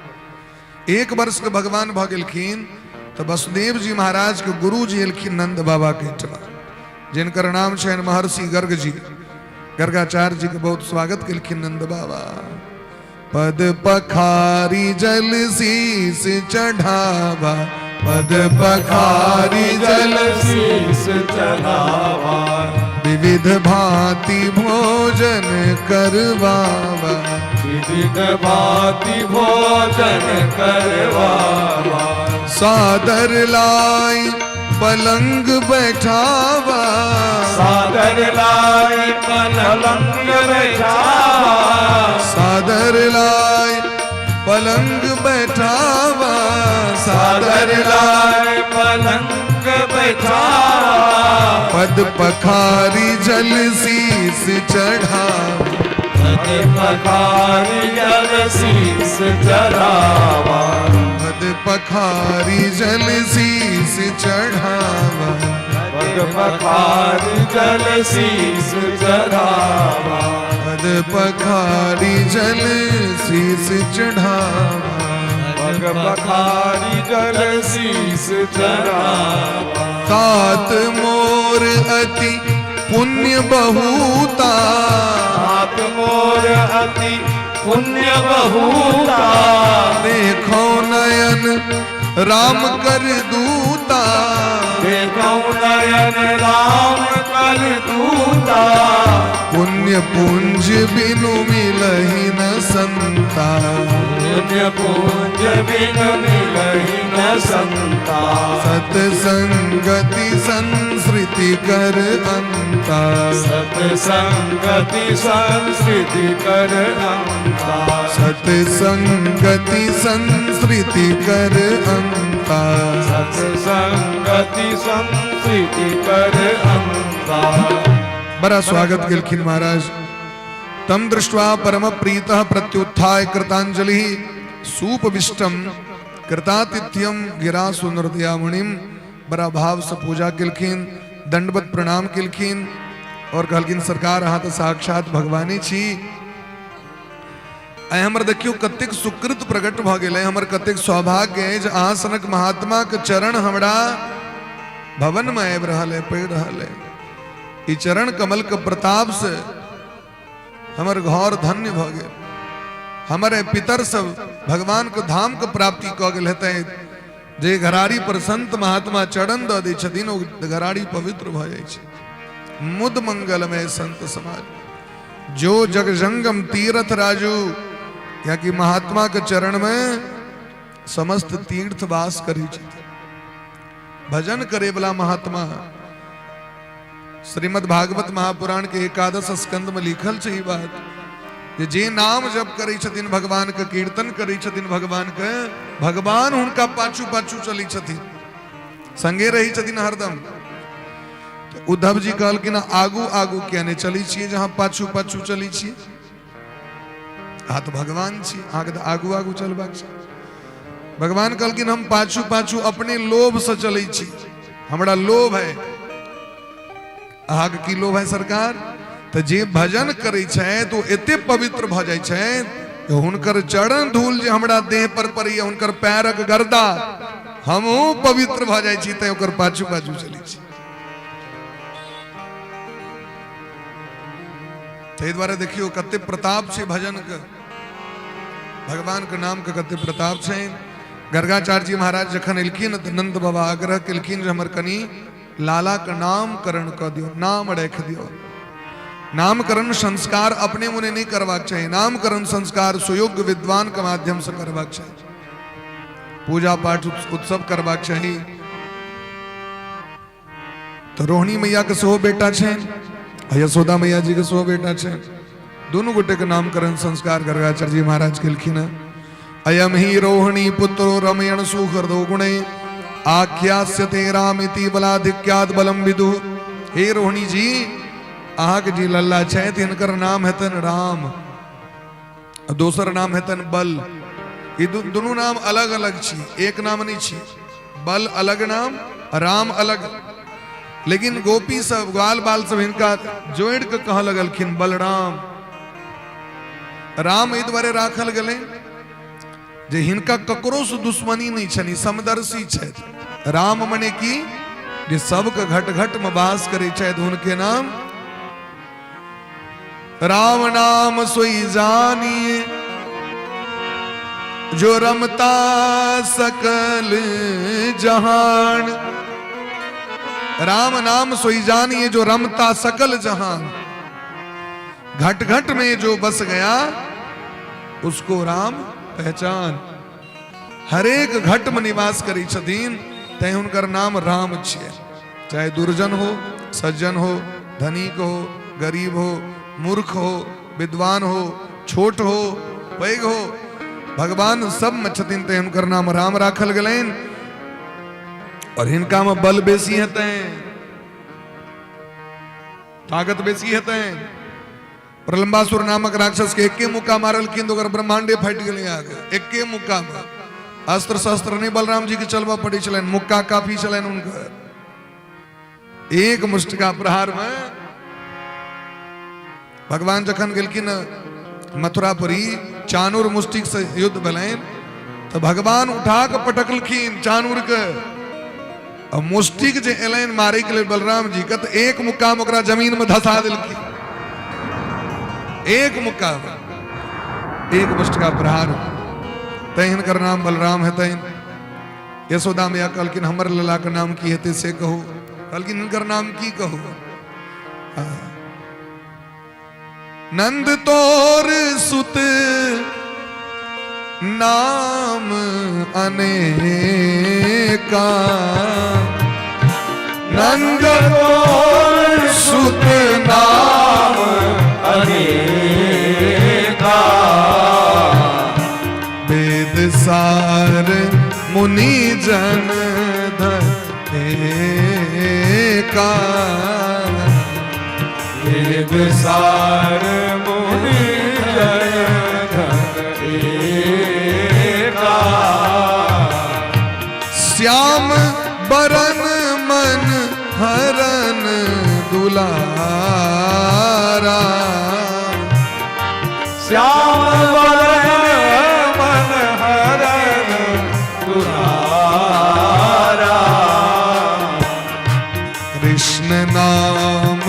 एक वर्ष के भगवान भऽ गेलखिन तऽ वसुदेव जी महाराज के गुरु जी एलखिन नंद बाबा के एहिठमा, जिनकर नाम छनि महर्षि गर्ग जी। गर्गाचार्य जी के बहुत स्वागत केलखिन नंद बाबा। पद पखारी जल शीस चढ़ावा, पद पखारी जल शीस चढ़ावा, विविध भांति भोजन करवावा, विविध भांति भोजन करवावा, सादर लाई पलंग बैठावा, सादर लाई पलंग बैठावा, सादर लाई पलंग बैठावा, सादर लाई पलंग बैठावा, पद पखारी जल शीस चढ़ावा, पद पखारी जल शीस चढ़ावा, पद पखारी जल शीस चढ़ावा, पद पखारी जल शीस चढ़ावा, पद पखारी जल शीस चढ़ावा, पग पखारी जल शीस चढ़ावा, तात मोर अति पुण्य बहुता, तात मोर मोर अति पुण्य बहुता। देखो नयन राम कर दूता। देखो नयन राम कर दूता। पुण्य पुंज बिनु मिलहि न संता। पुण्य पुंज बिनु मिलहि न संता। सतसंगति संसृति कर अंता। सतसंगति संसृति कर अंता। सतसंगति संसृति कर अंता। सतसंगति संसृति कर अंता। बड़ा स्वागत केलखिन महाराज। तम दृष्ट्वा परम प्रीतः प्रत्युत्थाय कृतांजलि सूपविष्टम कृतातिथ्यम गिरा सुनृदया मुनिम। बड़ा भाव से पूजा केलखिन, दंडवत प्रणाम केलखिन और कहलखिन सरकार अहाँ तऽ साक्षात भगवाने छी। आइ हमर देखियौ कतेक सुकृत प्रकट भऽ गेलै, हमर कतेक सौभाग्य है जे अहाँ सनक महात्मा के चरण हमरा भवन में आबि रहल है, पड़ि रहल है। ई चरण कमल के प्रताप से हमर घर धन्य भऽ गेल। हमर पितर सब भगवान के धाम के प्राप्ति कऽ गेल हेतै। जे घराड़ी पर संत महात्मा चरण दऽ दै छथिन ओ घराड़ी पवित्र भऽ जाइ छै। मुद मंगलमय संत समाज जो जग जंगम तीर्थ राजू, कियाकि महात्मा के चरण में समस्त तीर्थ वास करै छथिन। भजन करे वाला महात्मा, श्रीमद् भागवत महापुराण के एकादश स्कंद में लिखल छै ई बात जे जे नाम जप करै छथिन भगवान के, कीर्तन करै छथिन भगवान के, भगवान हुनका पाछू पाछू चलै छथिन, संगे रहै छथिन हरदम। तऽ उद्धव जी कहलखिन आगू आगू किया नहि चलै छियै, जहाँ पाछू पाछू चलै छियै? अहाँ तऽ भगवान छी, अहाँके तऽ आगू आगू चलबाक छै। भगवान कहलखिन हम पाछू पाछू अपने लोभ से चलै छी, हमरा लोभ है। अहाँके की लोभ है सरकार? तऽ जे भजन करै छथि ओ एते पवित्र भऽ जाइ छथि, हुनकर चरण धूल जे हमरा देह पर पड़ैया, हुनकर पैरक गर्दा, हमहूँ पवित्र भऽ जाइ छी, तैं ओकर पाछू पाछू चलै छी। ताहि दुआरे देखियौ कते प्रताप छै भजन के, भगवान के नाम के कते प्रताप छै। गर्गाचार्य जी महाराज जखन एलखिन तऽ नंद बाबा आग्रह केलखिन जे हमर कनि लाला के नामकरण कऽ दियौ, नाम राखि दियौ। नामकरण संस्कार अपने मुने नहीं करबाक चाही, नामकरण संस्कार सुयोग्य विद्वान के माध्यम से करबाक चाही, पूजा पाठ उत्सव करबाक चाही। तो रोहिणी मैया के सेहो बेटा छनि आ यशोदा मैया जी के सेहो बेटा छनि, दुनू गोटे के नामकरण संस्कार गर्गाचार्य जी महाराज केलखिन हँ। अयम ही रोहिणी पुत्रो रमयण सुहृदो गुणे आख्यास्यते रामिति बलाधिक्याद बलम विदु। हे रोहिणी जी, अहाँके जे लल्ला छथि हिनकर नाम हेतनि राम, आ दोसर नाम हेतनि बल। ई दुनू नाम अलग अलग छी, एक नाम नहीं छी। बल अलग नाम, राम अलग। लेकिन गोपी सब ग्वाल बाल सब हिनका जोड़ के कह लगलखिन बलराम। राम एहि दुआरे राखल गेलै जे हिनका ककरो से दुश्मनी नहीं छनि, समदर्शी छथि। राम मने की जे सबके घट घट में वास करै छथि, हुनके नाम राम नाम सोई जानिए जो रमता सकल जहान। राम नाम सोई जानिए जो रमता सकल जहान। घट घट में जो बस गया उसको राम पहचान। हरेक घट में निवास करै छथिन तैं हुनकर नाम राम छियै। चाहे दुर्जन हो, सज्जन हो, धनिक हो, गरीब हो, मूर्ख हो, विद्वान हो, छोट हो, पैघ हो, भगवान सब में छथिन तैं हुनकर नाम राम राखल गेलनि। और हिनका में बल बेसी हेतनि, ताकत बेसी हेतनि। प्रलंबासुर नामक राक्षस के एके मुक्का मारलखिन तऽ ओकर ब्रह्मांडे फाटि गेलै अहाँके एके मुक्का में। अस्त्र शस्त्र नहीं बलराम जी के चलबऽ पड़ै छलनि, मुक्का काफी छलनि हुनकर। एक मुष्टिका प्रहार में भगवान जखन गेलखिन मथुरापुरी, चानूर मुष्टिक से युद्ध भेलनि तऽ भगवान उठा के पटकलखिन चानूर के, आ मुष्टिक जे एलनि मारे के लेल बलराम जी के, तऽ एक मुक्का में ओकरा जमीन में धसा देलखिन। एक मुक्का, एक मुष्टिका प्रहार। तैं हिनकर नाम बलराम हेतनि। यशोदा मैया कहलखिन हमर लला के नाम की हेतै से कहू। कहलखिन हिनकर नाम की कहू? नंद तोर सुत नाम अनेका, नंद तोर सुत नाम अनेका, वेद सार मुनि जन धन एका, वेद सार मुनि जन धन एका, श्याम बरन मन हरन दुलारा, श्याम बरन मन हरन दुलारा, कृष्ण नाम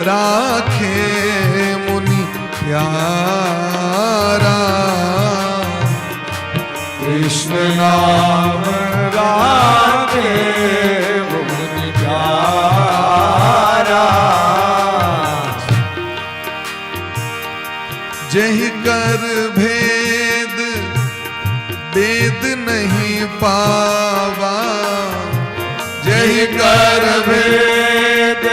राखे मुनि प्यारा, कृष्ण नाम राखे मुनि प्यारा, जहि कर भेद वेद नहीं पावा, जहि कर भेद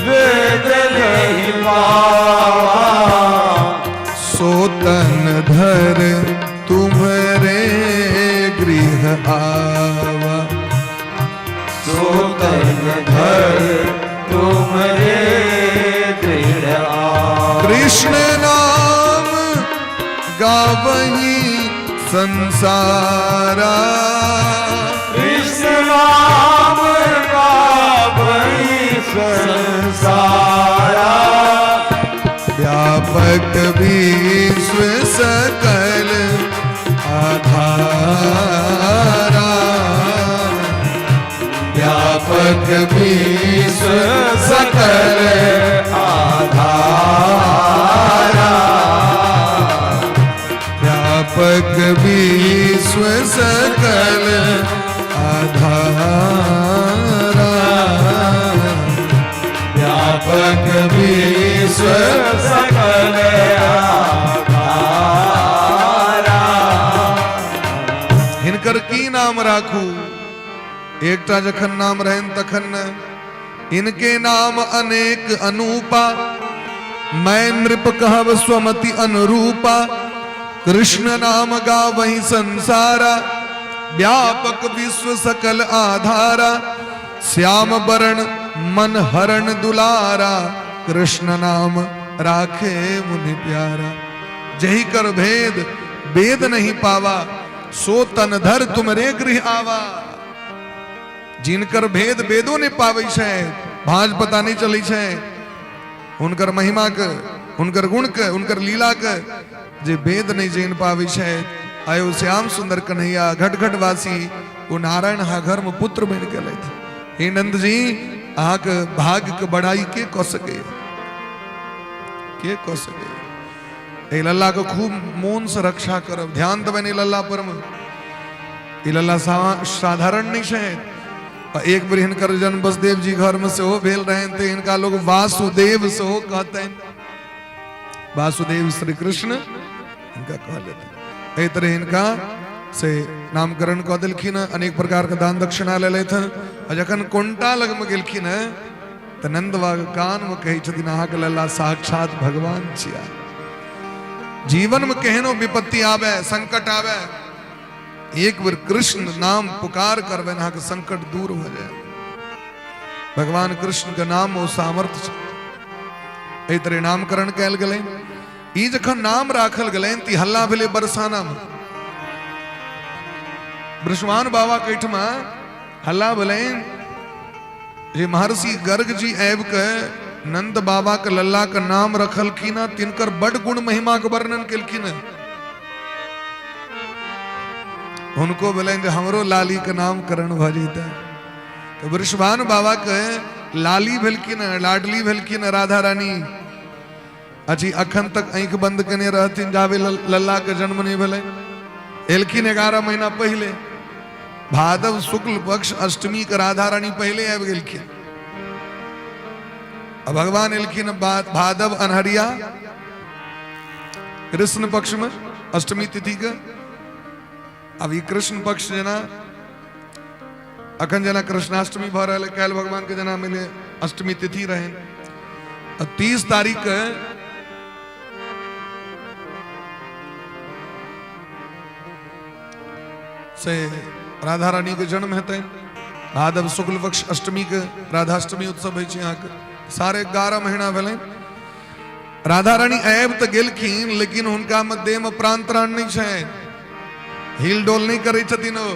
भेद वेद नहीं पावा, सो तन धर तुम्हरे गृह आवा, सो तन धर तुमरे दृढ़ आ, कृष्ण नाम गावही संसारा, कृष्ण नाम गावहि संसारा, व्यापक विश्व सकल आधारा, व्यापक विश्व सकल आधारा, व्यापक विश्व सकल आधारा, व्यापक विश्व सकल आधारा। हिनकर की नाम राखू? एकटा जखन नाम रहन तखन ने। इनके नाम अनेक अनूपा, मैं नृप कहब स्वमति अनुरूपा, कृष्ण नाम गावहि संसारा, व्यापक विश्व सकल आधारा, श्याम बरण मन हरण दुलारा, कृष्ण नाम राखे मुनि प्यारा। जही कर भेद वेद नहीं पावा, सो तन धर तुमरे गृह आवा। जिनकर भेद वेदो ने पाबै छै, भाँज पता नहीं चलै छै हुनकर महिमा के, हुनकर गुण के, हुनकर लीला के, जे वेद नहीं जानि पाबै छै, आयो श्याम सुंदर कन्हैया घट घट वासी, ओ नारायण हा घर में पुत्र बनि गेलथि। हे नंद जी, अहाँके भाग्य के बड़ाई के कऽ सकैए, के कऽ सकैए? एहि लल्ला के खूब मोन से रक्षा करब, ध्यान देबनि एहि लल्ला पर मे। ई लल्ला साधारण नहीं छै। आ एक बेर हिनकर जन्म बसदेव जी घर में सेहो भेल रहनि तऽ हिनका लोग वासुदेव सेहो कहतनि। वासुदेव श्री कृष्ण हिनका कहलथि। एहि तरह हिनका से नामकरण कऽ देलखिन हँ, अनेक प्रकार के दान दक्षिणा लेलथि हँ। आ जखन कोंटा लगमे गेलखिन हँ तऽ नंद बाबा कान में कहै छथिन, अहाँके लल्ला साक्षात भगवान छिया। जीवन में केहनो विपत्ति आवे, संकट आवे, एक बेर कृष्ण नाम पुकार करबनि, अहाँके संकट दूर भऽ जायत। भगवान कृष्ण के नाम ओ सामर्थ्य छै। एहि तरह नामकरण कयल गेलनि। ई जखन नाम राखल गेलनि तऽ ई हल्ला भेलै बरसाना मे। वृषभानु बाबा के एहिठमा हल्ला भेलनि जे महर्षि गर्ग जी आबि के नंद बाबा के लल्ला के नाम रखलखिन हँ, तिनकर बड गुण महिमा के वर्णन केलखिन हँ। हुनको भेलनि जे हमरो लाली के नामकरण भऽ जेतै। तऽ वृषभानु बाबा के लाली भेलखिन हँ, लाडली भेलखिन हँ राधा रानी। अछि अखन तक आँखि बंद केने रहथिन जाबे लल्ला के जन्म नहि भेलै। एलखिन 11 महीना पहिले, भादव शुक्ल पक्ष अष्टमी के राधा रानी पहिले आबि गेलखिन। आ भगवान एलखिन भादव अनहरिया कृष्ण पक्ष में अष्टमी तिथि के। अब ई कृष्ण पक्ष जेना अखन जेना कृष्णाष्टमी भऽ रहल है, काल्हि भगवान के जेना मिले अष्टमी तिथि रहे, 30 तारीख के से राधा रानी के जन्म हेतनि। भादव शुक्ल पक्ष अष्टमी के राधाष्टमी उत्सव होइ छै अहाँके। 11.5 महीना भेलनि। राधा रानी आबि तऽ गेलखिन, लेकिन हुनका मे देह मे प्राण त्राण नहि छै, हिल डोल नहि करै छथिन ओ।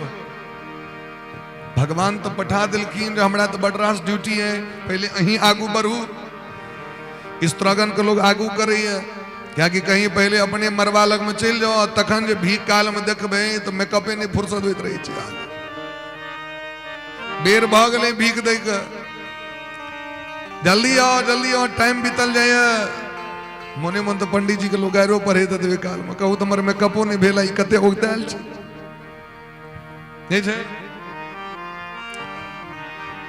भगवान तऽ पठा देलखिन जे हमरा तऽ बड रास ड्यूटी है, पहिले अहीं आगू बढ़ू। स्त्रगण के लोग आगू करैया, कियाकि कहीं पहिले अपने मरवा लग में चलि जाओ, तखन जे भीख काल में देखबै तऽ मेकअपे नहि फुर्सत होइत रहै छै। बेर भऽ गेलै भीख दै के, जल्दी आओ जल्दी आओ, टाइम बीतल जाइए। मोने मोन तऽ पंडित जी के लोग गायरो पढ़ैत हेतै काल में, कहू तऽ हमर मेकअपो नहि भेल, ई कते उगतायल छै, नहि छै।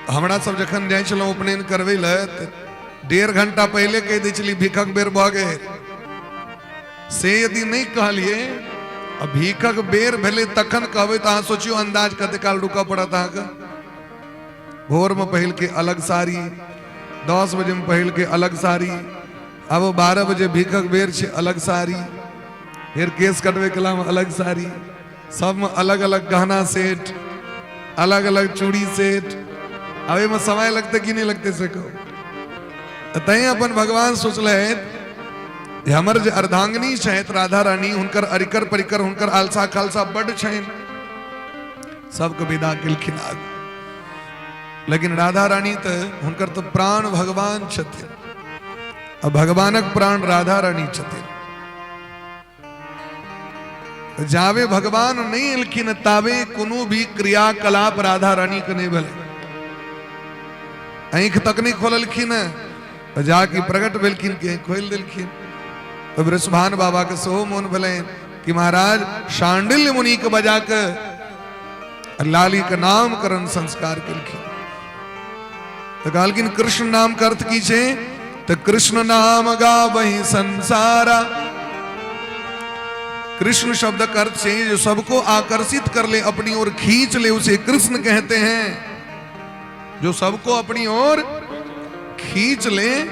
हमरा सब जखन जाइ छलहुँ उपनयन करबै लए तऽ 1.5 घंटा पहिले कहि दै छलियै भीखक बेर भऽ गेल। से यदि नहि कहलियै आ भीखक बेर भेलै तखन कहबै तऽ अहाँ सोचियौ अन्दाज कते काल रुकऽ पड़त अहाँके। भोर में पहिल के अलग साड़ी, 10 बजे में पहिल के अलग साड़ी, आब 12 बजे भीखक बेर छै अलग साड़ी, फिर केस कटबै कला में अलग साड़ी, सब में अलग अलग गहना सेट, अलग अलग चूड़ी सेट। अब एहिमे समय लगतै कि नहि लगतै से कहू। तऽ तैं अपन भगवान सोचलथि जे हमर जे अर्धांगिनी छथि राधा रानी, हुनकर अरिकर परिकर, हुनकर आलसा खालसा बड्ड छनि, सबके विदा केलखिन आगू। लेकिन राधा रानी तऽ हुनकर तऽ प्राण भगवान छथिन, आ भगवानक प्राण राधा रानी छथिन। जावे भगवान नहीं एलखिन तावे कोनो भी क्रियाकलाप राधा रानी के नहीं भेलै। आँखि तक नहीं खोललखिन, जाकि प्रकट भेलखिन कि आँखि खोलि देलखिन। तऽ वृषभान बाबा के सेहो मोन भेलनि कि महाराज शांडिल्य मुनि के बजा के लाली के नामकरण संस्कार केलखिन। तऽ कहलखिन कृष्ण नाम के अर्थ की छै? तऽ कृष्ण नाम गावहि संसारा। कृष्ण शब्द का अर्थ छै जो सबको आकर्षित कर ले, अपनी ओर खींच ले, उसे कृष्ण कहते हैं। जो सबको अपनी ओर खींच ले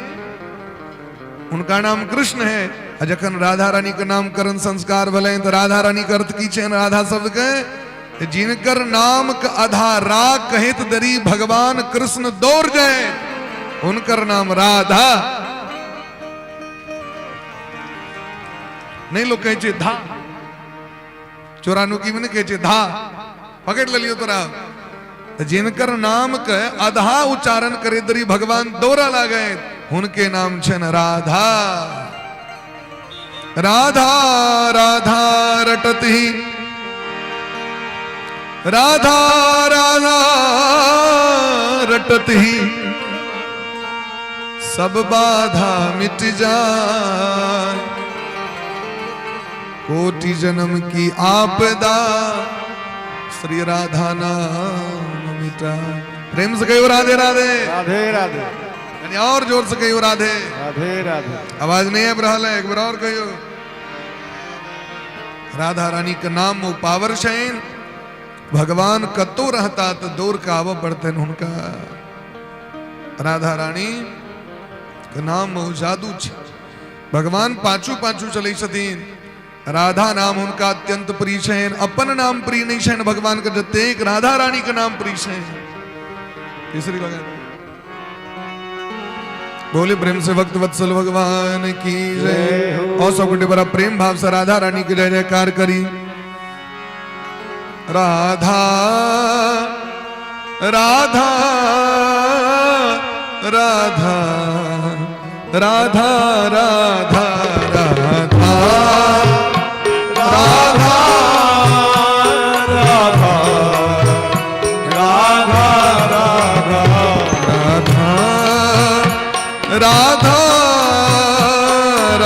उनका नाम कृष्ण है। आ जखन राधा रानी के नामकरण संस्कार भेलै तऽ राधा रानी के अर्थ की छै? राधा शब्द के जिनकर नाम के आधा रा कहैत दरी भगवान कृष्ण दौड़ जाए, उनकर नाम राधा। नहीं लोग कहै छै धा, चोरानुकी में नहीं कहै छै धा, पकड़ लेलियो तोरा। जिनकर नाम के आधा उच्चारण करे दरी भगवान दौड़ा लागे, उनके नाम छन राधा। राधा राधा रटत ही, राधा राधा रटत ही, सब बाधा मिट जाए। कोटि जन्म की आपदा श्री राधा नाम मिटा। प्रेम से कहियो राधे राधे। राधे राधे। यानी और जोर से कहियो राधे राधे राधे। आवाज नहीं आबि रहल है, एक बार और कहियो। राधा रानी के नाम में पावर छनि, भगवान कतौ रहता तो दौड़ के आबऽ पड़तनि हुनका। राधा रानी के नाम में जादू छै, भगवान पाछू पाछू चलै छथिन। राधा नाम हुनका अत्यंत प्रिय छनि, अपन नाम प्रिय नहीं छनि भगवान के जतेक राधा रानी के नाम प्रिय छनि। तीसरी लगा बोले प्रेम से भक्त वत्सल भगवान की जय। और सब गोटे बड़ा प्रेम भाव से राधा रानी के जय जयकार करी। राधा राधा राधा राधा राधा राधा राधा राधा राधा राधा राधा राधा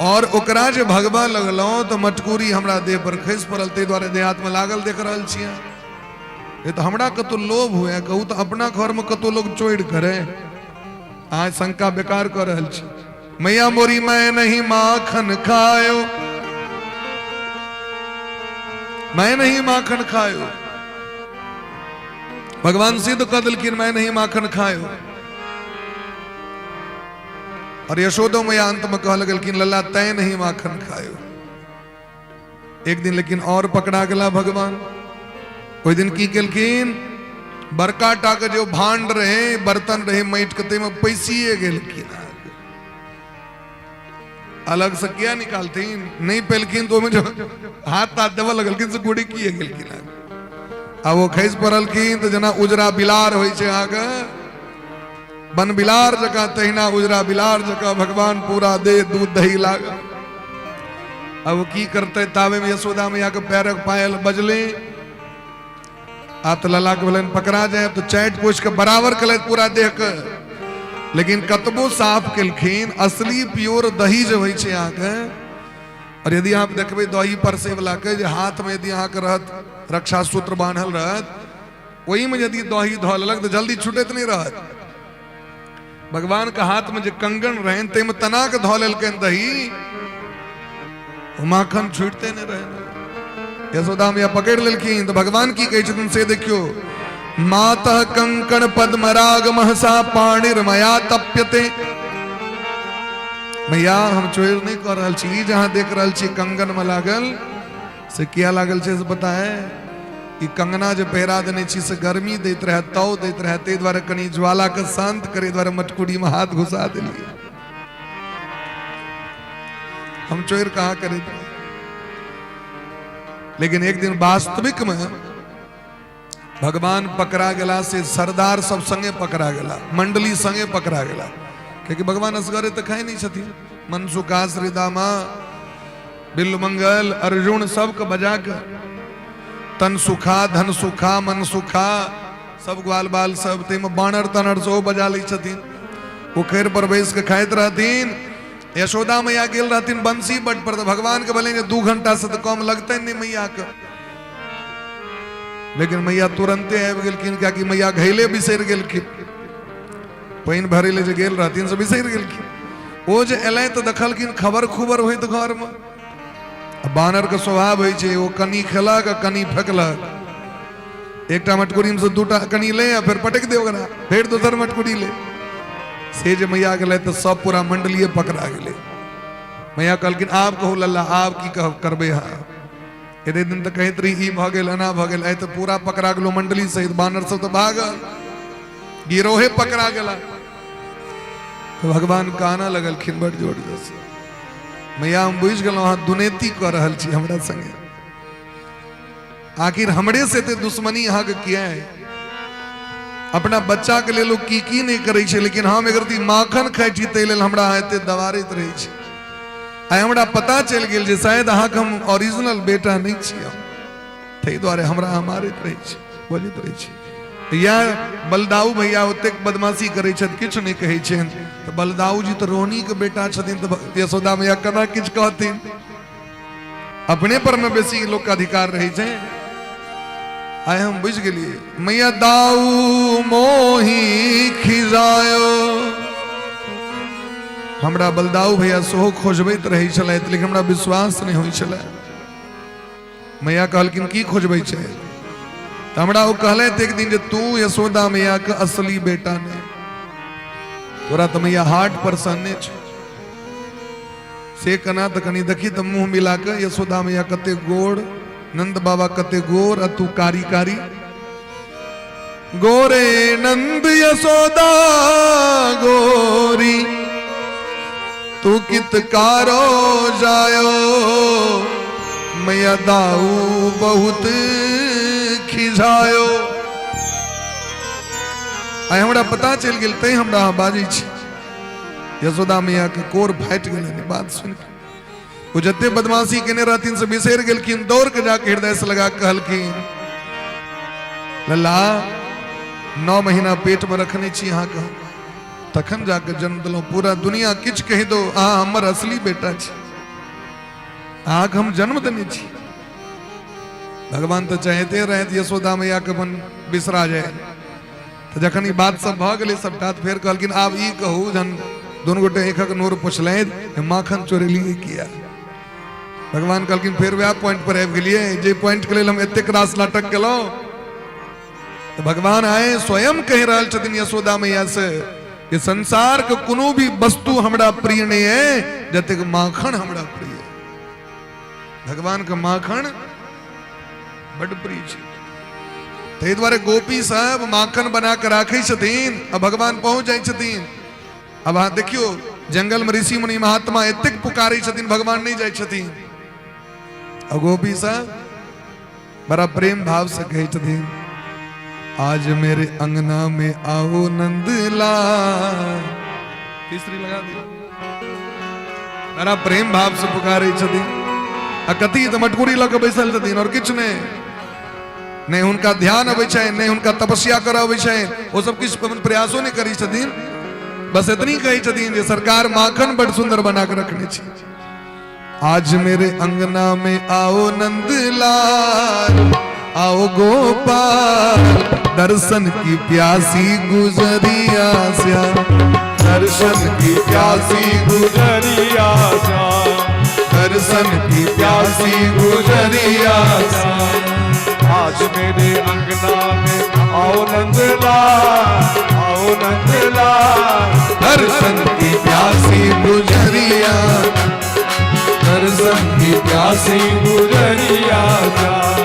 और ओकरा जे भगबऽ लगलहुँ तऽ मटकूरी हमरा देह पर खसि पड़ल, ताहि दुआरे देह हाथमे लागल देख रहल छी अहाँ। नहि तऽ हमरा कतौ लोभ हुए कहू तऽ अपना घरमे कतौ लोग चोरि करे? अहाँ शंका बेकार कऽ रहल छी। मैया मोरी मैं नहीं माखन खायो, मैं नहीं माखन खायो। भगवान सिद्ध कऽ देलखिन, मैं नहीं माखन खायो। और यशोदो मैया अंत में कह लगलखिन, लल्ला तय नहीं माखन खायो। एक दिन लेकिन और पकड़ा गेला भगवान। ओहि दिन की केलखिन, बड़का टा के जो भांड रहे, बर्तन रहे माटि के, ताहिमे पैसिए गेलखिन। अलग से किया निकालथिन, नहीं पेलखिन तो ओहिमे जो हाथ ताथ देबऽ लगलखिन से गुड़ी किए गेलखिन। आ ओ खसि पड़लखिन तऽ जेना उजरा बिलार होइ छै अहाँके बन बिलार जकाँ, तहिना उजरा बिलार जकाँ भगवान पूरा देह दूध दही लागल। अब की करते, ताबे में यशोदा मैया के पैरक पायल बजले। आब तऽ लला के भेलनि पकड़ा जाए, तो चाटि पोछि के बराबर केलथि पूरा देह के। लेकिन कतबो साफ केलखिन, असली प्योर दही जे होइ छै अहाँके, और यदि अहाँ देखबै दही परसै वाला के जे हाथ में यदि अहाँके रहत रक्षा सूत्र बान्हल रहत, ओहिमे यदि दही धऽ लेलक तऽ जल्दी छूटैत नहि रहत। भगवान के हाथ में जे कंगन रहनि ताहिमे तना के धऽ लेलकनि दही, ओ माखन छूटते नहि रहनि। यशोदा मैया पकड़ि लेलखिन तऽ भगवान की कहै छथिन से देखियौ। मातः कंकण पद्मराग महसा पाणिर्मया तप्यते। मैया हम चोरि नहि कऽ रहल छी, ई जे अहाँ देख रहल छी कंगन में लागल से किया लागल छै से पता है? ई कंगना जे पहिरा देने छी से गर्मी दैत रहे, ताव दैत रहे, ताहि दुआरे कनि ज्वाला के शांत करे दुआरे मटकुरी में हाथ घुसा देलियै। हम चोर कहाँ करैत रहे। लेकिन एक दिन वास्तविक में भगवान पकड़ा गेला से सरदार सब संगे पकड़ा गेला, मंडली संगे पकड़ा गेला, क्योंकि भगवान असगरे तऽ खाइ नहि छथिन। मनसुखा, श्रीदामा, बिल्वमंगल, अर्जुन सबके बजा के तन सुखा धन सुखा मन सुखा सब ग्वाल बाल सब, ताहिमे बानर तानर सेहो बजा लै छथिन। पोखरि पर बैस के खाइत रहथिन। यशोदा मैया गेल रहथिन बंसी बट पर, तऽ भगवान के भेलनि जे 2 घंटा से तऽ कम लगतनि नहि मैया के। लेकिन मैया तुरंते आबि गेलखिन, कियाकि मैया घैले बिसरि गेलखिन, पानि भरै लए जे गेल रहथिन से बिसरि गेलखिन। ओ जे एलै तऽ देखलखिन खबर खुबर होइत घरमे। बानर के स्वभाव होइ छै, ओ कनि खेलक आ कनि फेकलक। एकटा मटकुरी में से दूटा कनि ले आ फेर पटक दे ओकरा, फेर दोसर मटकुरी ले। से जे मैया गेलै तऽ सब पूरा मंडलिए पकड़ा गेलै। मैया कहलखिन आब कहू लल्ला, आब की कह करबै अहाँ? एते दिन तऽ कहैत रही ई भऽ गेल एना भऽ गेल, आइ तऽ पूरा पकड़ा गेलो मंडली सहित, बानर सब तऽ भागल, गिरोहे पकड़ा गेला। तऽ भगवान कानऽ लगलखिन बड़ जोर जोर से। मैया हम बुझि गेलहुँ अहाँ दुनेती कऽ रहल छी हमरा संगे, आखिर हमरे से एते दुश्मनी अहाँके किया है? अपना बच्चा के लेल लोग की की नहि करै छै, लेकिन हम एक रति माखन खाइ छी ताहि लेल हमरा अहाँ एते दबारैत रहै छी। आइ हमरा पता चलि गेल जे शायद अहाँके हम ओरिजिनल बेटा नहि छी हम, ताहि दुआरे हमरा अहाँ मारैत रहै छी, बजैत रहै छी। इएह बलदाऊ भैया ओतेक बदमाशी करै छथि, किछु नहि कहै छनि, तऽ बलदाऊ जी तऽ रोहनी के बेटा छथिन, तऽ यशोदा मैया केना किछु कहथिन? अपने पर में बेसी लोक के अधिकार रहै छै। आइ हम बुझि गेलियै। मैया दाऊ मोही खिजायो, हमरा बलदाऊ भैया सेहो खोजबैत रहै छलथि, लेकिन हमरा विश्वास नहि होइ छलै। मैया कहलखिन की खोजबै छै? तऽ हमरा ओ कहलथि एक दिन जे तू यशोदा मैया के असली बेटा नहि, तोरा तऽ मैया हार्ट पर सहने छै। से केना? तऽ कनि देखी तऽ मुँह मिला कऽ, यशोदा मैया कते गोर, नंद बाबा कते गोर, आ तू कारी कारी। गोरे नंद यशोदा गोरी, तू कित कारो जायो, मैया दाऊ बहुत खिझायो। आइ हमरा पता चलि गेल तैं हमरा अहाँ बाजै छी। यशोदा मैया के कोर फाटि गेलनि बात सुनि के। ओ जते बदमाशी केने रहथिन से बिसरि गेलखिन, दौड़ के जाके हृदय से लगा कहलखिन, लल्ला 9 महीना पेट में रखने छी अहाँके, तखन जाके जन्म दिलहुँ, पूरा दुनिया किछु कहि दो, अहाँ हमर असली बेटा छी। अहाँके हम जन्म देने छी। भगवान तऽ चाहते रहथि यशोदा मैया के अपन बिसरा जाय। तऽ जखन ई बात सब भऽ गेलै सबटा, तऽ फेर कहलखिन आब ई कहू, जहन दुनू गोटे एकक नोर पोछलथि, माखन चोरेलियै किया? भगवान कहलखिन फेर वएह पॉइंट पर आबि गेलियै जे पॉइंट के लेल हम एतेक रास नाटक केलहुँ। तऽ भगवान आए स्वयं कहि रहल छथिन यशोदा मैया से कि संसार के कोनो भी वस्तु हमरा प्रिय नहीं है जतेक माखन हमरा प्रिय है। भगवान के माखन बड प्रिय छै। ताहि दुआरे गोपी सब माखन बना के राखै छथिन आ भगवान पहुंच जाइ छथिन। अब अहाँ देखियौ, जंगल में ऋषि मुनि महात्मा एतेक पुकारै छथिन, भगवान नहीं जाइ छथिन। आ गोपी सब बड़ा प्रेम भाव से कहै छथिन, आज मेरे अंगना में आओ नंदलाल। तीसरी लगा दी। बड़ा प्रेम भाव से पुकारै छथिन। आ कथी तऽ मटकुरी लऽ कऽ बैसल छथिन और किछु नहि। नहि हुनका ध्यान अबै छनि, नहि हुनका तपस्या करऽ अबै छनि, ओ सब किछु अपन प्रयासो नहि करै छथिन। बस एतनी कहै छथिन जे सरकार माखन बड़ सुंदर बना के रखने छी, आज मेरे अंगना में आओ नंदलाल, आओ गोपाल, दर्शन की प्यासी गुजरिया श्याम, दर्शन की प्यासी गुजरिया श्याम, दर्शन की प्यासी गुजरिया श्याम। आज मेरे अंगना में आओ नंदलाल, आओ नंदलाल, दर्शन की प्यासी गुजरिया, दर्शन की प्यासी गुजरिया श्याम,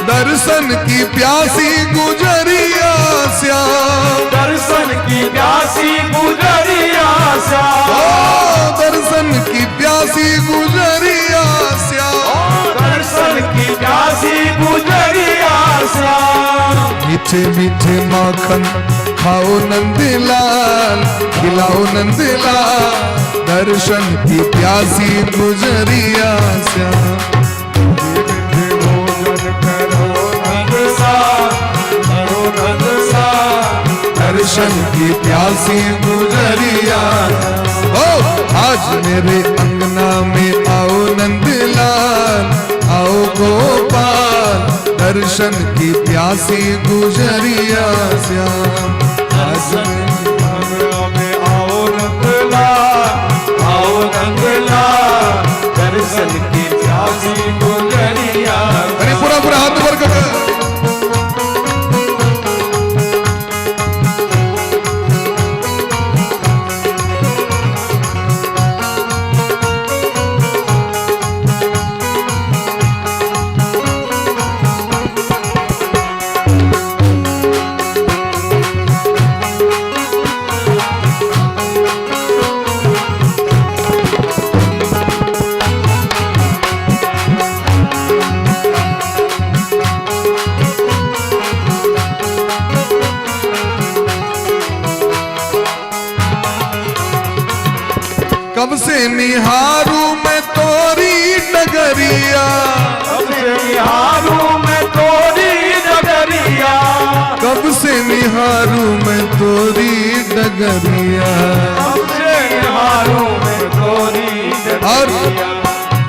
दर्शन की प्यासी गुजरिया श्याम, दर्शन की प्यासी गुजरिया श्याम, ओ दर्शन की प्यासी गुजरिया श्याम, दर्शन की प्यासी गुजरिया श्याम। मीठे मीठे माखन खाओ नंदलाल, खिलाओ नंदलाल, दर्शन की प्यासी गुजरिया श्याम। भोजन करो नंद सा, करो नंद सा, दर्शन की प्यासी गुजरिया। ओ आज मेरे अंगना में आओ नंदलाल, आओ गोपाल, दर्शन की प्यासी गुजरिया श्याम। आज अंगना में आओ नंदलाल, आओ नंदलाल, दर्शन की प्यासी गुजरिया। अरे पूरा पूरा हाथ ऊपर करो। कब से निहारू मैं तोरी डगरिया, कब से निहारू मैं तोरी डगरिया, कब से निहारू मैं तोरी डगरिया, कब से निहारू मैं तोरी और डगरिया।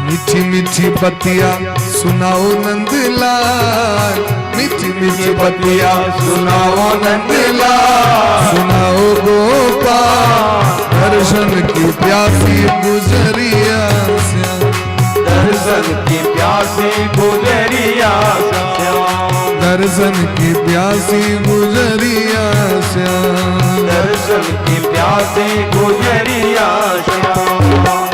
मीठी मीठी बतिया सुनाओ नंदलाल, मीठी मीठी बतिया सुनाओ नंदलाल, सुनाओ गोपाल, दर्शन की प्यासी गुजरिया श्याम, दर्शन की प्यासी गुजरिया श्याम, दर्शन की प्यासी गुजरिया श्याम, दर्शन की प्यासी गुजरिया श्याम।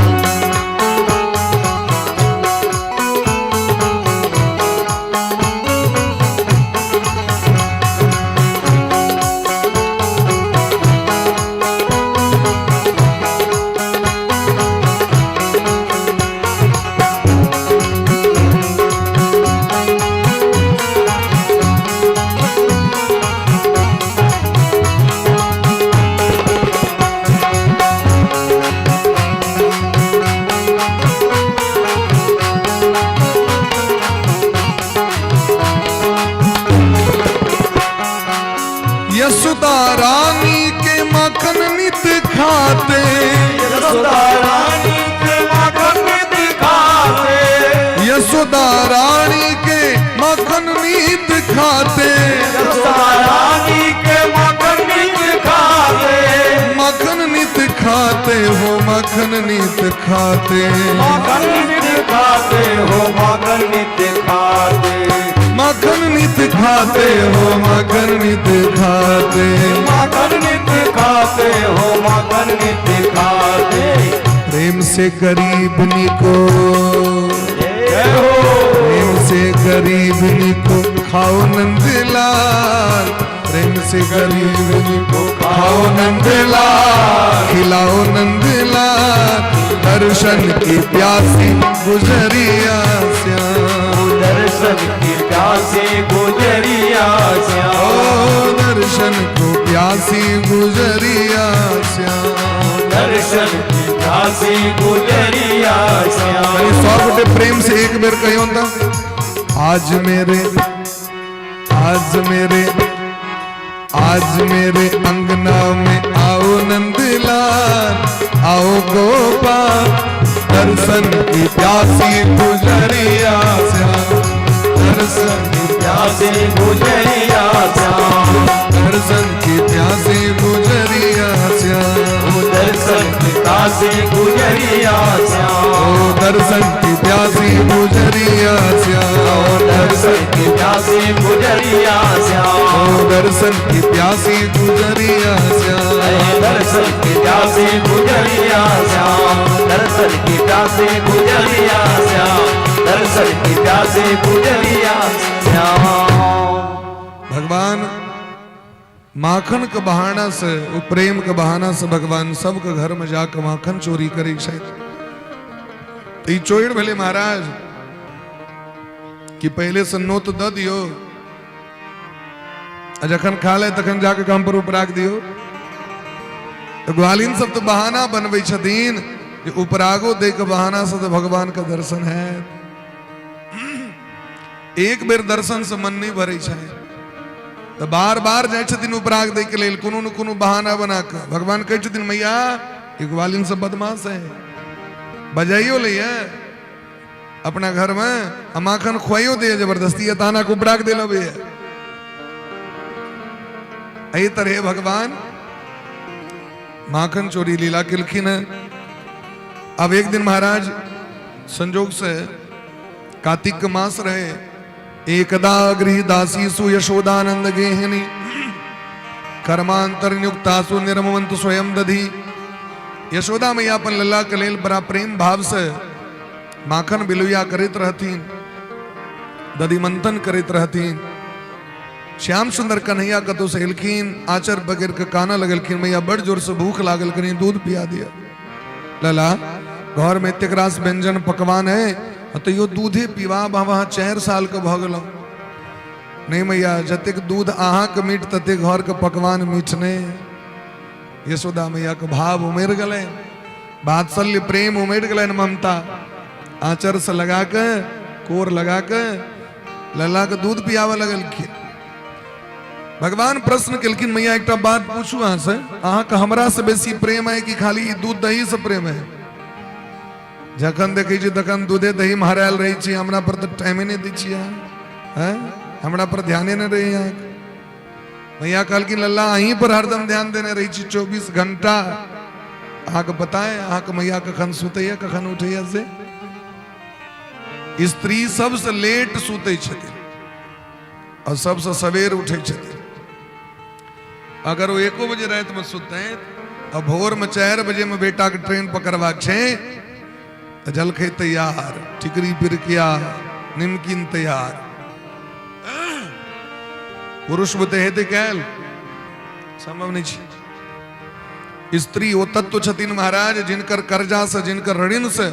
यशोदा रानी के माखन नीत खाते। यशोदा रानी के माखन नीत खाते। माखन नीत खाते हो, माखन नीत खाते। माखन नीत खाते हो, माखन नीत खाते। माखन नीत खाते हो, माखन नीत खाते। माखन नीत खाते हो, माखन नीत खाते। प्रेम से गरीबनी को, जय हो। प्रेम से गरीबनी को खाओ नंदलाल। प्रेम से गरीबनी को खाओ नंदलाल, खिलाओ नंदलाल। दर्शन की प्यासी गुजरिया श्याम। दर्शन की प्यासी गुजरिया श्याम। ओ दर्शन को प्यासी गुजरिया श्याम। दर्शन की प्यासी गुजरिया श्याम। कहीं 100 गोटे प्रेम से एक बेर कहियो त आज मेरे, आज मेरे, आज मेरे अंगना में आओ नंदलाल, आओ गोपाल। दर्शन की प्यासी गुजरिया श्याम। दर्शन की प्यासी गुजरिया श्याम। दर्शन की प्यासी गुजरिया श्याम। दर्शन की प्यासी गुजरिया श्याम। ओ दर्शन की प्यासी गुजरिया श्याम। दर्शन की प्यासी गुजरिया श्याम। ओ दर्शन की प्यासी गुजरिया श्याम। दर्शन की प्यासी गुजरिया श्याम। दर्शन की प्यासी गुजरिया श्याम। दर्शन की प्यासी गुजरिया श्याम। भगवान माखन के बहाना से, वो प्रेम के बहाना से भगवान सबके घर में जाके माखन चोरी करी छै। तो ई चोर भेलै महाराज कि पहले से नोत द दियो आ जखन खा ले तखन जाके काम पर उपराग दियो। तो ग्वालिन सब तो बहाना बनबै छथिन जे उपरागो दे के बहाना से तो भगवान के दर्शन है। एक बेर दर्शन से मन नहीं भरै छै तऽ बार बार जाइ छथिन उपराग दै के लेल कोनो न कोनो बहाना बना कऽ। भगवान कहै छथिन मैया ई ग्वालिन सब बदमाश है, बजाइयो लैया अपना घर में आ माखन खुआइयो दे जबरदस्ती, ताना के उपराग दे लबैया। एहि तरहे भगवान माखन चोरी लीला केलखिन है। अब एक दिन महाराज संजोग से कार्तिक के मास रहे, एकदा गृह दासी सु यशोदानंद गेहिनी कर्मांतर नियुक्तासु निर्मवंत स्वयं दधि। यशोदा मैया अपन लल्ला के लेल बड़ा प्रेम भाव से माखन बिलुया करैत रहथिन, दधि मंथन करैत रहथिन। श्याम सुंदर कन्हैया कतौ से एलखिन, आचर बगैर के काना लगलखिन, मैया बड़ जोर से भूख लागल, कनी दूध पिया दिया। लला घर में एतेक रास व्यंजन पकवान है तैयो दूधे पीवा, वहाँ 4 साल के भऽ गेलहुँ। नहीं मैया, जतेक दूध अहाँके मीठ ततेक घर के पकवान मीठ नहीं। यशोदा मैया के भाव उमड़ गेलनि, वात्सल्य प्रेम उमड़ गेलनि, ममता आचर से लगा के कोर लगा के लला के दूध पियाबऽ लगलखिन। भगवान प्रश्न केलखिन मैया एकटा बात पूछू अहाँ से, अहाँके हमरा से बेसी प्रेम है कि खाली दूध दही से प्रेम है? जखन देखै छी तखन दूधे दही में हरायल रहै छी, हमरा पर तऽ टाइमे नहि दै छी अहाँ, हैं? हमरा पर ध्याने नहि रहै अहाँके। मैया कहलखिन लल्ला अहीं पर हरदम ध्यान देने रहै छी 24 घंटा। अहाँके पता है अहाँके मैया कखन सुतैया कखन उठैया? से स्त्री सबसँ लेट सुतै छथिन और सबसँ सवेर उठै छथिन। अगर ओ 1 बजे रातिमे सुततै आ भोरमे 4 बजेमे बेटाके ट्रेन पकड़बाक छै तऽ जलखै तैयार, टिकरी पिरकिया निमकिन तैयार। पुरुष बुते हेतै कैल संभव नहीं छै। स्त्री ओ तत्व छथिन महाराज जिनकर कर्जा से, जिनकर ऋण से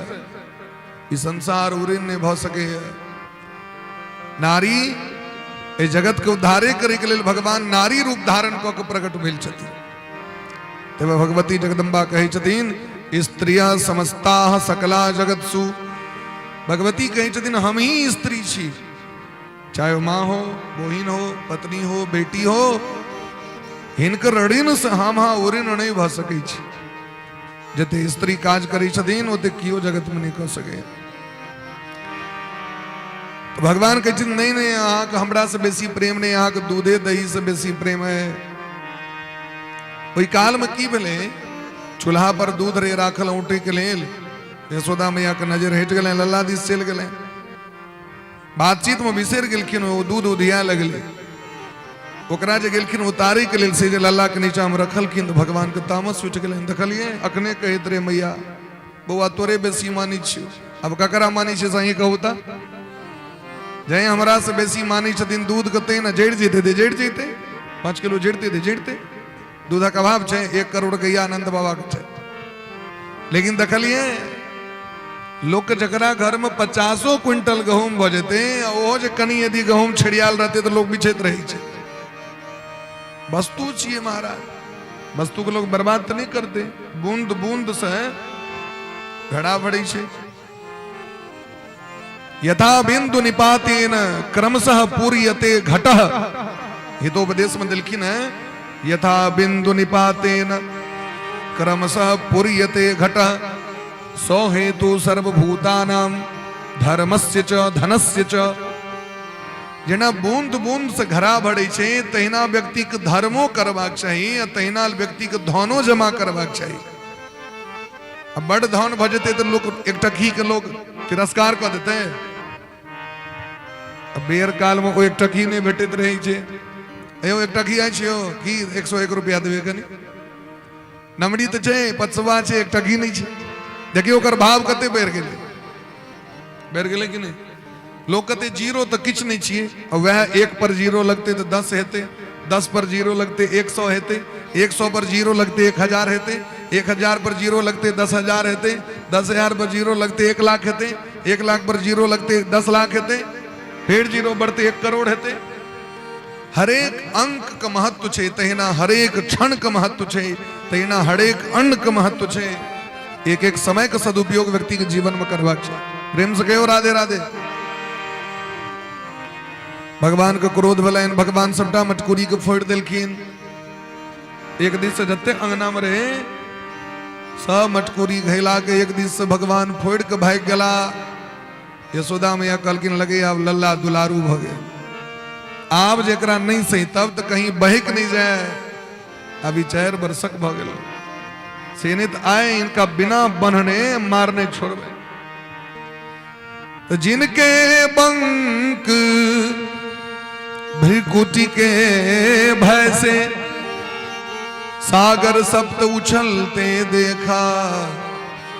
ई संसार उऋण नहीं भऽ सकैए। नारी एहि जगत के उद्धारे करे के लेल भगवान नारी रूप धारण कऽ के प्रकट भेल छथिन। तब भगवती जगदम्बा कहै छथिन स्त्रिया समस्ता सकला जगत्सु। भगवती कहै छथिन हम ही स्त्री छी, चाहे माँ हो, बहिन हो, पत्नी हो, बेटी हो, हिनकर ऋण से हम हाँ उऋण नहीं भऽ सकै छी। जते स्त्री काज करै छथिन ओते केओ जगत में नहीं कऽ सकैए। भगवान कहै छथिन नहि नहि, अहाँके हमरासँ बेसी प्रेम नहि, अहाँके दूधे दहीसँ बेसी प्रेम है। ओहि कालमे की भेलै, चूल्हा पर दूध रे राखल औंटे के लेल, यशोदा मैया के नजर हटि गेलै, लल्ला दिस चलि गेलै, बातचीत में बिसरि गेलखिन, ओ दूध उधिया लगलै। ओकरा जे गेलखिन उतारे के लेल, से जे लल्ला के नीचा में रखलखिन तऽ भगवान के तामस उठि गेलनि। देखलियै, अखने कहैत रहे मैया बौआ तोरे बेसी मानै छियौ, आब ककरा मानै छियै से अहीं कहू तऽ? जै हमरा से बेसी मानै छथिन दूध के तैं ने जड़ि जेतै तऽ जड़ि जेतै, 5 किलो जड़ितै तऽ जड़ितै। दूधक अभाव छै, 1 करोड़ गैया आनंद बाबा के छै। लेकिन देखलियै लोक जकरा घर में 50 क्विंटल गहूम भऽ जेतै, ओहो जे कनि यदि गहूम छिड़ियाल रहतै तऽ लोक बिछैत रहै छै। वस्तु छियै महाराज, वस्तु के लोग बर्बाद तऽ नहि करतै। बूंद बूंद से घड़ा भरै छै। यथा बिंदु निपातेन क्रमशः पूर्यते घटः, हितोपदेश में दिलखिन है, यथा बिंदु निपातेन क्रमशः पूर्यते घटः सो हेतु सर्वभूतानां धर्मस्य च धनस्य च। जेना बूंद बूंद से घड़ा भरै छै, तहिना व्यक्ति के धर्मो करबाक चाही आ तहिना व्यक्ति के धनो जमा करबाक चाही। आ बड़ धन भऽ जेतै तऽ लोक एकटा घी के लोक तिरस्कार कऽ देतै। आ बेर काल मे ओ एकटा घी नहि भेटैत रहै छै। यौ एकटा घी आइ छियौ, घी 101 रुपया देबै, कनि नमरी तऽ छै, पचवा छै, एकटा घी नहि छै। देखियौ ओकर भाव कते बढ़ि गेलै, बढ़ि गेलै कि नहि? लोक कहते जीरो तऽ किछु नहि छियै, आ वएह 1 पर जीरो लगतै तऽ 10 हेतै, 10 पर जीरो लगतै 100 हेतै, 100 पर जीरो लगतै 1000 हेतै, 1000 पर जीरो लगतै 10,000 हेतै, 10,000 पर जीरो लगतै 1 लाख हेतै, 1 लाख पर जीरो लगतै 10 लाख हेतै, फेर जीरो बढ़तै 1 करोड़ हेतै। हरेक अंक के महत्व छै, तहिना हरेक क्षण के महत्व छै, तहिना हरेक अन्न के महत्व छै। एक एक समय के सदुपयोग व्यक्ति के जीवन में करबाक छै। प्रेम से कहियो राधे राधे। भगवान के क्रोध भेलनि, भगवान सबटा मटकुरी के फोड़ि देलखिन। एक दिस से जते अंगना में रहे सब मटकुरी घैला के एक दिस से भगवान फोड़ि के भागि गेला। यशोदा मैया कहलखिन लगे आब लल्ला दुलारू भऽ गेल, आब जेकरा नहीं सही तब तऽ कहीं बहक नहीं जाए। अभी 4 वर्षक भऽ गेल से नहीं तऽ आए इनका बिना बन्हने मारने छोड़बे। तो जिनके बंक भ्रिकुटी के भय से सागर सप्त उछलते देखा।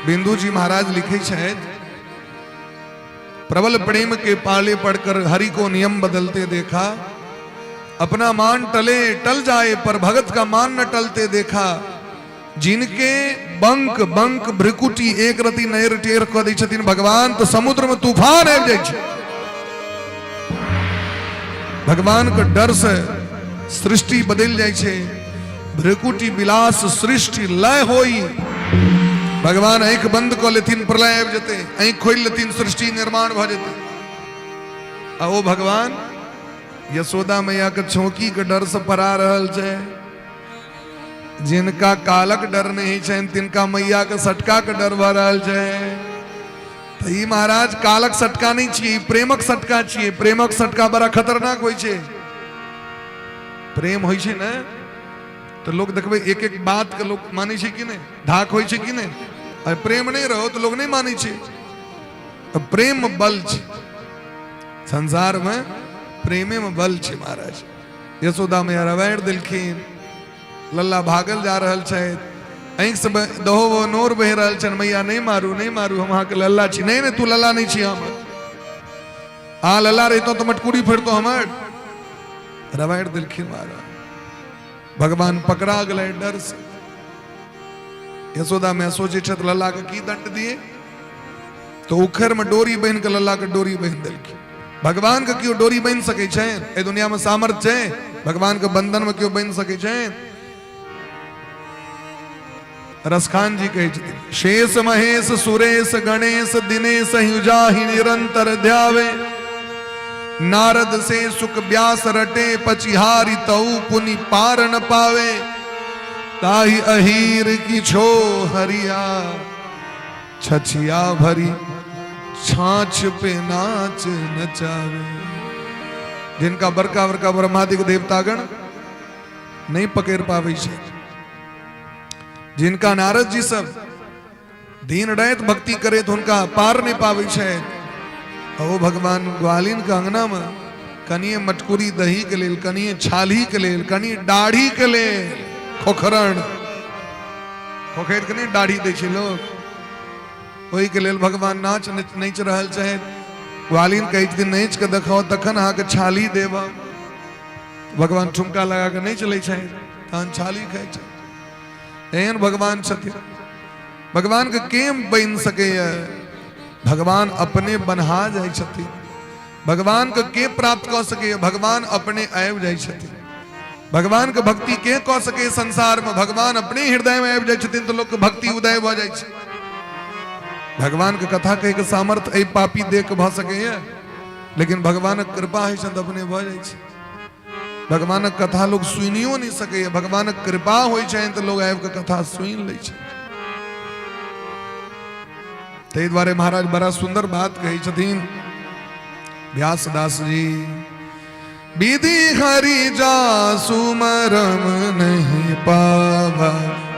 बिंदु जी महाराज लिखे छथि, प्रबल प्रेम के पाले पड़कर हरि को नियम बदलते देखा, अपना मान टले टल जाए पर भगत का मान न टलते देखा। जिनके बंक बंक भ्रिकुटी एक रति नैर टेर कऽ दै छथिन भगवान, तऽ समुद्र में तूफान आबि जाइ छै। भगवान के डर से सृष्टि बदलि जाइ छै। भ्रिकुटी विलास सृष्टि लय होई। भगवान आँखि बंद कऽ लेथिन प्रलय आबि जेतै, आँखि खोलि लेथिन सृष्टि निर्माण भऽ जेतै। आ ओ भगवान यशोदा मैया के छौकी के डर से परा रहल छै। जिनका कालक डर नहीं छनि तिनका मैया के सटका के डर भऽ रहल छै। तऽ ई महाराज कालक सटका नहीं छियै, ई प्रेमक सटका छियै। प्रेमक सटका बड़ा खतरनाक होइ छै। प्रेम होइ छै ने तऽ लोक देखबै एक एक बात के लोक मानै छै कि नहि, धाक होइ छै कि नहि। आ प्रेम नहि रहो तऽ लोक नहि मानै छै। तऽ प्रेम मे बल छै, संसार मे प्रेमे मे बल छै महाराज। यशोदा मैया रवाड़ि देलखिन, लल्ला भागल जा रहल छथि, आँखि से दहो बहो नोर बहि रहल छनि, मैया नहि मारू नहि मारू, हम अहाँके लल्ला छी। नहि नहि, तू लल्ला नहि छी हमर, अहाँ लल्ला रहितहुँ तऽ मटकुरी फोड़ितहुँ हमर। रवाड़ि देलखिन महाराज, भगवान पकड़ा गेलै डर से। यशोदा मैया सोचै छथि लल्ला के की दंड दिए, तो उखड़ में डोरी बान्हि के लल्ला के डोरी बान्हि देलखिन। भगवान के केओ डोरी बान्हि सकै छै? एहि दुनिया में सामर्थ्य छै भगवान के बंधन में केओ बान्हि सकै छै? रसखान जी कहै छथिन, शेष महेश सुरेश गणेश दिनेश हिजाहि निरंतर ध्यावे, नारद से सुख व्यास रटे पचिहारी तऊ पुनि पार न पावे, ताहि अहीर की छो हरिया छछिया भरी छाछ पे नाच नचावे। जिनका बड़का बड़का ब्रह्मादिक देवतागण नहीं पकड़ पावे छे, जिनका नारद जी सब दिन रात भक्ति करे तो उनका पार नहीं पावे छे। ओ भगवान ग्वालिन के अंगना में कनिए मटकुरी दही के लेल, कनिए छाली के लेल, कनिए दाढ़ी के लेल, खोखरण खोखैर के नहीं दाढ़ी दै छै लोग, ओहि के लेल भगवान नाच नाचि रहल छथि। ग्वालिन कहै छथिन नाचि के देखाओ तखन अहाँके छाली देब। भगवान ठुमका लगा के नहि चलै छथि, तहन छाली खाइ छथि। एहन भगवान छथिन। भगवान के केम बनि सकैए? भगवान अपने बन्हा जाइ छथिन। भगवान के के प्राप्त कऽ सकैए? भगवान अपने आबि जाइ छथिन। भगवान के भक्ति के कऽ सकैए संसार में? भगवान अपने हृदय में आबि जाइ छथिन तऽ लोक के भक्ति उदय भऽ जाइ छै। भगवान के कथा कहे के सामर्थ्य एहि पापी देह के भऽ सकैए, लेकिन भगवानक कृपा होइ छनि तऽ अपने भऽ जाइ छै। भगवानक कथा लोग सुनियो नहीं सकैए, भगवानक कृपा होइ छनि तऽ लोग आबि कऽ कथा सुनि लै छै। ताहि दुआरे महाराज बड़ा सुंदर बात कहै छथिन व्यासदास जी, विधि हरि जा सुमरम नहीं पावा,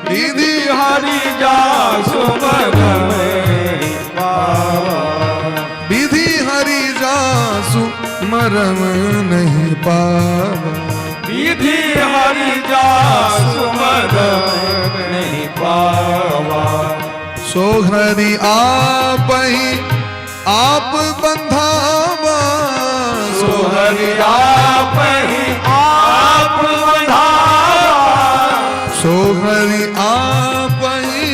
विधि हरि जा सुमरम नहीं पावा, विधि हरि जा सुमरम नहीं पावा, विधि हरि जा सुमरम नहीं पावा, सो हरि आप ही आप बंधावा, सो हरि आप ही आप बंधावा, सो हरि आप ही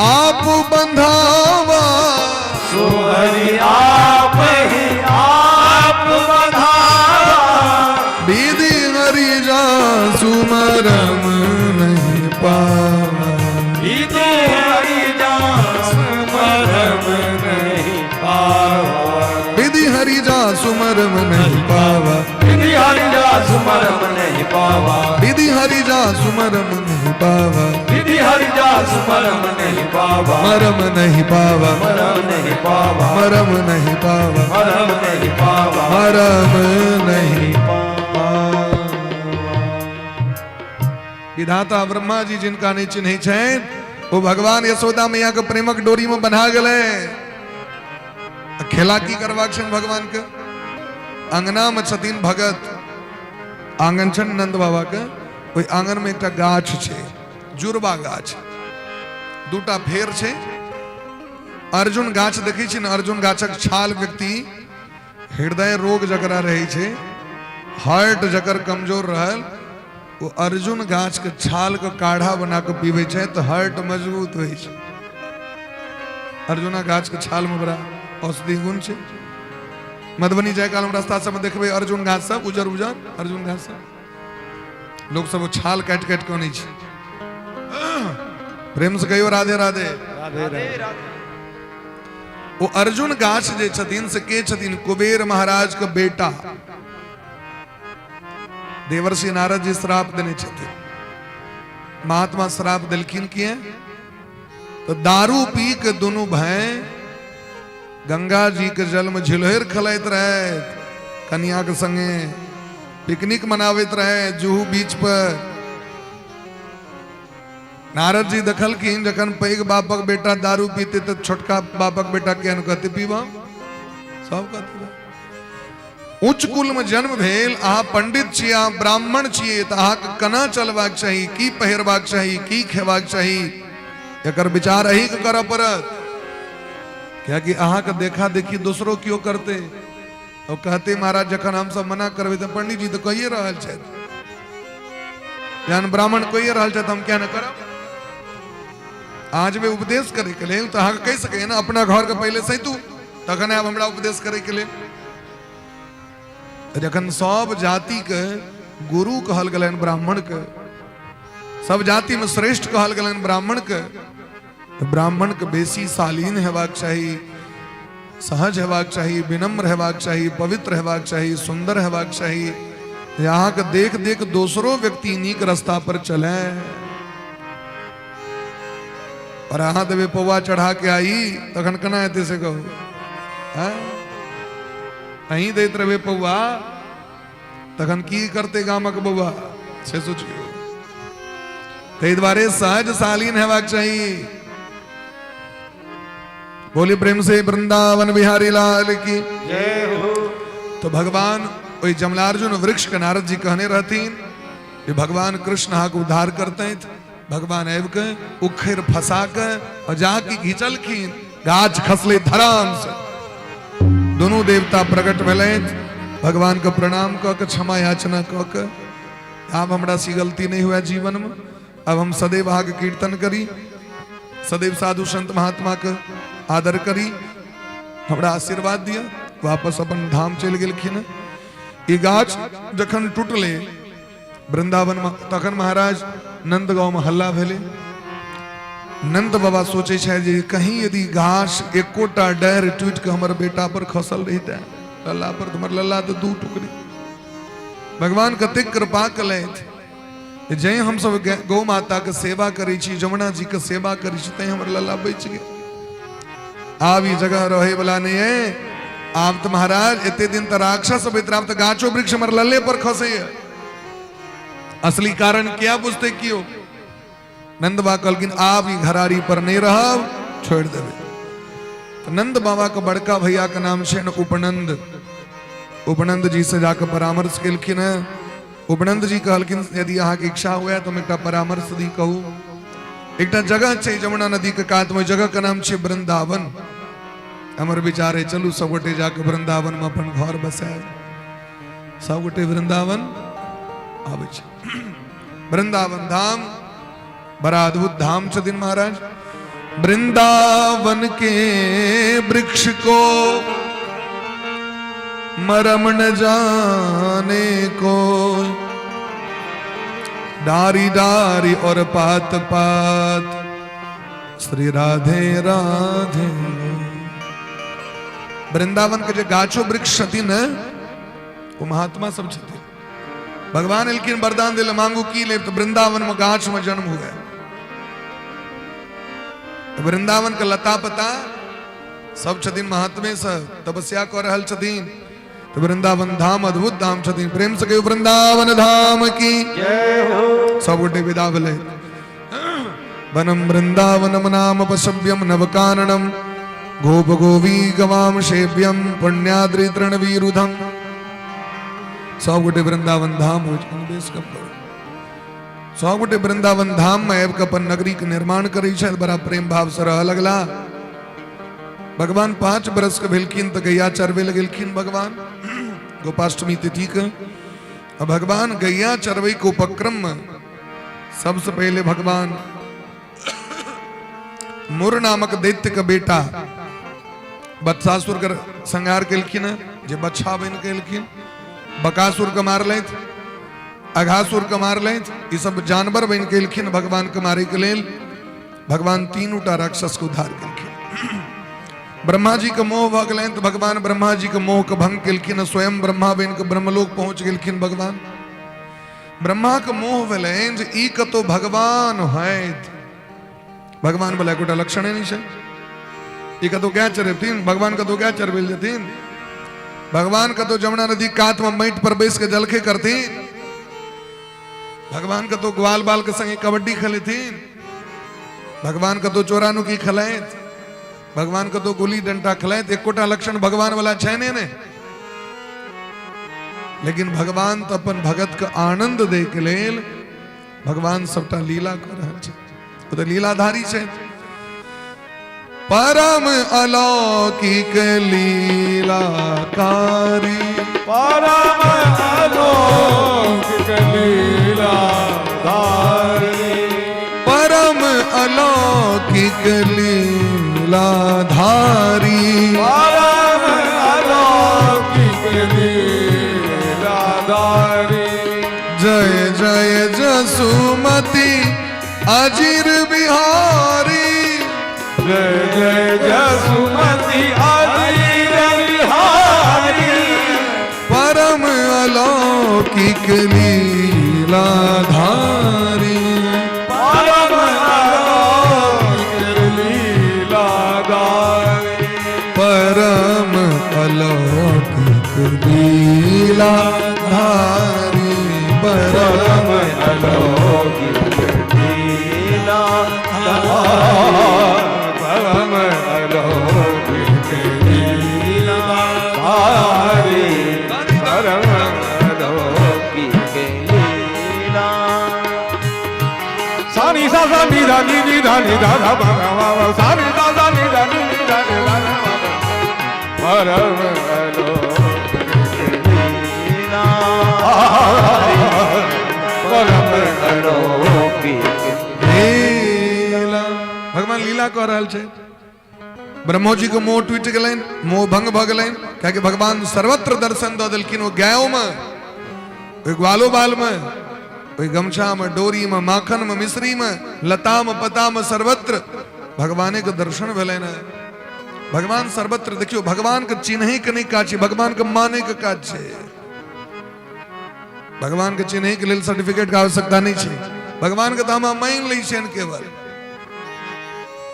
आप बंधावा, सो हरि आप ही आप बंधावा, विधि हरि जा सुमरम नहीं पावा, विधि हरि जा सुमरम नहीं पावा, विधि हरि जा सुमरम नहीं पावा, विधि हरि जा सुमरम नहीं पावा, विधि हरि जा सुमरम नहीं पावा, विधि हरि जा सुमरम नहीं पावा, मरम नहीं पावा, मरम नहीं पावा, मरम नहीं पावा, मरम नहीं पावा, मरम नहीं पावा। विधाता ब्रह्मा जी जिनका नहीं चिन्है छनि ओ भगवान यशोदा मैया के प्रेमक डोरी में बन्हा गेलै। खेला की करबाक छनि भगवान के? अंगना में छथिन भगत, आंगन छनि नंद बाबा के, ओहि आंगन में एकटा गाछ छै, जुड़वा गाछ, दूटा फेर छै। अर्जुन गाछ देखै छी ने, अर्जुन गाछक छाल व्यक्ति हृदय रोग जकरा रहै छै, हार्ट जकर कमजोर रहल, ओ अर्जुन गाछ के छाल के काढ़ा बना के पीबै छै तऽ हार्ट मजबूत होइ छै। अर्जुना गाछ के छाल में बड़ा औषधि गुण छै। मधुबनी जाय काल में रास्ता सब में देखबै अर्जुन गाछ सब उजर उजर अर्जुन गाछ सब, लोग सब छाल काटि काटि के अनै छै। प्रेम से कहियो राधे राधे। राधे राधे। ओ अर्जुन गाछ जे छथिन से के छथिन? कुबेर महाराज के बेटा देवर्षि नारद जी श्राप देने छथिन। महात्मा श्राप देलखिन किए? तो दारू पी के दोनों भाई गंगा जी के जल में झिलहर खेलैत रहे, कन्या के संगे पिकनिक मनाबैत रहे जुहू बीच पर। नारद जी देखलखिन जखन पैघ बापक बेटा दारू पीते तो छोटका बापक बेटा केहन कहते पीबा, सब कहते। उच्च कुल में जन्म भेल, अहाँ पंडित छी, अहाँ ब्राह्मण छियै, तऽ अहाँके केना चलबाक चाही, की पहिरबाक चाही, की खेबाक चाही, एकर विचार अहीँके करऽ पड़त। कियाकि अहाँके देखा देखी दोसरो केओ करते और कहते महाराज जखन हम सब मना करबै तऽ पंडित जी तऽ कहिए रहल छथि, जहन ब्राह्मण कहिए रहल छथि हम किया ने करब। अहाँ जेबै उपदेश करैके लेल तऽ अहाँके कहि सकैए ने अपना घरके पहिले सैतू तखन आयब हमरा उपदेश करैके लेल। जखन सब जातिके गुरु कहल गेलनि ब्राह्मणके, सब जातिमे श्रेष्ठ कहल गेलनि ब्राह्मणके, तऽ ब्राह्मणके बेसी शालीन हेबाक चाही, सहज हेबाक चाही, विनम्र हेबाक चाही, पवित्र हेबाक चाही, सुन्दर हेबाक चाही, जे अहाँके देख देख दोसरो व्यक्ति नीक रास्ता पर चले। और अहाँ देबै पौआ चढ़ा के आई तखन केना हेतै से कहू। अहीं दैत रहबै पौआ तखन की करतै गामक बौआ से सोचियौ। ताहि दुआरे सहज शालीन हेबाक चाही। बोली प्रेम से वृंदावन बिहारी लाल की जय हो। तो भगवान ओहि जमलार्जुन वृक्ष के नारद जी कहने रहथिन जे भगवान कृष्ण अहाँके उद्धार करतथि। भगवान आबि के उखड़ि फंसा के और जाके घिचलखिन, गाछ खसले धराम से। दुनू देवता प्रकट भेलथि, भगवान के प्रणाम कऽ के क्षमा याचना कऽ के, आब हमरा से गलती नहीं हुआ जीवन में, अब हम सदैव अहाँके कीर्तन करी, सदैव साधु संत महात्मा के आदर करी, हमरा आशीर्वाद दिया। वापस अपन धाम चलि गेलखिन। ई गाछ जखन टूटले वृंदावन में, तखन महाराज नंद गांव में हल्ला भेले। नंद बाबा सोचे छे जे कहीं यदि घास एकोटा डारि टूट के हमर बेटा पर खसल रहिते, लल्ला पर, हमर लल्ला तो दू टुकड़ी। भगवान कतेक कृपा कलथि जे हम सब गौ माता के सेवा करै छी, जमुना जी के सेवा करै छी, तैं हमर लल्ला बचि गेल। आब ई जगह रहे वाला नहीं है। आब तो महाराज एते दिन तो राक्षस अबैत रहे, आब तो गाछो वृक्ष हमर लल्ले पर खसैया। असली कारण क्या बुझते क्यों? नंद बाबा कहलखिन आब ई घरारी पर नहीं रहब, छोड़ देबै। तो नंद बाबा के बड़का भैया के नाम छै उपनंद। उपनंद जी से जाके परामर्श केलखिन हैं। उपनंद जी कहलखिन यदि अहाँके इच्छा हुए तो हम एकटा परामर्श दी। कहू। एकटा जगह छै जमुना नदी के कात में, जगह के नाम छै वृंदावन। हमर विचार है चलू सब गोटे जाके वृंदावन में अपन घर बसायब। सब गोटे वृंदावन आबै छै। वृंदावन धाम बड़ा अद्भुत धाम छथिन महाराज। वृंदावन के वृक्ष को मरम न जाने को, डारी डारी और पात पात श्री राधे राधे। वृंदावन के जे गाछो वृक्ष छथिन ने, ओ महात्मा सब छथिन। भगवान एलखिन, वरदान दिल, मांगू की लेब, तो वृंदावन में गाछ में जन्म हुए। तो वृंदावन के लता पता सब छथिन महात्मे सब तपस्या कऽ रहल छथिन। तो वृंदावन धाम अद्भुत धाम छथिन। प्रेम से कहियो वृंदावन धाम की जय हो। सब गोटे विदा भेलै। वनम वृंदावनम नाम पशव्यम नवकाननम गोप गोवी गवाम सेव्यम पुण्याद्रि तृणवीरुधम। सब गोटे वृंदावन धाम हो बेस कम करू। सब गोटे वृंदावन धाम में आबि कऽ अपन नगरी के निर्माण करै छथि। बड़ा प्रेम भाव से रहऽ लगला। भगवान 5 बरस के भेलखिन तऽ गैया चरबै लए गेलखिन भगवान गोपाष्टमी तिथि के। आ भगवान गैया चरबै के उपक्रम में सबसे पहले भगवान मुर नामक दैत्य के बेटा बत्सासुर के संहार केलखिन, जे बच्छा बनि के एलखिन। बकासुर के मारलथि, अघासुर के मारलथि। ई सब जानवर बनि के एलखिन भगवान के मारे के लेल। भगवान तीनूटा राक्षस के उद्धार केलखिन। ब्रह्मा जी के मोह भऽ गेलनि तऽ भगवान ब्रह्मा जी के मोह के भंग केलखिन, स्वयं ब्रह्मा बनि के ब्रह्मलोक पहुंच गेलखिन। भगवान ब्रह्मा के मोह भेलनि जे ई कतौ भगवान होयत। भगवान वाला एकोटा लक्षणे नहि छै। ई कतौ गाय चरेबथिन? भगवान कतौ गाय चरबै लए जेथिन? भगवान कतौ जमुना नदी कात में माटि पर बैस के जलखै करथिन? भगवान कतौ ग्वाल बाल के संगे कबड्डी खेलेथिन? भगवान कतौ चोरा नुकी खेलैत? भगवान कतौ गुल्ली डंडा खेलैत? एकोटा लक्षण भगवान वाला छै ने। लेकिन भगवान तऽ अपन भगत के आनंद दै के लेल भगवान सबटा लीला कऽ रहल छै। ओ तऽ लीलाधारी छै। परम अलौकिक लीलाकारी, परम अलौकिक लीलाधारी, परम अलौकिक लीलाधारी, परम अलौकिक लीलाधारी। जय जय जसुमति अजीर बिहारी, जय जय जसुमति अजीर बिहारी, परम अलौकिक लीलाधारी, परम अलौकिक लीलाधारी, परम लीला धारी परम परम अलौकिक लीला परम अलौकिक लीला धारी परम अलौकिक लीला. સાની સા સા ની ધા ની ની ધા ની ધા ધા ભા ભા ભા સાની સા સા ની ધા ની ની ધા ની ધા ધા પરમ અલૌકિક લીલા પરમ અલૌકિક लीला. भगवान लीला कऽ रहल छै. ब्रह्मोजी के मोह टूटि गेलनि, मोह भंग भऽ गेलनि, कियाकि भगवान सर्वत्र दर्शन दऽ देलखिन. ओ गायोमे, ओहि ग्वालो बालमे, ओहि गमछामे, डोरीमे, माखनमे, मिश्रीमे, लतामे, पतामे, सर्वत्र भगवाने के दर्शन भेलनि. भगवान सर्वत्र. देखियौ, भगवान के चिन्है के नहि काज छै, भगवान के मानै के काज छै. भगवान के चिन्है के लेल सर्टिफिकेट के आवश्यकता नहि छै. भगवान के तऽ हम मानि लै छियनि केवल.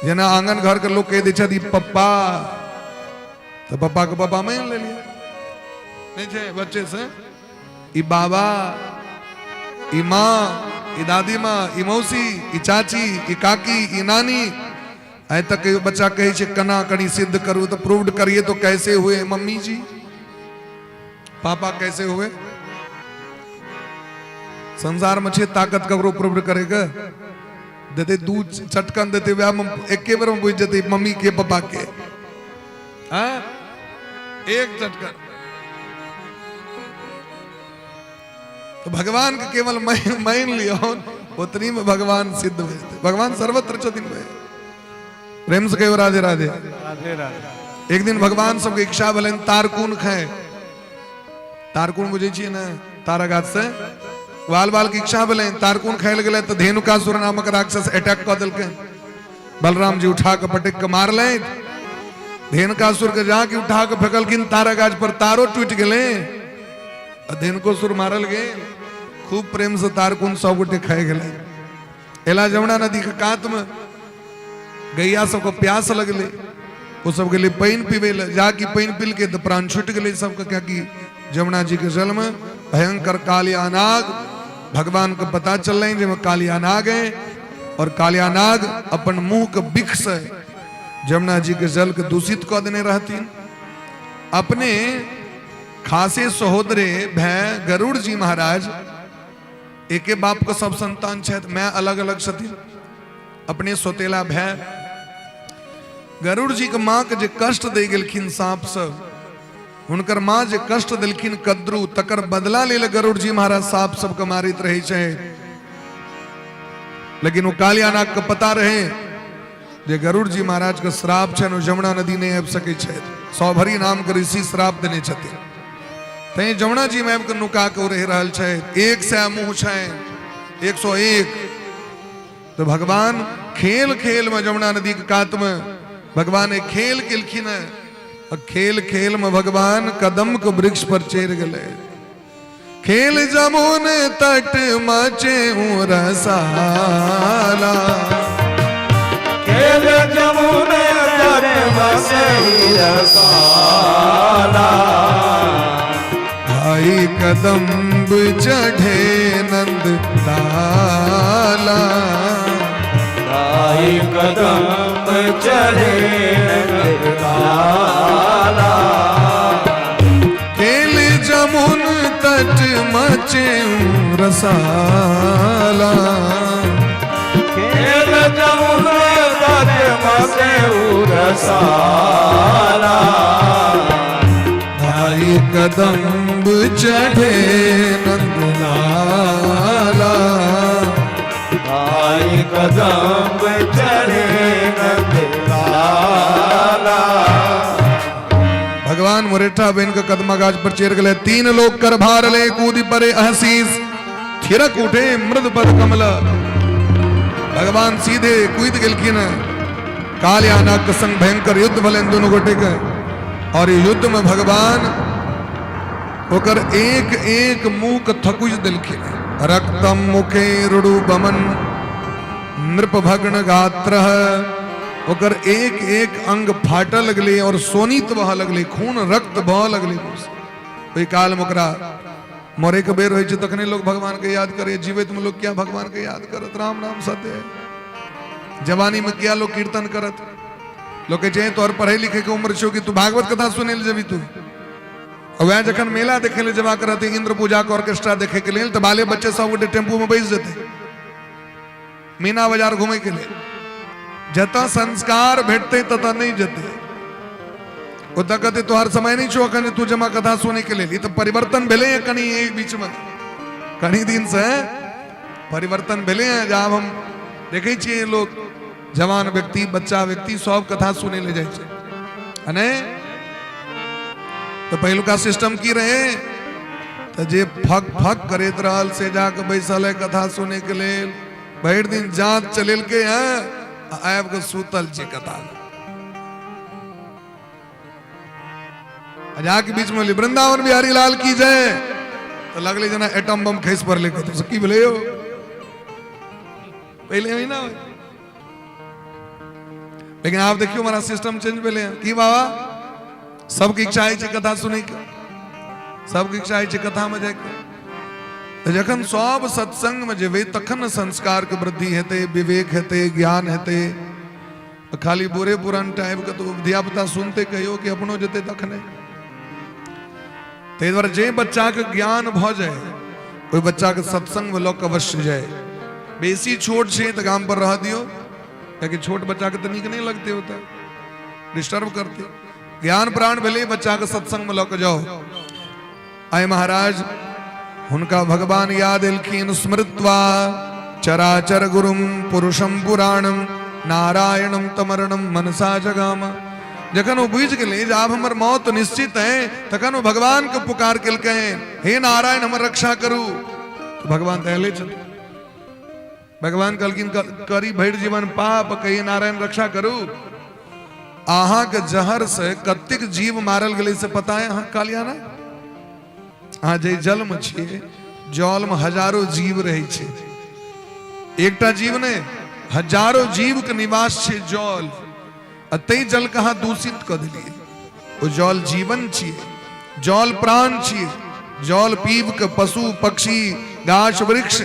जेना आंगन घर के लोग कहि दै छथि, "ई पप्पा", तऽ पप्पा के पप्पा मानि लेलियै. नहि छै? बच्चे से ई बाबा, ई माँ, ई दादी माँ, ई मौसी, ई चाची, ई काकी, ई नानी. आइ तक कहियो बच्चा कहै छै, कना कनी सिद्ध करू तऽ, प्रूव्ड करिए तो कैसे हुए मम्मी जी, पापा कैसे हुए? संसार में छै ताकत ककरो प्रूव्ड करेके? देते दू चटकन देते, वएह में एके बेर में बुझि जेतै मम्मी के, पापा के. हाँ? एक चटकन. तो भगवान के केवल मान लियौ, उतनी में भगवान सिद्ध भऽ जेतै. भगवान सर्वत्र छथिन भाई. प्रेम से कहियो, राधे राधे. राधे राधे. एक दिन भगवान सबके इच्छा भेलनि तारकुन खाय. तारकुन बुझै छियै ने? तारा गाछ से. बाल बाल के इच्छा भेलनि, तारकुन खाय लए गेलै तऽ धेनुकासुर नामक राक्षस अटैक कऽ देलकै. बलराम जी उठा कऽ पटक के मारलनि. धेनुकासुर के जाके उठा के फेकलखिन तारा गाछ पर, तारो टूटि गेलै आ धेनुकोसुर मारल गेल. खूब प्रेम से तारकुन सब गोटे खाइ गेलै. एला जमुना नदी के कात में, गैया सबके प्यास लगलै, ओ सब गेलै पानि पीबै लए. जाकि पानि पीलकै तऽ प्राण छूटि गेलै सबके, कियाकि जमुना जी के जल में भयंकर कालिया नाग. भगवान के पता चललनि जे कालिया नाग है और कालिया नाग अपन मुंह के बिख से जमुना जी के जल के दूषित कऽ देने रहथिन. अपने खासे सहोदरे भै गरुड़ जी महाराज, एके बाप के सब संतान छथि, मैं अलग अलग छथिन, अपने सोतेला भै. गरुड़ जी के माँ के जे कष्ट दे गेलखिन सांप सब, हुनकर माँ जे कष्ट देलखिन कद्रू, तकर बदला लेल गरुड़ जी महाराज सांप सबके मारित रहै छै. लेकिन ओ कालिया नाग के पता रहे जे गरुड़ जी महाराज के श्राप छनि, ओ जमुना नदी नहि आबि सकै छथि. सौभरी नाम के ऋषि श्राप देने छथिन. तैं जमुना जी में आबि कऽ नुका के ओ रहि रहल छै. 100 मुँह छनि, 101. तऽ भगवान खेल खेल में जमुना नदी के कात में भगवान एक खेल केलखिन है आ खेल खेल में भगवान कदम के वृक्ष पर चढ़ि गेलै. खेल जमुन तट मचे रसाला. ખેલ જમુને તટ મસે રસાલા. भाई कदम्ब चढ़े नंद लाला. ભાઈ કદમ ચઢે નંદલાલા. खेल जमुन तट मचे रसाला. ખેલ જમુને તટ મસે રસાલા. भाई कदम्ब चढ़े नंद लाला. ભાઈ કદમ ચઢે નંદલાલા. भगवान मुरेठा बेन के कदमा गाछ पर चढ़ गए. तीन लोक कर भार ले कूदी परे अहसीस, थिरक उठे मृद पद कमल. भगवान सीधे कूद गेलखिन. कालिया नाग के संग भयंकर युद्ध भेलनि दुनू गोटे के और ये युद्ध में भगवान ओकर एक एक मुंह के थकुच देलखिन. रक्तम मुखे रुडु बमन नृप भग्न गात्र. ओकर एक एक अंग फाटऽ लगलै और शोणित बहऽ लगलै, खून रक्त बहऽ लगलै मुँह से. ओहि कालमे ओकरा मरैके बेर होइ छै तखने लोक भगवानके याद करैए। जीवैतमे लोक किया भगवानके याद करत? राम नाम सत्य है। जवानीमे किया लोक कीर्तन करत? लोक कहै छै तोहर पढ़ै लिखैके उम्र छौ कि तू भागवत कथा सुनै लए जेबही तू? वएह जखन मेला देखै लए जेबाक रहतै, इंद्र पूजाके ऑर्केस्ट्रा देखैके लेल, तऽ बाले बच्चे सब गोटे टेम्पूमे बैस जेतै मीना बाजार घूमैके लेल। जतऽ संस्कार भेटतै ततऽ नहि जेतै। ओतऽ कहतै तोहर समय नहि छौ अखन तू जमा कथा सुनैके लेल। ई तऽ परिवर्तन भेलै हँ कनि एहि बीचमे, कनि दिनसँ परिवर्तन भेलै हँ जे आब हम देखै छियै लोक जवान व्यक्ति, बच्चा व्यक्ति सब कथा सुनै लए जाइ छै। आ नहि तऽ पहिलुका सिस्टम की रहै? तऽ जे फक फक करैत रहल से जाके बैसल है कथा सुनैके लेल, भरि दिन जाँच चलेलकै हँ आ आबि कऽ सुतल छै कथा। आ जाके बीच में वृंदावन बिहारी लाल की जय, तऽ लगलै जेना एटम बम खसि पड़लै कतौ से। की भेलै यौ? पहिले ओहिना होइ, लेकिन आब देखियौ हमारा सिस्टम चेंज भेलै हँ। की बाबा, सबके इच्छा होइ छै कथा सुनैके, सबके इच्छा होइ छै कथामे जाइके। तऽ जखन सब सत्संगमे जेबै तखन ने संस्कारके वृद्धि हेतै, विवेक हेतै, ज्ञान हेतै। खाली बूढ़े पुरान आबि कऽ तऽ धियापुता सुनतै कहियो कि अपनो जेतै तखने। ताहि दुआरे जे बच्चाके ज्ञान भऽ जाय ओहि बच्चाके सत्संगमे लऽ कऽ अवश्य जाय। बेसी छोट छै तऽ गाम पर रह दियौ, कियाकि छोट बच्चाके तऽ नीक नहि लगतै, ओतऽ डिस्टर्ब करतै। ज्ञान प्राण भेलै बच्चाके सत्संगमे लऽ कऽ जाउ। आइ महाराज हुनका भगवान याद एलखिन, स्मृत्वा चराचर गुरुम पुरुषम पुराणम नारायणम तमरणम मनसा जगाम। जखन ओ बुझि गेलै जे आब हमर मौत निश्चित है, तखन ओ भगवान के पुकार केलकै, हे नारायण हमर रक्षा करू। तऽ भगवान तऽ एले छथिन। भगवान कहलखिन करी भरि जीवन पाप, कही नारायण रक्षा करू। अहाँके जहर से कतेक जीव मारल गेलै से पता है अहाँ कालिया ना? अहाँ जे जल में छियै, जल में हजारों जीव रहै छै, एकटा जीव नहि, हजारों जीव के निवास छै जल। आ ताहि जल के अहाँ दूषित कऽ देलियै। ओ जल जीवन छियै, जल प्राण छियै। जल पीब के पशु पक्षी गाछ वृक्ष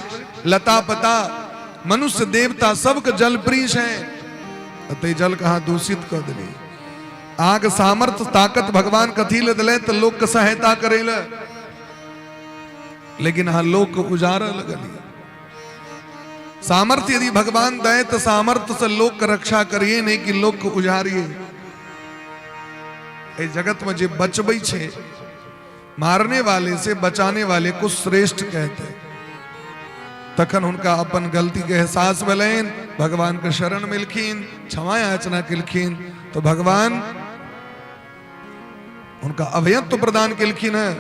लता पता मनुष्य देवता सबके जल प्रिय छै। ताहि जल के अहाँ दूषित कऽ देलियै। अहाँके सामर्थ्य ताकत भगवान कथी लए देलै? तऽ लोकके सहायता करै लए, लेकिन अहाँ लोकके उजारऽ लगलियै। सामर्थ्य यदि भगवान दे तो सामर्थ्य से लोक के रक्षा करिए, नहीं कि लोक के उजारिए। एहि जगत में जे बचबै छै, मारने वाले से बचाने वाले को श्रेष्ठ कहते हैं। तखन हुनका अपन गलती के एहसास भेलनि, भगवान के शरण मिलखिन, क्षमा याचना केलखिन, तो भगवान हुनका अभयत्व प्रदान केलखिन है।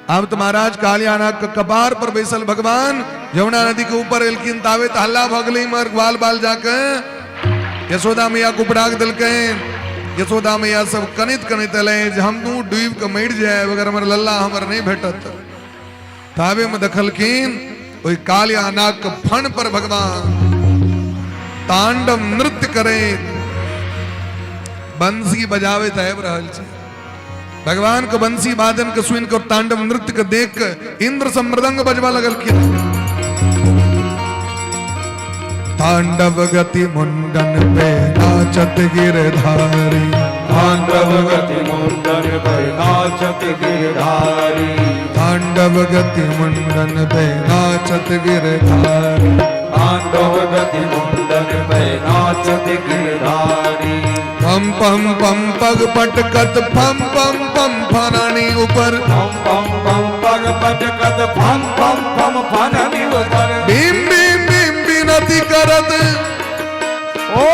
आब तो महाराज कालियानाग के कपार पर बैसल भगवान यमुना नदी के ऊपर एलखिन, तावे तो हल्ला भऽ गेलै। इम्हर ग्वाल बाल जाके यशोदा मैया के उपराग देलकनि। यशोदा मैया सब कनैत कनैत एलै जे हम डूबि के मरि जायब अगर हमर लल्ला हमर नहि भेटत। तावे में देखलखिन ओहि कालियानाग के फन पर भगवान तांडव नृत्य करैत बंसी बजाबैत आबि रहल छै। भगवान के बंसी वादन के सुनि के तांडव नृत्य के देख के इंद्र सब मृदंग बजबा लगलखिन। तांडव गति मुंडन पे नाचत गिरधारी, तांडव गति मुंडन पे नाचत गिरधारी, तांडव गति मुंडन पे नाचत गिरधारी, तांडव गति मुंडन पे नाचत गिरधारी। पम पम पम पग पटकत फम पम पम फनानी ऊपर, पम पम पम पग पटकत फम पम पम फनानी ऊपर, भीम भीम भीम विनती करत, ओ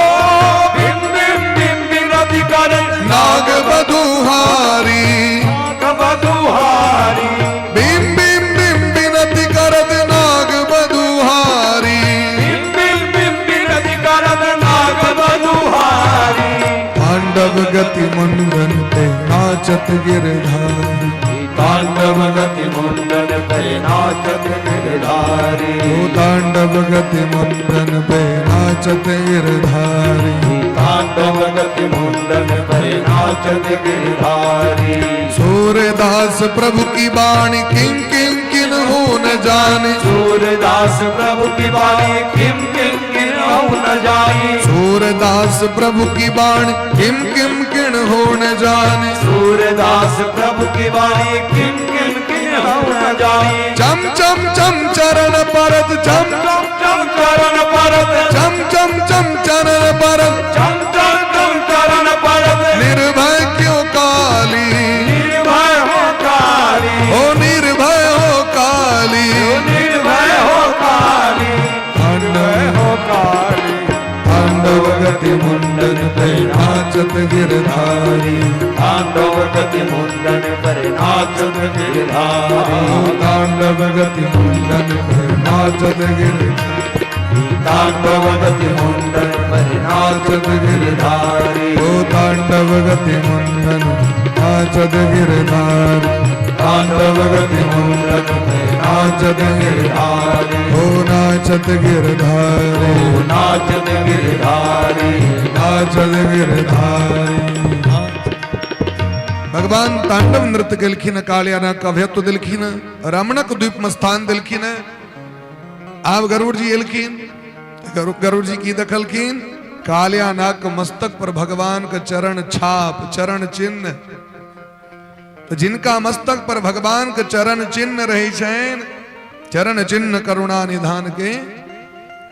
भीम भीम भीम विनती करत, नाग बधुहारी, नाग बधुहारी, भीम भीम भीम विनती करत नाग बधुहारी, भीम भीम भीम विनती करत नाग बधुहारी। तांडव गति मुंडन पे नाचत गिरधारी, तांडव गति मुंडन पे नाचत गिरधारी, ओ तांडव गति मुंडन पे नाचत गिरधारी, तांडव गति मुंडन पे नाचत गिरधारी। सूरदास प्रभु की बाणी किम किम किन हो न जाने। सूरदास प्रभु की बाणी किम किम किन न जानी। सूरदास प्रभु की बाणी किम किम किन हो न जाने। सूरदास प्रभु की बाणी किम किम किन न जानी। चम चम चम चरण परत चम चम चम चरण परत चम चम चम चरण परत चम चम चम चरण परत निर्भय क्यों काली। निर्भय हो काली। हो निर्भय हो काली। निर्भय हो काली। तांडव हो काली। तांडव गति मुंडन पे नाचत गिरधारी। तांडव गति मुंडन पर नाचत गिरधारी। तांडव गति मुंडन पे नाचत गिरधारी। तांडव गति मुंडन पर नाचत गिरधारी। ओ तांडव गति मुंडन नाचत गिरधारी। तांडव गति मुंडन पर नाचत गिरधारी। ओ नाचत गिरधारी। नाचत गिरधारी। नाचत गिरधारी। भगवान तांडव नृत्य केलखिन, कालियाना कव्यत्व देलखिन, रमणक द्वीप में स्थान देलखिन। आब गरुड़ जी एलखिन, गरुड़ जी की देखलखिन, कालियानाग के मस्तक पर भगवान के चरण छाप, चरण चिन्ह। तो जिनका मस्तक पर भगवान के चरण चिन्ह रहे छनि, चरण चिन्ह करुणा निधान के,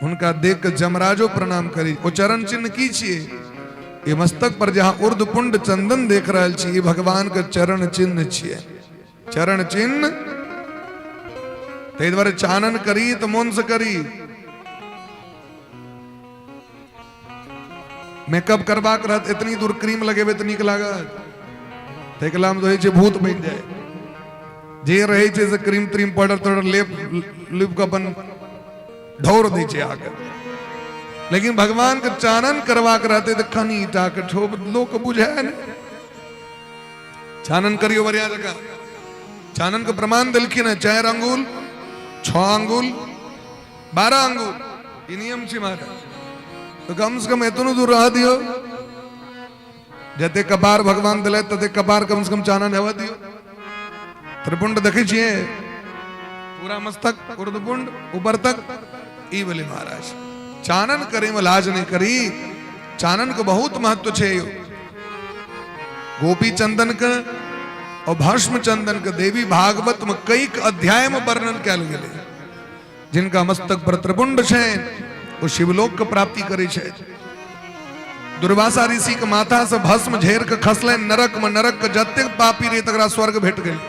हुनका देख के जमराजो प्रणाम करी। ओ चरण चिन्ह की छिए? ये मस्तक पर जहां उर्द पुंड चंदन देख रहल छी, ये भगवान के चरण चिन्ह छिए, चरण चिन्ह। ताहि दुआरे चानन करी तऽ मोन से करी। मेकअप करबाक रहत, एतनी दूर क्रीम लगेबै तऽ नीक लागत, ताहिके मे होइ छै भूत बनि जाय। जे रहै छै से क्रीम त्रीम पाउडर ताउडर लेप लिप के अपन ढौर दै छै आगे। लेकिन भगवान के चानन करबाक रहते तऽ कनी टा के ठोप लोक बुझाय ने। चानन करियो बढ़िया जकाँ। चानन के प्रमाण देलखिन है, 4 अंगुल, 6 अंगुल, 12 अंगुल, ई नियम छै महाराज। तो कम से कम एतनो दूर रह दियो, जते कपार भगवान दिले तते कपार कम से कम चानन हेवा दियो। त्रिपुंड देखै छियै, पूरा मस्तक उर्दपुंड ऊपर तक। ई बोले महाराज चानन करे में लाज नहीं करी। चानन के बहुत महत्व छे। गोपी चंदन के और भस्म चंदन के देवी भागवत में कई अध्याय में वर्णन कयल गेलै। जिनका मस्तक पर त्रिपुंड छै वो शिवलोक के प्राप्ति करे छै। दुर्वासा ऋषि के माथा से भस्म झेर के खसलै नरक में, नरक के जतेक पापी रहे तकरा स्वर्ग भेट गेल।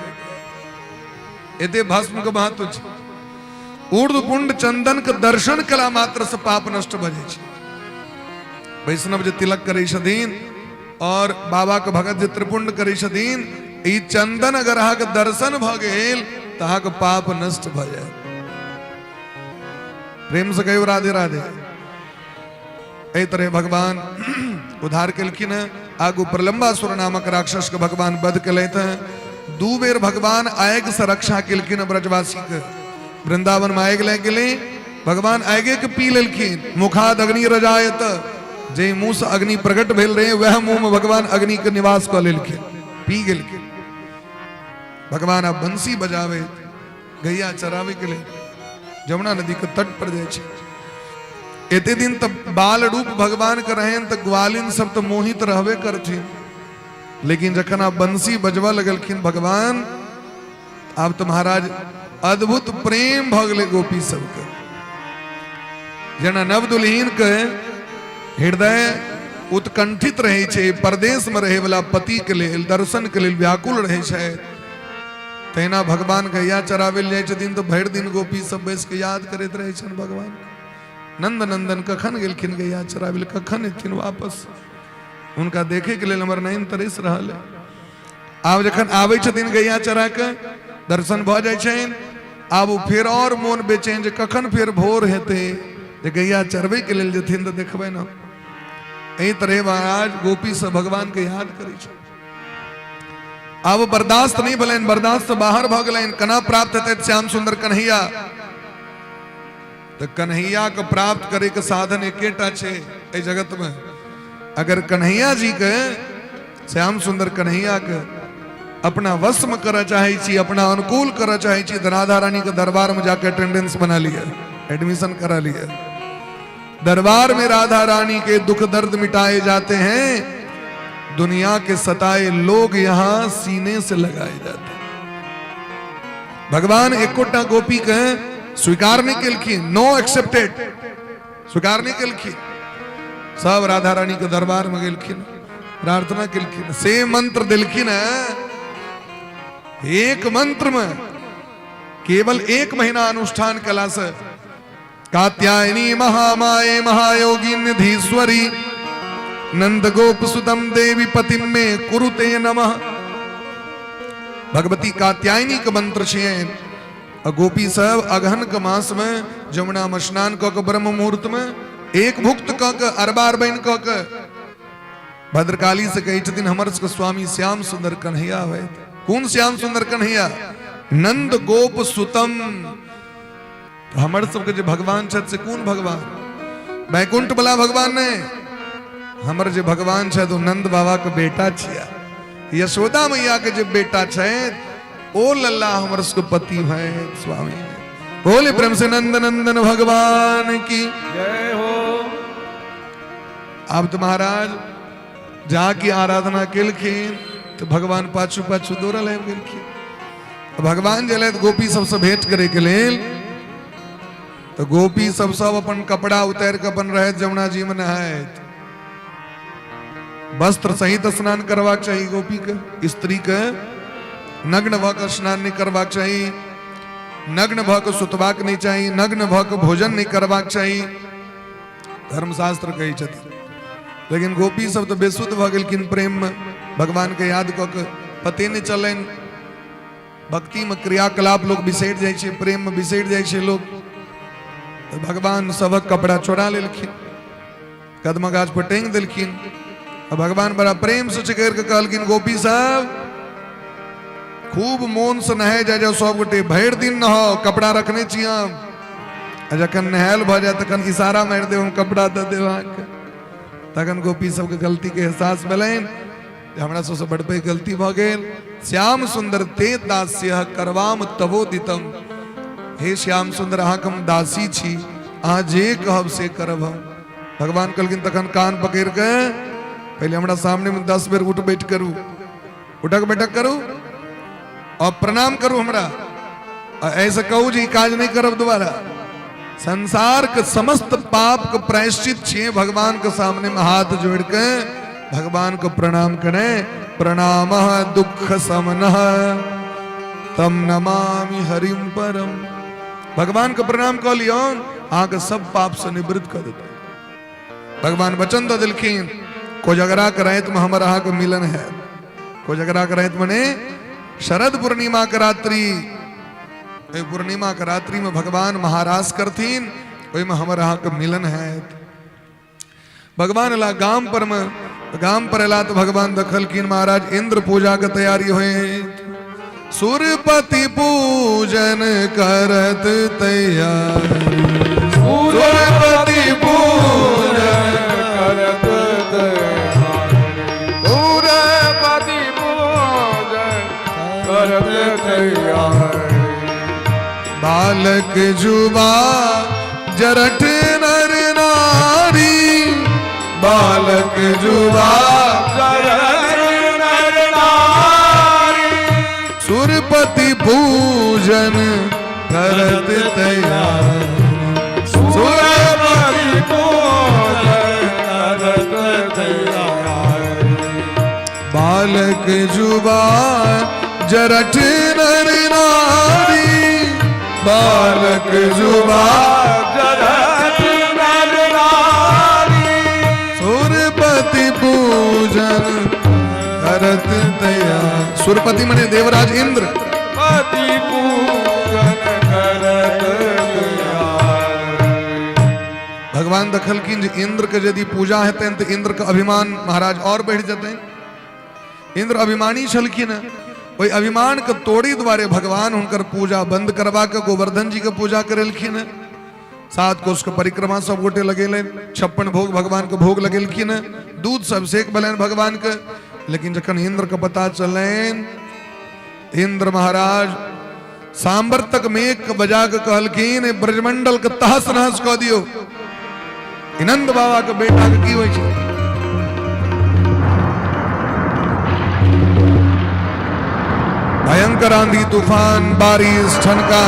एते भस्म के महत्व छै। ऊर्ध्वपुंड चंदन के दर्शन कला मात्र से पाप नष्ट भऽ जाइ छै। वैष्णव जे तिलक करै छथिन और बाबा के भगत जे त्रिपुंड करै छथिन, ई चंदन अगर अहाँके दर्शन भऽ गेल तऽ अहाँके पाप नष्ट भऽ जायत। प्रेम से कहियो राधे राधे। एहि तरह भगवान उद्धार केलखिन हैं। आगू प्रलंबासुर नामक राक्षस के भगवान वध केलथि हैं। 2 बेर भगवान आग से रक्षा केलखिन ब्रजवासी के। वृंदावन में आगि लागि गेलै, भगवान आगे के पी लेलखिन। मुखाद अग्नि रजायत, जे मुंह से अग्नि प्रकट भेल रहे वह मुंह में भगवान अग्नि के निवास कऽ लेलखिन, पी गेलखिन। भगवान अब बंसी बजावे गैया चरावे के लिए जमुना नदी के तट पर जाइ छै। एते दिन तऽ बाल रूप भगवान के रहन तऽ ग्वालिन सब तऽ मोहित रहबे करथिन, लेकिन जखन आब बंसी बजबऽ लगलखिन भगवान, आब तऽ महाराज अद्भुत प्रेम भऽ गेलै गोपी सबके। जेना नवदुल्हिन के हृदय उत्कंठित रहै छै परदेश में रहै वाला पति के लेल, दर्शन के लेल व्याकुल रहै छै, तहिना भगवान गैया चराबै लए जाइ छथिन तऽ भरि दिन गोपी सब बैस के याद करैत रहै छनि भगवान। नंद नंदन कखन गेलखिन गैया चराबै लए, कखन एथिन वापस, हुनका देखे के लेल हमर नयन तरस रहल है। आब जखन आबै छथिन गैया चरा के दर्शन भऽ जाइ छनि, आब ओ फेर और मोन बेचैन जे कखन फेर भोर हेतै जे गैया चरबै के लेल जेथिन तऽ देखबै ने। एहि तरह महाराज गोपी सब भगवान के याद करै छै। आब बर्दाश्त नहीं भेलनि, बर्दाश्त से बाहर भऽ गेलनि। केना प्राप्त हेतै श्याम सुंदर कन्हैया? तऽ कन्हैया के प्राप्त करे के साधन एकेटा छै एहि जगत में। अगर कन्हैया जी के श्याम सुंदर कन्हैया के अपना वश में करऽ चाहै छी, अपना अनुकूल करऽ चाहै छी, तऽ राधा रानी के दरबार में जाके अटेंडेंस बना लिअ, एडमिशन करा लिअ। दरबार में राधा रानी के दुख दर्द मिटाए जाते हैं, दुनिया के सताए लोग यहां सीने से लगाए जाते हैं। भगवान एकोटा गोपी के स्वीकार नहीं केलखिन, नो एक्सेप्टेड, स्वीकार नहीं केलखिन। सब राधा रानी के दरबार में गेलखिन, प्रार्थना केलखिन, से मंत्र देलखिन है, एक मंत्र में केवल एक महीना अनुष्ठान कला से कात्यायनी महामाये महायोगी निधीश्वरी नंद गोप सुतम देवी पतिम में कुरुते नमः। भगवती कात्यायनी के मंत्र छियै। आ गोपी सब अगहन के मास में जमुना में स्नान कऽ के ब्रह्म मुहूर्त में एक भुक्त कऽ के अरबा अरबैन कऽ के भद्रकाली से कहै छथिन, हमर सबके स्वामी श्याम सुंदर कन्हैया होइत। कोन श्याम सुंदर कन्हैया? नंद गोप सुतम। तऽ हमर सबके जे भगवान छथि से कोन भगवान? वैकुंठ वाला भगवान नहि, हमर जे भगवान छथि ओ नंद बाबा के बेटा छिया, यशोदा मैया के जे बेटा छथि ओ लल्ला हमर सबके पति भय स्वामी। बोले प्रेम से नंद नंदन भगवान की जय हो। आब तऽ महाराज जाके आराधना केलखिन तऽ भगवान पाछू पाछू दौड़ल आबि गेलखिन। भगवान जे गोपी सबसँ भेंट करे के लेल, तऽ गोपी सब सब अपन कपड़ा उतारि कऽ अपन रहैत जमुना जी में नहाइत। वस्त्र सहित स्नान करबाक चाही गोपी के, स्त्री के नग्न भऽ कऽ स्नान नहि करबाक चाही, नग्न भऽ कऽ सुतबाक नहि चाही, नग्न भऽ कऽ भोजन नहि करबाक चाही, धर्मशास्त्र कहै छथिन। लेकिन गोपी सब तऽ बेसुध भऽ गेलखिन प्रेम में, भगवान के याद कऽ के पते नहि चलनि। भक्ति में क्रियाकलाप लोग बिसरि जाइ छै, प्रेम में बिसरि जाइ छै लोग। तऽ भगवान सबक कपड़ा चोरा लेलखिन, कदमा गाछ पर टांगि देलखिन। आ भगवान बड़ा प्रेम से चिकरि के कहलखिन, गोपी सब खूब मोन से नहाय जाय जाओ सब गोटे, भरि दिन नहाओ, कपड़ा रखने छी हम, आ जखन नहायल भऽ जाय तखन इशारा मारि देब, हम कपड़ा दऽ देब अहाँके। तखन गोपी सबके गलती के एहसास भेलनि जे हमरा सबसँ बड़ पैघ गलती भऽ गेल। श्याम सुंदर ते दास्य करवाम तवोदितम। हे श्याम सुंदर, अहाँके हम दासी छी, अहाँ जे कहब से करब हम। भगवान कहलखिन, तखन कान पकड़ि के पहिले हमरा सामने में 10 बेर उठ बैठ करू, उठक बैठक करू और प्रणाम करू हमरा, और ऐसे कहू जे ई काज नहीं करब दोबारा। संसार के समस्त पाप के प्रायश्चित छिए भगवान के सामने में हाथ जोड़ के भगवान को प्रणाम करें। प्रणाम दुख समनः तम नमामि हरिम परम। भगवान के प्रणाम कऽ लियौन, अहाँके सब पाप से निवृत्त कऽ देतै। भगवान वचन दऽ देलखिन, कोजगरा के राति में हमर अहाँके मिलन है। कोजगरा के राति मने शरद पूर्णिमा के रात्रि। एहि पूर्णिमा के रात्रि में भगवान महारास करथिन, ओहिमे हमर अहाँके मिलन है। भगवान एला गाम पर में, गाम पर एला तऽ भगवान देखलखिन महाराज इंद्र पूजा के तैयारी होइत। सुरपति पूजन करत तैयार, सुरपति पूजन करत सुरपति पूजन करत तैयार। बालक जुबा जरठ नर नारी, बालक जुबा जरठ नर नारी, सुरपति पूजन करत तैयार, सुरपति पूजन करत तैयार। बालक जुबा जरठ नर नारी, बालक जुबा जरठ नर नारी, सुरपति पूजन करत तैयार। सुरपति मने देवराज इंद्र। पति पूजन करत तैयार। भगवान देखलखिन जे इंद्र के यदि पूजा हेतनि तऽ इंद्र के अभिमान महाराज और बढ़ि जेतनि। इंद्र अभिमानी छलखिन, ओहि अभिमान के तोड़ी द्वारे भगवान हुनकर पूजा बंद करवा के गोवर्धन जी के पूजा करेलखिन। 7 कोस के परिक्रमा सब गोटे लगेलनि, 56 भोग भगवान के भोग लगेलखिन, दूध से अभिषेक भेलनि भगवान के। लेकिन जखन इंद्र के पता चलनि, इंद्र महाराज सांबर तक मेघ के बजा के कहलखिन ब्रजमंडल के तहस नहस कऽ दियौ। नंद बाबा के बेटा के की होइ छै? भयंकर आंधी तूफान, बारिश, ठनका।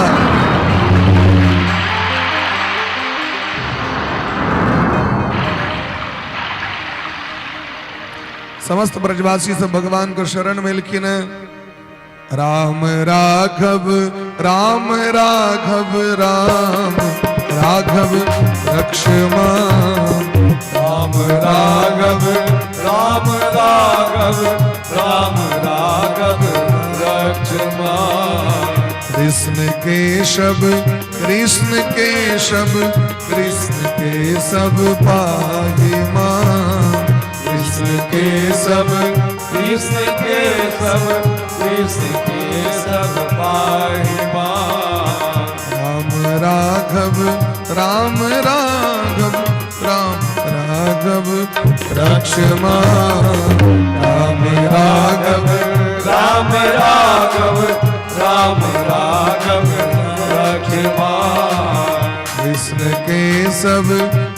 समस्त ब्रजवासी सब भगवान को शरण में एलखिन। राम राघव राम राघव राम राघव लक्ष्मण, राम राघव राम राघव राम राघव लक्ष्मण, कृष्ण केशव कृष्ण केशव कृष्ण केशव पाहि मां, कृष्ण केशव कृष्ण केशव कृष्ण केशव पाहि मां। राम राघव राम राघव राम राघव लक्ष्मण, राम राघव राम राघव राम राघव लक्ष्मण, कृष्ण केशव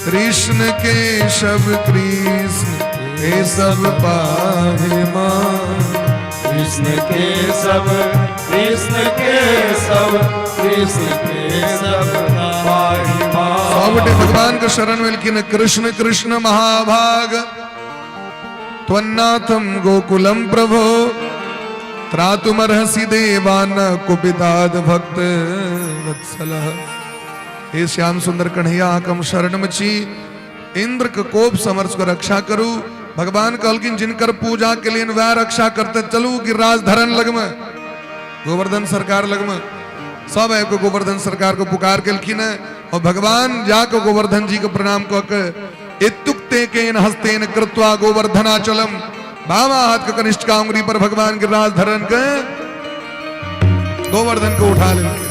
कृष्ण केशव कृष्ण केशव पाहि मां, कृष्ण केशव कृष्ण केशव कृष्ण केशव पाहि मां। सब गोटे भगवान के शरण में एलखिन। कृष्ण कृष्ण महाभाग त्वन्नाथम गोकुलम प्रभो त्रातुमर्हसि देवान कुपिताद भक्त वत्सल। हे श्याम सुंदर कन्हैया, हम शरण में छी, इंद्र के कोप समर्थ को रक्षा करू। भगवान कहलखिन जिनकर पूजा के लिए वह रक्षा करते, चलू गिरिराज धरन लगमे, गोवर्धन सरकार लगमे। सब आबि के गोवर्धन सरकार को पुकार केलखिन है और भगवान जाके गोवर्धन जी के प्रणाम कऽ के इत्युक्ते केन हस्तेन कृत्वा गोवर्धनाचलम, बामा हाथ के कनिष्ठ का उंगली पर भगवान गिरिराज धरन के गोवर्धन को उठा लेलखिन।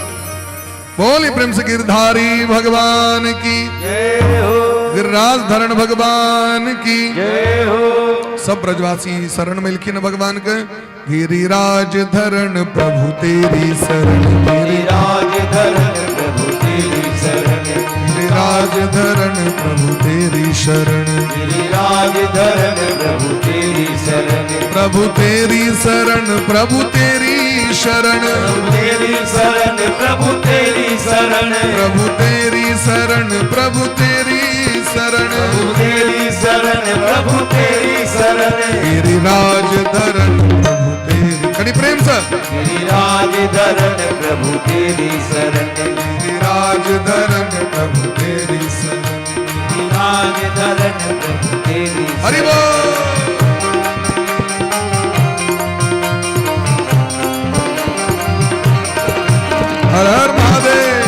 बोली प्रेम से गिरधारी भगवान की जय हो, गिरिराज धरण भगवान की जय हो। सब ब्रजवासी शरण मिलखिन भगवान के। गिरिराज धरण प्रभु तेरी शरण, गिरिराज धरण प्रभु तेरी शरण, गिरिराज धरण प्रभु तेरी शरण, गिरिराज धरण प्रभु तेरी शरण, प्रभु तेरी शरण प्रभु तेरी शरण, तेरी शरण प्रभु तेरी शरण, प्रभु तेरी शरण प्रभु तेरी शरण, तेरी शरण प्रभु तेरी शरण, गिरिराज धरण प्रभु तेरी। कनी प्रेम से गिरिराज धरण प्रभु तेरी शरण, गिरिराज धरण प्रभु तेरी शरण, गिरिराज धरण प्रभु तेरी। हरि बोल। हर हर महादेव।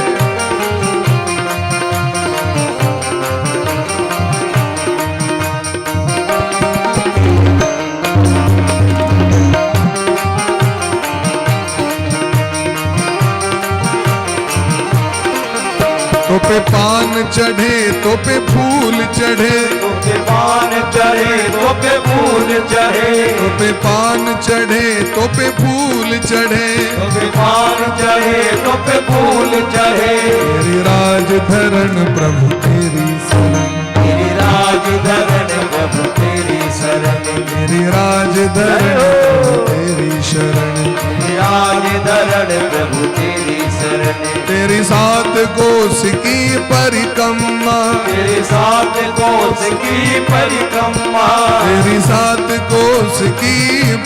तो पे पान चढ़े तो पे फूल चढ़े, तो पे पान चढ़े तो पे फूल चढ़े, तो पे पान चढ़े तो पे फूल चढ़े, तो पे पान चढ़े तो पे फूल चढ़े, गिरिराज धरण प्रभु तेरी शरण, गिरिराज धरण प्रभु तेरी शरण, गिरिराज धरण प्रभु तेरी शरण, गिरिराज धरण प्रभु तेरी शरण, तेरी सात कोस की परिक्रमा, तेरी सात कोस की परिक्रमा, तेरी सात कोस की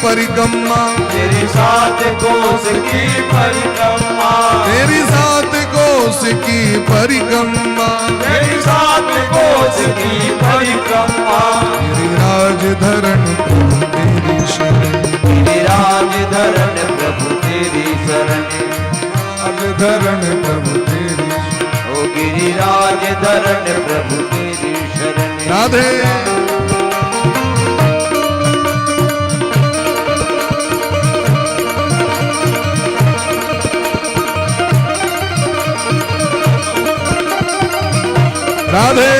परिक्रमा, तेरी सात कोस की परिक्रमा, तेरी सात कोस की परिक्रमा, तेरी सात कोस की परिक्रमा, गिरिराज धरण प्रभु तेरी शरण, गिरिराज धरण प्रभु तेरी शरण, राज धरण प्रभु तेरी शरण। ओ गिरिराज धरण प्रभु तेरी शरण। राधे। राधे।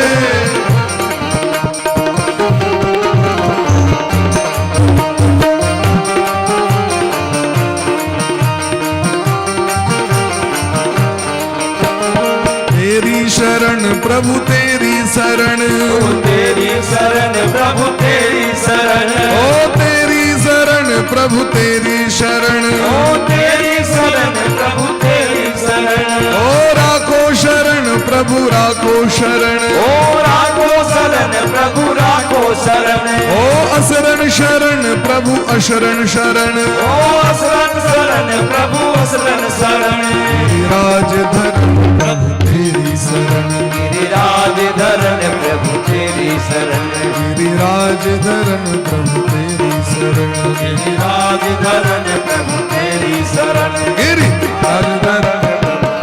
शरण प्रभु तेरी शरण। ओ तेरी शरण प्रभु तेरी शरण। ओ तेरी शरण प्रभु तेरी शरण। ओ तेरी शरण प्रभु तेरी शरण। ओ राखो शरण प्रभु राखो शरण। ओ राखो शरण प्रभु राखो शरण। ओ असरण शरण प्रभु अशरण शरण। ओ असरण शरण प्रभु असरण शरण। गिरिराज धरण प्रभु तेरी शरण। गिरिराज धरण प्रभु तेरी शरण। गिरिराज धरण प्रभु तेरी शरण। गिरिराज धरण प्रभु तेरी शरण। गिरिराज धरण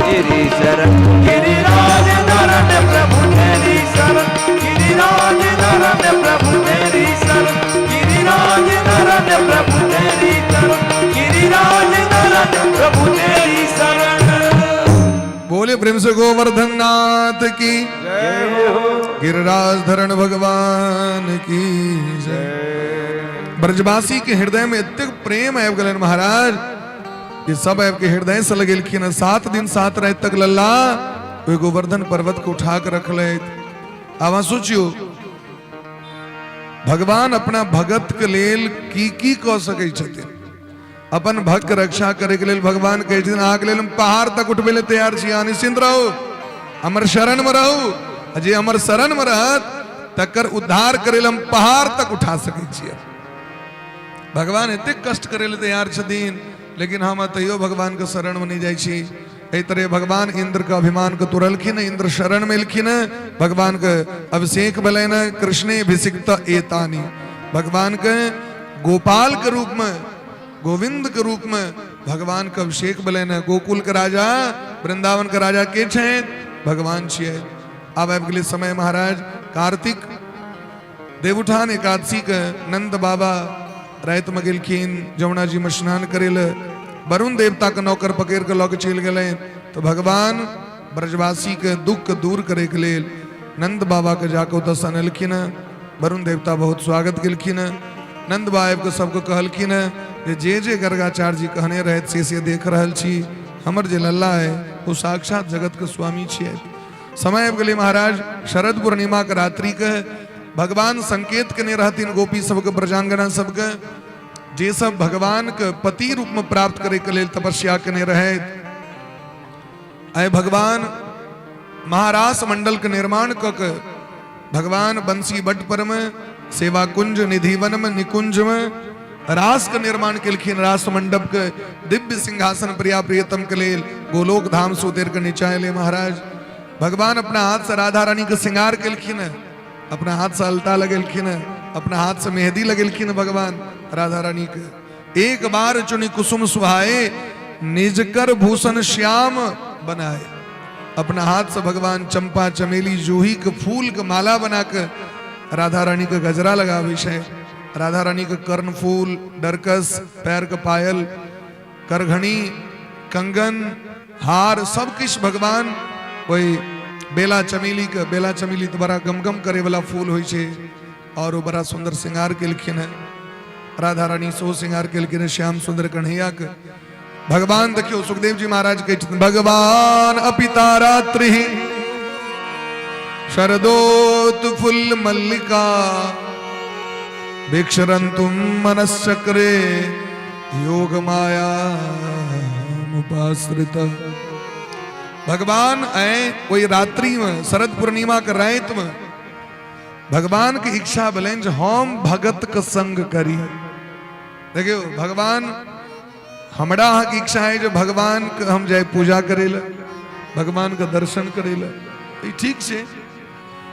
तेरी शरण। गिरिराज धरण प्रभु तेरी शरण। गिरिराज धरण प्रभु तेरी शरण। गिरिराज धरण प्रभु तेरी शरण। गिरिराज धरण प्रभु तेरी शरण। बोले प्रेम से गोवर्धन नाथ की जय हो। गिरिराज धरण भगवान की जय। ब्रजवासी के हृदय में एतेक प्रेम आबि गेलनि महाराज, ये सब आबि के हृदय से लगेलखिन। 7 दिन 7 राति तक लल्ला ओहि गोवर्धन पर्वत के उठा के रखलथि। आब अहाँ सोचियो, भगवान अपना भगत के लेल की की कऽ सकै छथिन। अपन भक्त के रक्षा करे के लेल भगवान कहै छथिन, अहाँके लेल हम पहाड़ तक उठबै लेल तैयार छी, अहाँ निश्चिंत रहू, हमर शरण में रहू। आ जे हमर शरण में रहत तकर उद्धार करे लेल हम पहाड़ तक उठा सकै छियै। भगवान एतेक कष्ट करे लेल तैयार छथिन, लेकिन हम तैयो भगवान के शरण में नहीं जाइ छी। एहि तरह भगवान इंद्र के अभिमान के तोड़लखिन, इंद्र शरण में एलखिन, भगवान के अभिषेक भेलनि, कृष्णे अभिषिक्त एतानी। भगवान के गोपाल के रूप में, गोविंद के रूप में भगवान के अभिषेक भेलनि। गोकुल के राजा, वृंदावन के राजा के छथि? भगवान छियै। आब आबि गेलै समय महाराज, कार्तिक देवउठान एकादशी के नंद बाबा राति में गेलखिन जमुना जी में स्नान करे ले, वरुण देवता के नौकर पकड़ के लऽ के चलि गेलनि। तो भगवान ब्रजवासी के दुख के दूर करे के लेल नंद बाबा के जाके ओतऽ से अनलखिन। वरुण देवता बहुत स्वागत केलखिन। नंद बाबा आबि कऽ सबके कहलखिन जे जे जे गर्गाचार्य जी कहने रहथि से देख रहल छी, हमर जे लल्ला है ओ साक्षात जगत के स्वामी छियै। समय आबि गेलै महाराज, शरद पूर्णिमा के रात्रि के भगवान संकेत केने रहथिन गोपी सबके, ब्रजांगना सबके, जे सब भगवान के पति रूप में प्राप्त करे के लेल तपस्या केने रहथि। आइ भगवान महारास मंडल के निर्माण क के भगवान बंसी बट पर में, सेवा कुंज निधिवन में, निकुंज में रास के निर्माण केलखिन। रास मंडप के दिव्य सिंहासन प्रिया प्रियतम के लेल गोलोक धाम से उतर के नीचा एले महाराज। भगवान अपना हाथ से राधा रानी के श्रृंगार केलखिन, अपना हाथ से अलता लगेलखिन, अपना हाथ से मेहंदी लगेलखिन भगवान राधा रानी के। एक बार चुनी कुसुम सुहाए, निज कर भूषण श्याम बनाए। अपना हाथ से भगवान चंपा चमेली जूही के फूल के माला बना के राधा रानी के गजरा लगावे छै। राधा रानी के कर्ण फूल, डरकस, पैर के पायल, करघनी, कंगन, हार सब किछु भगवान ओहि बेला चमेली के, बेला चमेली तो बड़ा गमगम करे वाला फूल होइ छै और वो बड़ा सुंदर श्रृंगार केलखिन है। राधा रानी सेहो श्रृंगार केलखिन है श्याम सुंदर कन्हैया के। भगवान देखियो सुखदेव जी महाराज कहै छथिन, भगवान अपिता रात्रि शरदोत फुल मल्लिका भिक्षरंतुम मनश्चक्रे योग माया मुपाश्रित। भगवान आए ओहि रात्रि में, शरद पूर्णिमा के राति में भगवान के इच्छा भेलनि जे हम भगत के संग करी। देखियो भगवान, हमरा अहाँके इच्छा है जे भगवान के हम जाय पूजा करे लए, भगवान के दर्शन करे लए, ई ठीक छै।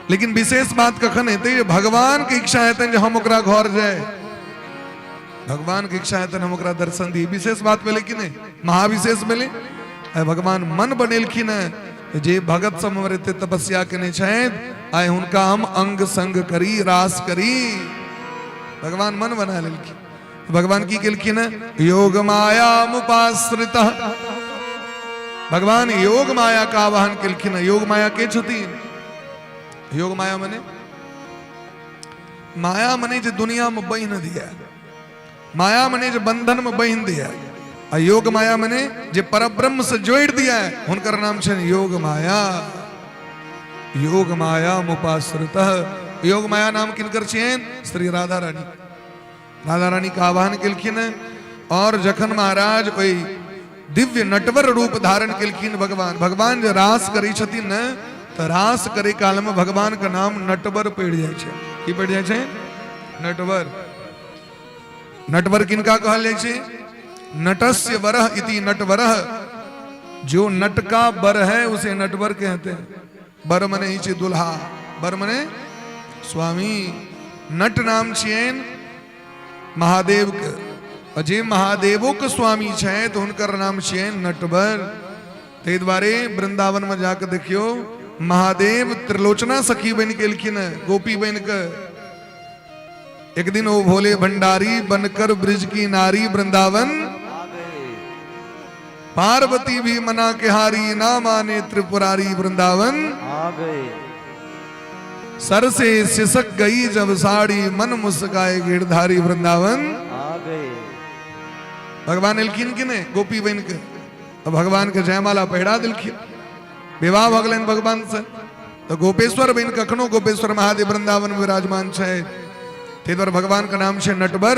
लेकिन विशेष बात कखन हेतै जे भगवान के इच्छा हेतनि जे हम ओकरा घर जाय, भगवान के इच्छा हेतनि हम ओकरा दर्शन दी। विशेष बात भेलै कि नहि? महाविशेष भेलै। आइ भगवान मन बनेलखिन है जे भगत सब हमर एते तपस्या केने छथि, आइ हुनका हम अंग संग करी, रास करी। भगवान मन बना लेलखिन। भगवान की केलखिन है? योग माया मुपाश्रित। भगवान योग माया का आवाहन केलखिन है। योग माया के छथिन? योग माया मने माया मने जे दुनिया में बहिन दिया, माया मने जे बंधन में बहिन दिया, आ योग माया मने जे परब्रह्म से जोड़ दिया है, हुनकर नाम छनि योग माया। योग माया मुपाश्रित। योग माया नाम किनकर छियनि? श्री राधा रानी। राधा रानी के आह्वान केलखिन और जखन महाराज ओहि दिव्य नटवर रूप धारण केलखिन भगवान, भगवान जे रास करै छथिन ने, तऽ रास करे काल में भगवान के नाम नटवर पड़ि जाइ छै। की पड़ि जाइ छै? नटवर। नटवर किनका कहल जाइ छै? नटस्य वरह इति नटवरह। जो नट का बर है उसे नटवर कहते हैं। बर मने ही छै दुल्हा, बर मने स्वामी। नट नाम छियनि महादेव के, आ जे महादेवो के स्वामी छथि तऽ हुनकर नाम छियनि नटवर। ताहि दुआरे वृंदावन में जाके देखियौ, महादेव त्रिलोचना सखी बनि के एलखिन हँ, गोपी बनि के। एक दिन वो भोले भंडारी बनकर ब्रिज की नारी वृंदावन, पार्वती भी मना के हारी, ना माने त्रिपुरारी वृंदावन आ गए। सर से सिसक गई जब साड़ी, मन मुस्काए गिरधारी वृंदावन आ गए। भगवान एलखिन कि नहि गोपी बन के? तो भगवान के जयमाला पहिरा देलखिन, विवाह भऽ गेलनि भगवान से। तो गोपेश्वर बनि कखनो गोपेश्वर महादेव वृंदावन में विराजमान छै। ताहि दुआरे भगवान के नाम छै नटवर।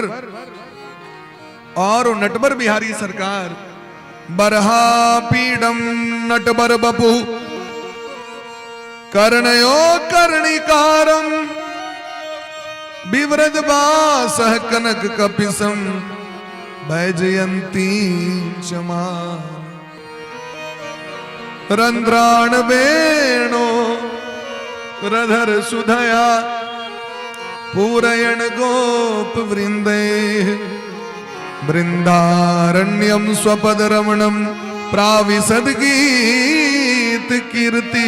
और ओ नटवर बिहारी सरकार बरहा पीडम नटवर बपु कर्णयो कर्णिकारम विव्रज बासह कनक कपिसम वैजयंती चमान रंध्राण वेणो रधर सुधया पूरयण गोप वृंदे वृंदारण्यम स्वपद रमणम प्राविशद गीत कीर्ति।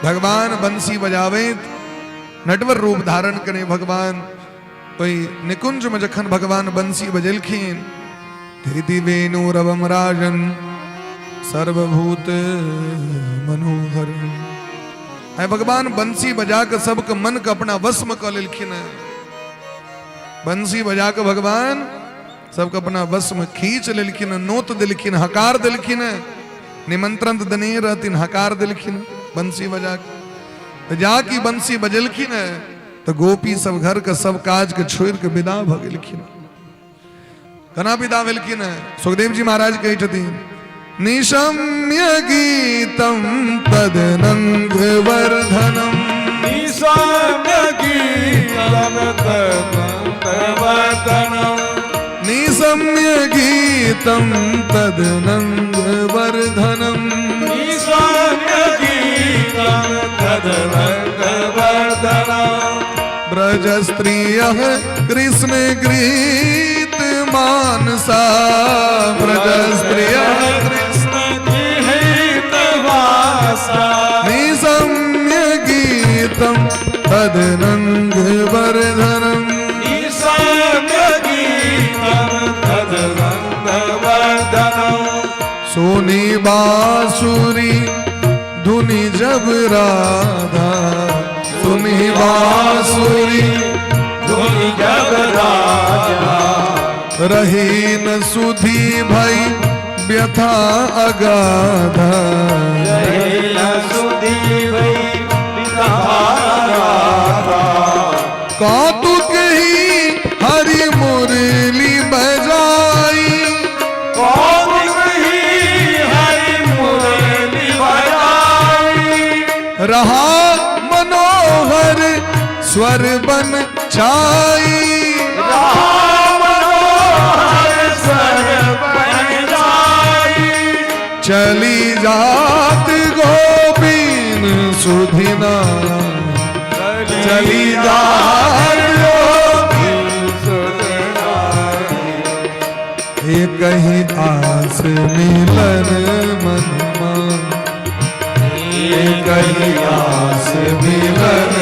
भगवान बंसी बजाबैत नटवर रूप धारण करे भगवान ओहि निकुंज में जखन भगवान बंसी बजेलखिन, धृति वेणु रवम राजन सर्वभूत मनोहर। आइ भगवान बंसी बजा के सबके मन के अपना वश में कऽ लेलखिन। बंसी बजा के भगवान सबके अपना वश में खींच लेलखिन, नोत देलखिन, हकार देलखिन। निमंत्रण तऽ देने रहथिन, हकार देलखिन बंसी बजा के। तऽ जा कि बंसी बजेलखिन तऽ गोपी सब घर के सब काज के छोड़ि के विदा भऽ गेलखिन। केना विदा भेलखिन? सुखदेव जी महाराज कहै छथिन, निशम्य गीतम तदनंग वर्धनम। निशम्य गीतम तदनंग वर्धनम। निशम्य गीतम तदनंग वर्धनम। निशम्य गीतम तदनंग वर्धनम। ब्रज स्त्रियः कृष्ण गृहीत मानसा। ब्रज स्त्रियः कृष्ण गृहीत वासा। निशम्य गीतम तदनंग वर्धनम। निशम्य गीतम तदनंग वर्धनम। सोनी बांसुरी धुनी जब राधा, सुनी बांसुरी धुनी जब राधा, रही न सुधी भई व्यथा अगाधा। रही न सुधी भई व्यथा अगाधा। कौतुक ही हरि मुरली बजाई। कौतुक ही हरि मुरली बजाई। रहा मनोहर स्वर बन छाई। रहा मनोहर स्वर बन छाई। चली जात गोपीन सुधिना, चली जात गोपीन सुधिना। एक ही आस मिलन मन एक ही आस मिलन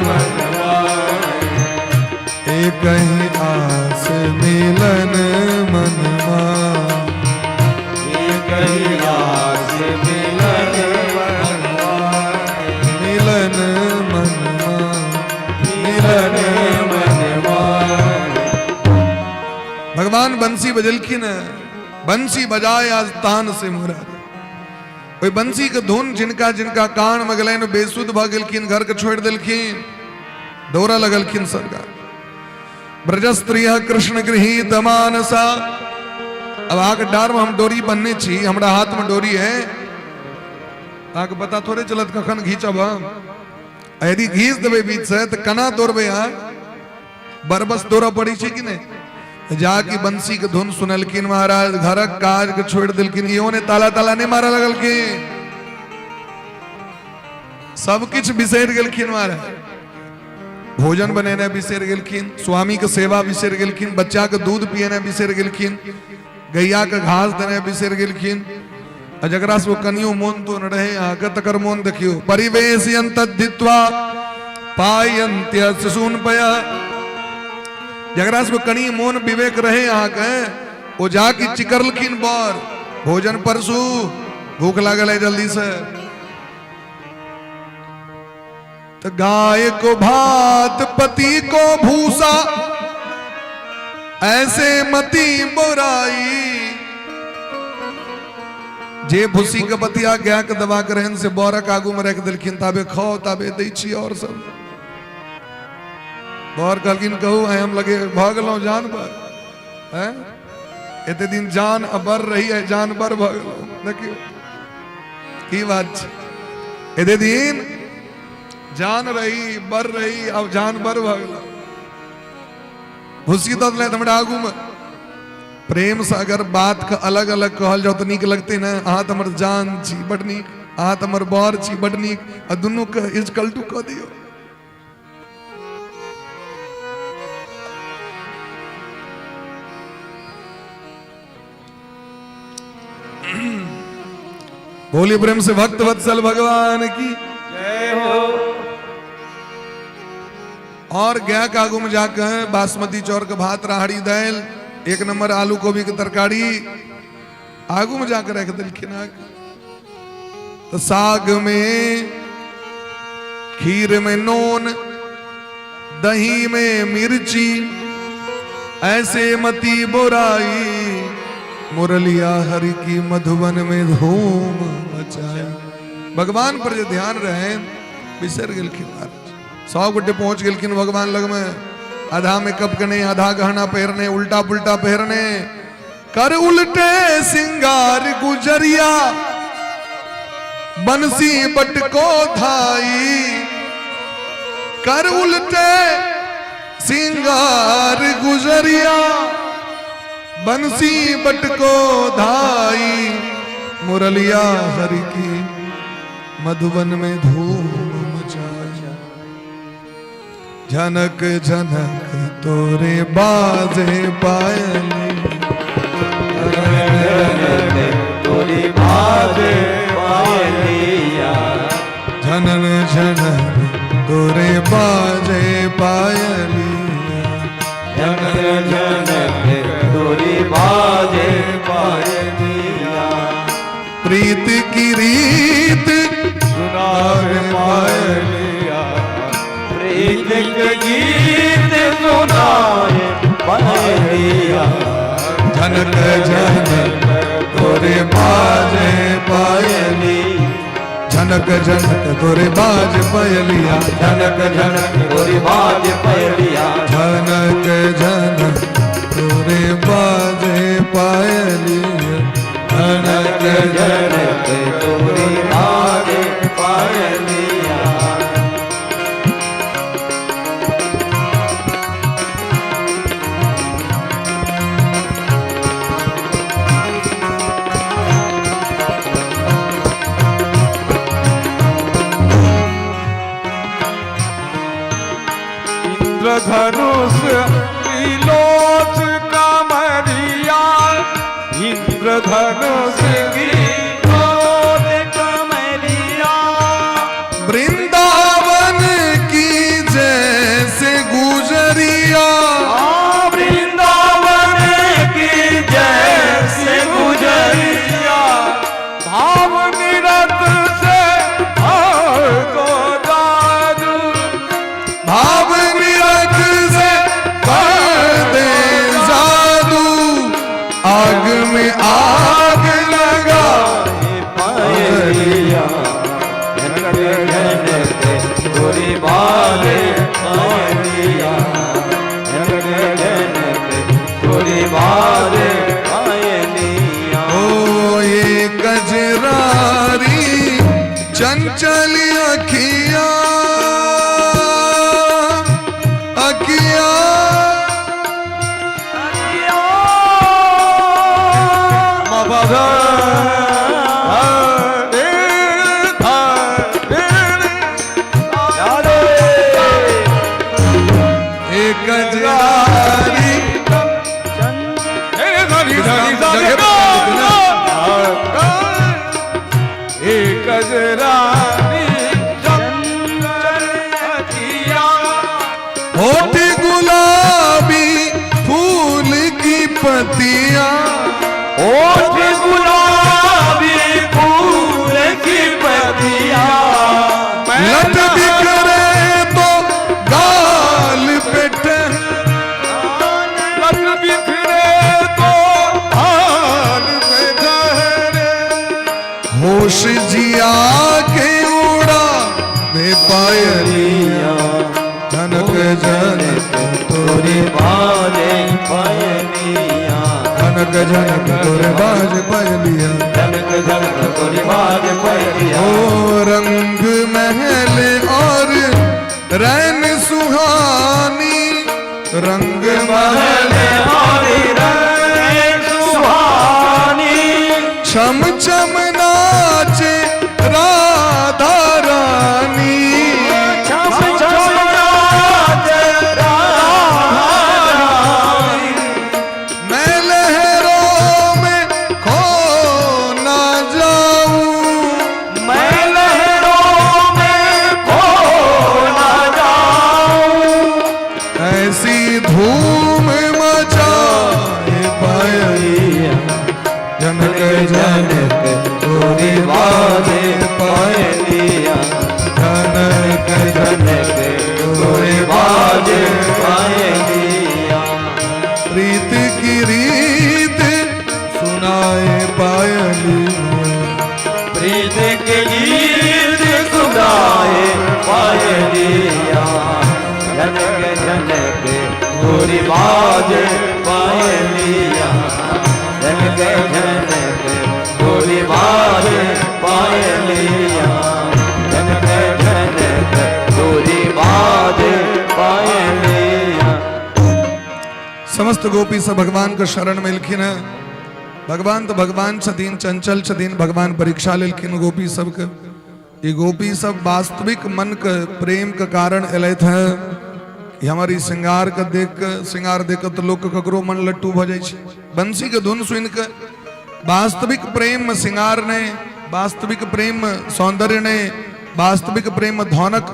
मन एक ही आस मिलन मन एक ही आस मिलन मन मिलन मन मिलन मन। भगवान बंसी बजलखिन, बंसी बजाए आज तान से मुरारी। ओहि बंसी के धुन जिनका जिनका कान में गेलनि बेसुध भऽ गेलखिन, घर के छोड़ि देलखिन, दौड़ऽ लगलखिन सरकार। ब्रजस्त्रिय कृष्ण गृहीत मानसा। अब अहाँके डार में हम डोरी बन्ने छी, हमरा हाथ में डोरी है, अहाँके पता थोड़े चलत कखन घीचब हम। यदि घीच देबै बीच से तऽ केना दौड़बै अहाँ? बरबस दौड़ऽ पड़ै छै कि नहि? जाकि बंसी के धुन सुनलखिन महाराज, घरक काज के छोड़ि देलखिन, इहो ने ताला ताला नहि मारऽ लगलखिन, सब किछु बिसरि गेलखिन महाराज। भोजन बनेनाइ बिसरि गेलखिन, स्वामी के सेवा बिसरि गेलखिन, बच्चा के दूध पियेनाइ बिसरि गेलखिन, गैया के घास देनाइ बिसरि गेलखिन। आ जकरा से कनियो मोन तोन रहे अहाँके, तकर मोन देखियौ। परिवेश तद्धित्वा पायन्त्य शिशून पय। जकरा से कनि मोन विवेक रहे अहाँके, ओ जाके चिकरलखिन, बर भोजन परसू, भूख लागल है जल्दी से। तो गाय को भात पति को भूसा, ऐसे मती बुराई। जे भूसी के बतिया गाय के दबा के रहन से बरक आगू में रख दिलखिन, ताबे खाओ ताबे दै छी। और सब बर कहलखिन, कहू आइ हम लगे भऽ गेलहुँ जानवर हैं, एते दिन जान अबर रही है, जानवर भऽ गेलहुँ। देखियौ की बात छै, एते दिन जान रही बर रही, अब जानवर भऽ गेलहुँ। भूसी दऽ देलथि हमरा आगू में। प्रेम से अगर बात के अलग अलग कहल जाओ तऽ नीक लगतै ने? अहाँ तऽ हमर जान छी, बड नीक, अहाँ तऽ हमर बर छी, बड नीक, आ दुनू के is equal to कऽ दियौ। बोलिए प्रेम से भक्त वत्सल भगवान की जय हो। और गया के आगू में जाके बासमती चौर के भात, राहड़ी दालि, एक नंबर आलू गोभी के तरकारी आगू में जाके रख दिलखिन। आगे तो साग में खीर में नून, दही में मिर्ची, ऐसे मती बुराई। मुरलिया हरि की मधुबन में धूम मचाई। भगवान पर जो ध्यान रहे बिसर गेलखिन महाराज। 100 गोटे पहुंच गेलखिन भगवान लग में, आधा मेकअप के नहीं, आधा गहना पहिरने, उल्टा पुल्टा पहिरने, कर उल्टे सिंगार गुजरिया, बंसी बटको धाई। कर उल्टे सिंगार गुजरिया, बंसी बटको धाई। मुरलिया हरि की मधुबन में धूम मचाई। झनक झनक तोरे बाजे पायली, तोरी बाजे पायलिया, झनन झनक तोरे बाजे पायलिया, झनक झनक तोरी बाजे पायलिया। प्रीत की रीत सुनावे पायलिया, प्रीत के गीत सुनाए पायलिया, झनक झनक तोरे बाजे पायली, झनक झनक तोरे बाज पायलिया, झनक झनक तोरी बाज पायलिया, झनक झनक तोरे बाजे पायलिया, झनक झनक तोरी बाज पायलिया। इंद्रधनुष त्रिलोच कमरिया, इंद्रधनुष की लोच कमरिया, वृंदावन की जैसे गुजरिया, वृंदावन की जैसे गुजरिया, भाव निरत से को जादू, भाव निरत से कर दे जादू, आग में आग लगा। चंचल अखिया अखिया एक कजरारी होठ गुलाबी फूल की पतियां होठ गुलाबी फूल की पतिया लट बिखरे तो गाल पे लट बिखरे तो हाल में ठहरे होश जिया के उड़ा वे पायलिया जनक जनक तोरे बाजे पायलिया जनक जनक तोरे बाज पायलिया जनक जनक तोरे बाजे पायलिया ओ रंग महल और रैन सुहानी रंग महल और रैन सुहानी छम छम नाचे राधा रानी छम छम नाचे राधा रानी मैं लहरों में खो ना जाऊं मैं लहरों में खो ना जाऊं ऐसी धूम मचाए पायलिया जनक जनक तोरे बाजे पायलिया जनक जनक तोरे बाजे पायलिया प्रीत की रीत सुनाए पायलिया प्रीत के गीत सुनाए पायलिया जनक जनक तोरी बाजे पायलिया जनक जनक तोरी बाजे पायलिया जनक जनक तोरी बाजे पायलिया समस्त गोपी सब भगवान के शरण में एलखिन है। भगवान तो भगवान छथिन, चंचल छथिन, भगवान परीक्षा लेलखिन गोपी सबके। ई गोपी सब वास्तविक मन के प्रेम के कारण एलथि हैं कि हमर ई श्रृंगार के देख के, श्रृंगार देख के तो लोग के ककरो मन लट्टू भऽ जाइ छै। बंसी के धुन सुनि के वास्तविक प्रेम में श्रृंगार नहीं, वास्तविक प्रेम में सौंदर्य नहीं, वास्तविक प्रेम में धौनक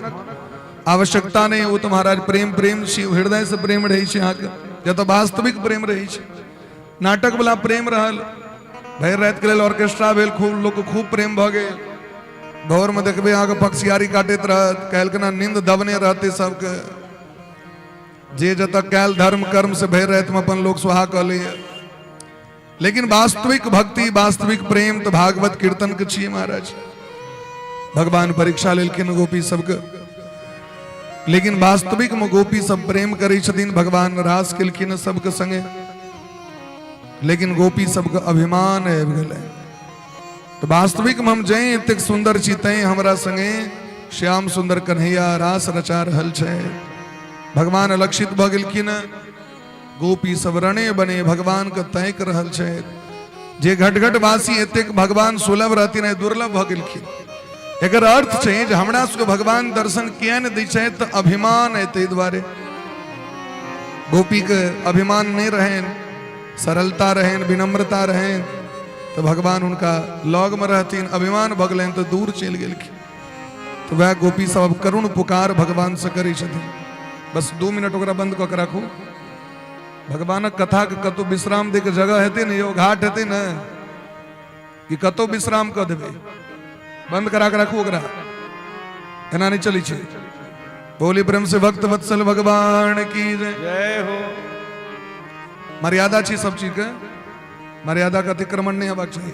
आवश्यकता नहीं। वो तो महाराज प्रेम प्रेम छी, हृदय से प्रेम रहै छै अहाँके, जतऽ वास्तविक प्रेम रहै छै। नाटक वाला प्रेम रहल, भरि राति के लेल ऑर्केस्ट्रा भेल, खूब लोक खूब प्रेम भऽ गेल। भोर में देखबै अहाँके पक्षियारी काटैत रहत, काल्हि नींद दबने रहतै सबके। जे जतऽ कैल धर्म कर्म से भरि राति में अपन लोक सुहा कऽ लैए। लेकिन वास्तविक भक्ति वास्तविक प्रेम तो भागवत कीर्तन के छियै महाराज। भगवान परीक्षा लेलखिन गोपी सबके, लेकिन वास्तविक में गोपी सब प्रेम करै छथिन, भगवान रास केलखिन सबके संगे, लेकिन गोपी सबके अभिमान आबि गेलै। तो वास्तविक में हम जै एतेक सुंदर छी तैं हमरा संगे श्याम सुंदर कन्हैया रास रचा रहल छै। भगवान अलक्षित भऽ गेलखिन, गोपी सब रणे बने भगवान के तैक रहल छै। जे घट घट वासी एतेक भगवान सुलभ रहथिन, दुर्लभ भऽ गेलखिन। एकर अर्थ छै जे हमरा सबके भगवान दर्शन किया नहि दै छै, तऽ अभिमान है। ताहि दुआरे गोपी के अभिमान नहीं रहनि, सरलता रहनि, विनम्रता रहनि, तऽ भगवान हुनका लग में रहथिन। अभिमान भऽ गेलनि तऽ दूर चलि गेलखिन। तऽ वएह गोपी सब अब करुण पुकार भगवान से करै छथिन। बस 2 मिनट ओकरा बंद कऽ के राखू। भगवानक कथा के कतौ विश्राम दै के जगह हेतै ने यौ, घाट हेतै ने कि कतौ विश्राम कऽ देबै? बंद करा के राखू ओकरा, एना नहीं चलै छै। बोली प्रेम से भक्त वत्सल भगवान की जय। जय हो। मर्यादा छी सब चीज के, मर्यादा के अतिक्रमण नहीं हेबाक चाही।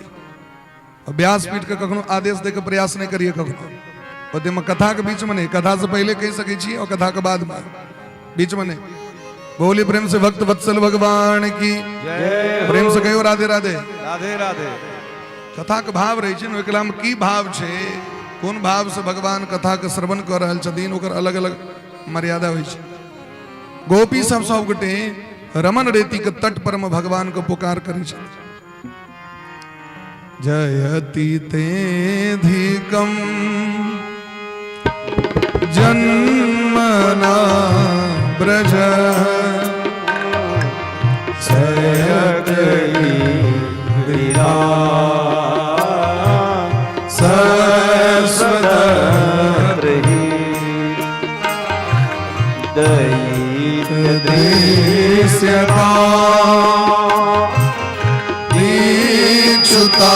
व्यासपीठ के कखनो आदेश दे के प्रयास नहीं करिए कखनो। ओतेमे कथा के बीच में नहीं, कथा से पहले कहि सकै छी और कथा के बाद में, बीच में नहीं। बोली प्रेम से भक्त वत्सल भगवान की जय। प्रेम से कहियो राधे राधे। राधे राधे। कथा के भाव रहै छै ने, ओहिके की भाव छै? कोन भावसँ भगवान कथाके श्रवण कऽ रहल छथिन, ओकर अलग अलग मर्यादा होइ छै। गोपी सब सब गोटे रमन रेती के तट पर में भगवान के पुकार करै छथिन। जयति ते धिकम जन्मना ब्रज सयत सरस्वत दयित दृश्यता दीक्षुता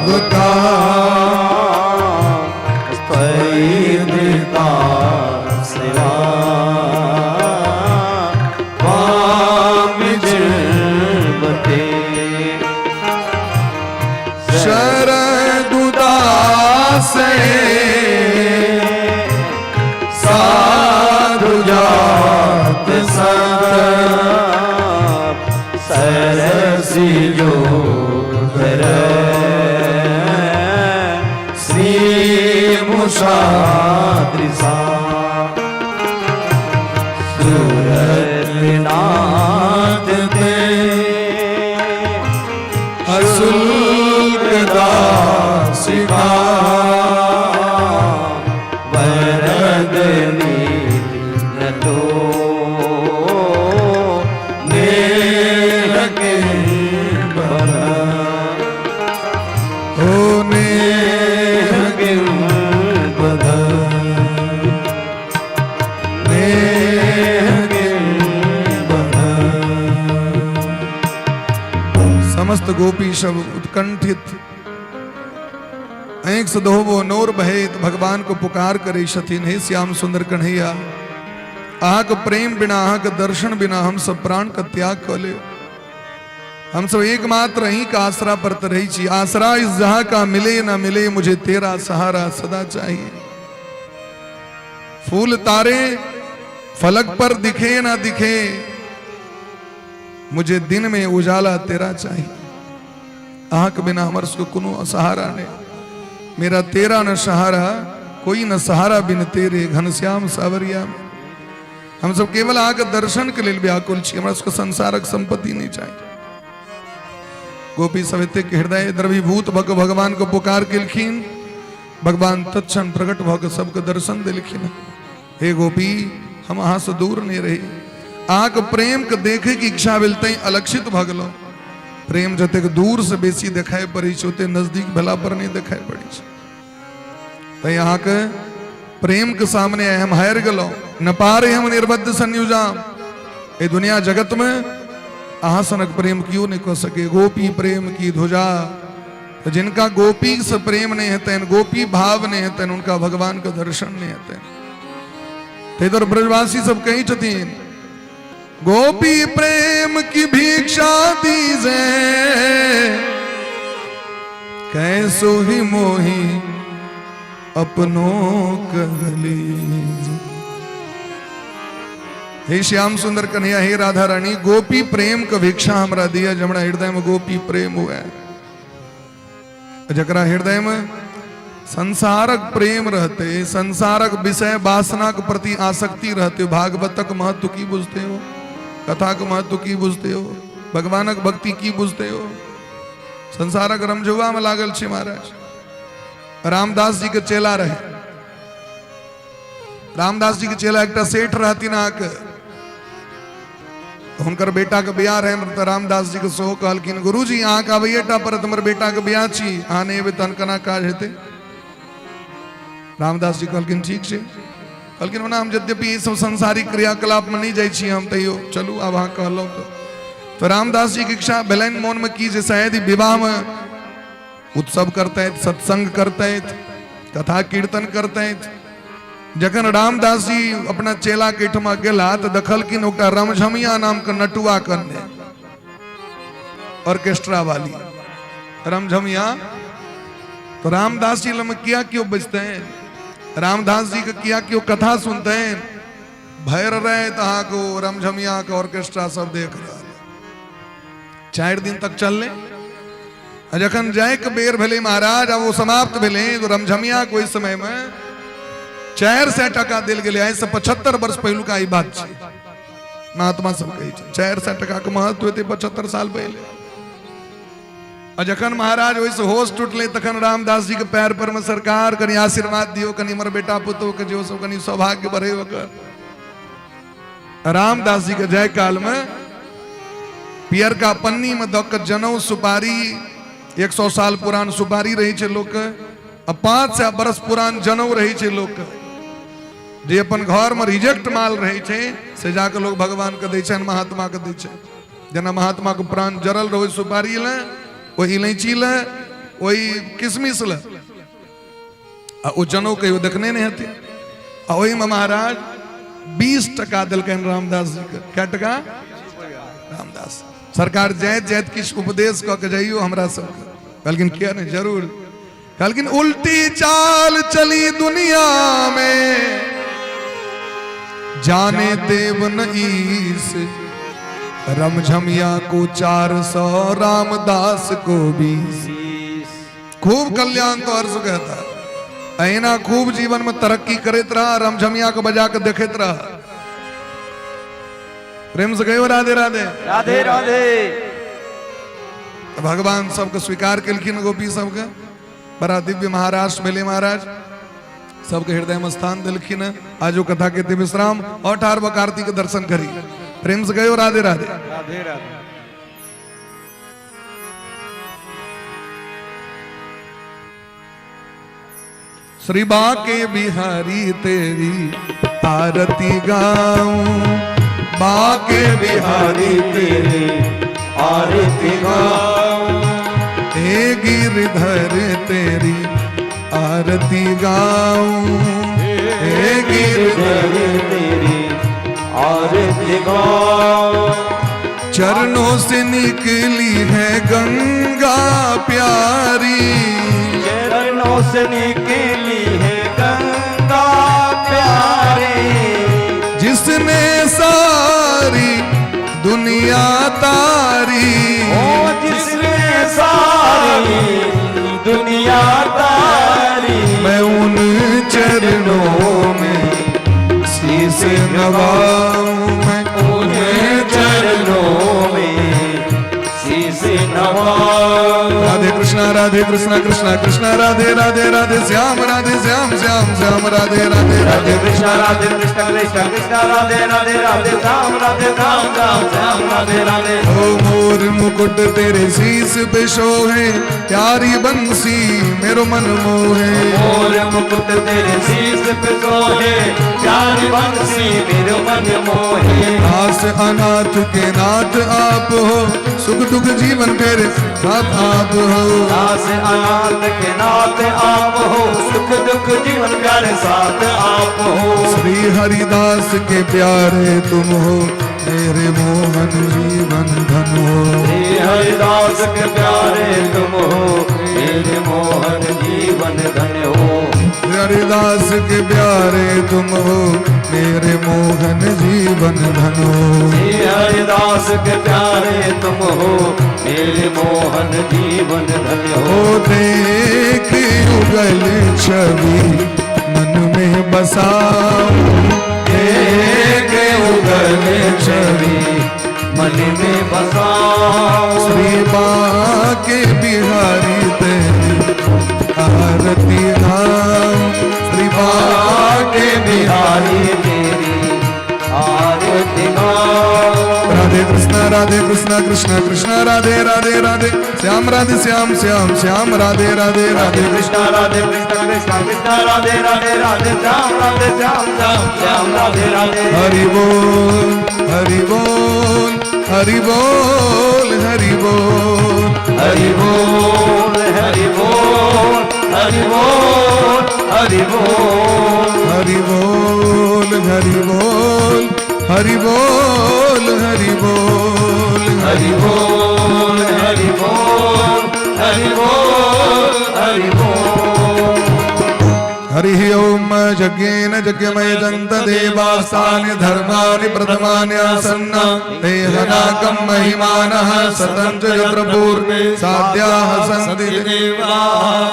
बुता स्थैर्यता सेवा विजृंभते शरदुदासे साधु जात संत सरसी जोधर श्री मुषाद्रिसा सूरतनाथ ते अशुल्क दासिका वरद नीत नेह के बल हो नेह के बल नेह के बल। समस्त गोपी सब उत्कंठित आँखि से दोहबो नोर बहेत भगवान को पुकार करे छथिन, हे श्याम सुंदर कन्हैया, अहाँके प्रेम बिना, अहाँके दर्शन बिना हम सब प्राण का त्याग कऽ लेब। हम सब एकमात्र अहीं का आसरा पर तऽ रहै छी। आसरा इस जहां का मिले ना मिले, मुझे तेरा सहारा सदा चाहिए। फूल तारे फलक पर दिखे ना दिखे, मुझे दिन में उजाला तेरा चाहिए। अहाँके बिना हमर सबके कोनो सहारा नहीं। मेरा तेरा न सहारा, कोई न सहारा बिन तेरे घनश्याम सावरिया में। हम सब केवल अहाँके दर्शन के लेल व्याकुल छी, हमरा सबके संसारक संपत्ति नहीं चाहिए। गोपी सब एतेक हृदय द्रवीभूत भऽ कऽ भगवान के पुकार केलखिन। भगवान तत्क्षण प्रकट भऽ कऽ सबके दर्शन देलखिन। हे गोपी, हम अहाँ से दूर नहीं रही, अहाँके प्रेम के देखे के इच्छा भेल तैं अलक्षित भऽ गेलहुँ। प्रेम जतेक दूर से बेसी देखाइ पड़ै छै, ओते नजदीक भेला पर नहीं देखाइ पड़ै छै। तैं अहाँके प्रेम के सामने हम हारि गेलहुँ। न पारे हम निर्बद्ध संयुजाम। एहि दुनिया जगत में अहाँ सनक प्रेम क्यों नहीं कऽ सके। गोपी प्रेम की ध्वजा, तो जिनका गोपी से प्रेम नहीं हेतनि, गोपी भाव नहीं हेतनि, उनका भगवान के दर्शन नहीं हेतनि। ताहि दुआरे ब्रजवासी सब कहै छथिन, गोपी प्रेम की भिक्षा दीजे, कैसो ही मोही अपनो कर लीजे। हे श्याम सुंदर कन्हैया, हे राधा रानी, गोपी प्रेम के भिक्षा हमरा दिया, जे हमरा हृदय में गोपी प्रेम हुए। जकरा हृदय में संसारक प्रेम रहते, संसारक विषय वासना के प्रति आसक्ति रहते, भागवतक महत्व की बुझते हो, कथा के महत्व की बुझते हो, भगवानक भक्ति की बुझते हो? संसारक रमझुआ में लागल छी महाराज। रामदास जी के चेला रहे, रामदास जी के चेला एकटा सेठ रहथिन अहाँके, तऽ हुनकर बेटाके बियाह रहनि, तऽ रामदास जी के सेहो कहलखिन, गुरुजी अहाँके अबैये टा पड़त, हमर बेटाके बियाह छी, अहाँ नहि एबै तहन केना काज हेतै? रामदास जी कहलखिन ठीक छै। कहलखिन ओना हम यद्यपि ई सब सांसारिक क्रियाकलापमे नहि जाइ छी हम, तैयो चलू आब अहाँ कहलहुँ तऽ। तऽ रामदास जी के इच्छा भेलनि मोनमे की जे शायद ई विवाहमे उत्सव करतथि, सत्संग करतथि, कथा कीर्तन करतथि। जखन रामदास जी अपना चेला के एहिठमा गेला तऽ देखलखिन ओकरा रमझमिया नाम के नटुआ कन्ने ऑर्केस्ट्रा वाली रमझमिया। तो रामदास जी लग किया क्यों बजते हैं, रामदास जी के किया क्यों कथा सुनते हैं? भर रहे अहाँके ओ रमझमिया के ऑर्केस्ट्रा सब देख रहा। 4 दिन तक चलले। आ जखन जायके बेर भेलै महाराज, आब ओ समाप्त भेलै, तो रमझमिया के ओहि समयमे 400 टाका देल गेलै। आइसँ 75 वर्ष पहिलुका ई बात छै। महात्मा सब कहै छै 400 टाका के महत्व हेतै 75 साल पहिले। आ जखन महाराज ओहिसँ होश टूटलै तखन रामदास जी के पैर पर में सरकार कनि आशीर्वाद दियौ, कनि हमर बेटा पुतोह के जे सब कनि सौभाग्य बढ़े ओकर। रामदास जी के जय काल में पियरका पन्नी में दऽ के जनौ सुपारी, 100 साल पुरान सुपारी रहै छै लोक के, आ 500 बरस पुरान जनौ रहै छै लोक के। जे अपन घर में रिजेक्ट माल रहै छै से जाके लोग भगवान के दै छनि, महात्मा के दै छनि। जेना महात्मा के प्राण जरल रहै सुपारी लए, ओहि इलायची लए, ओहि किशमिश लए, आ ओ जनौ कहियो देखने नहि हेतै। आ ओहिमे महाराज 20 टका देलकनि रामदास जी के। कै टका? रामदास सरकार जाइत जाइत किछु उपदेश कऽ के जाइयो हमरा सबके। कहलखिन किया नहि, जरूर। कहलखिन उल्टी चाल चली दुनिया में, जाने देव न ईस, रमझमिया को 400, रामदास को 20। खूब कल्याण तो अर्ज कहता, अहिना खूब जीवन में तरक्की करैत रहा, रमझमिया के बजा के देखैत रहा। प्रेम से कहियो राधे राधे। राधे राधे। तो भगवान सबके स्वीकार केलखिन, गोपी सबके। बड़ा दिव्य महाराष्ट्र भेलै महाराज, सबके हृदय में स्थान देलखिन। आजो कथा के दिव्य विश्राम और ठार कार्तिक के दर्शन करी। प्रेम से कहियो राधे राधे। राधे राधे। श्री बाके बिहारी तेरी आरती गाऊं, बाके बिहारी तेरी आरती गाऊं, हे गिरधर तेरी आरती गाऊं, हे गिरधर तेरी आरती गाऊं। चरणों से निकली है गंगा प्यारी, चरणों से निकली है गंगा प्यारी, जिसने सारी दुनिया तारी, ओ जिसने सारी दुनिया तारी, मैं उन चरणों में शीश नवाऊं, मैं उन चरणों में शीश नवाऊं। राधे कृष्णा राधे कृष्णा कृष्णा कृष्णा राधे राधे राधे श्याम राधे श्याम श्याम श्याम राधे राधे राधे कृष्णा राधे कृष्णा कृष्णा कृष्णा राधे राधे राधे श्याम राधे श्याम श्याम श्याम राधे राधे। ओ मोर मुकुट तेरे शीश पे शोहे, प्यारी बंसी मेरो मन मोहे, मोर मुकुट तेरे शीश पे सोहे, प्यारी बंसी मेरो मन मोहे, दास अनाथ के नाथ आप हो, सुख दुख जीवन मेरे साथ आप हो, दास अनाथ के नाथ आप हो, सुख दुख जीवन प्यारे साथ आप हो, श्री हरिदास के प्यारे तुम हो, मेरे मोहन जीवन धन हो, श्री हरिदास के प्यारे तुम हो, मेरे मोहन जीवन धन हो, हरिदास के प्यारे तुम हो, मेरे मोहन जीवन धन हो, श्री हरिदास के प्यारे तुम हो, मेरे मोहन जीवन धन हो। ओ देख युगल छवि मन में बसाऊं, देख उगल छवि मन में बसाऊं, श्री बाके बिहारी तेरी आरती गाऊं, श्री बाके बाके बिहारी तेरी आरती गाऊं। राधे कृष्णा राधे कृष्णा कृष्णा कृष्णा राधे राधे राधे श्याम राधे श्याम श्याम श्याम राधे राधे राधे राधे कृष्णा राधे कृष्णा कृष्णा कृष्णा राधे राधे राधे श्याम राधे श्याम श्याम श्याम राधे राधे। हरि बोल हरि बोल हरि बोल हरि बोल हरि बोल हरि बोल हरि बोल हरि बोल हरि बोल हरि बोल हरि बोल हरि बोल हरि बोल हरि बोल हरि बोल हरि बोल। हरि हरिः ओम यज्ञेन यज्ञमयजन्त देवास्तानि धर्माणि प्रथमानि आसन्न देहनाकं महिमानः सतं च यत्र पूर्वे साध्याः सन्ति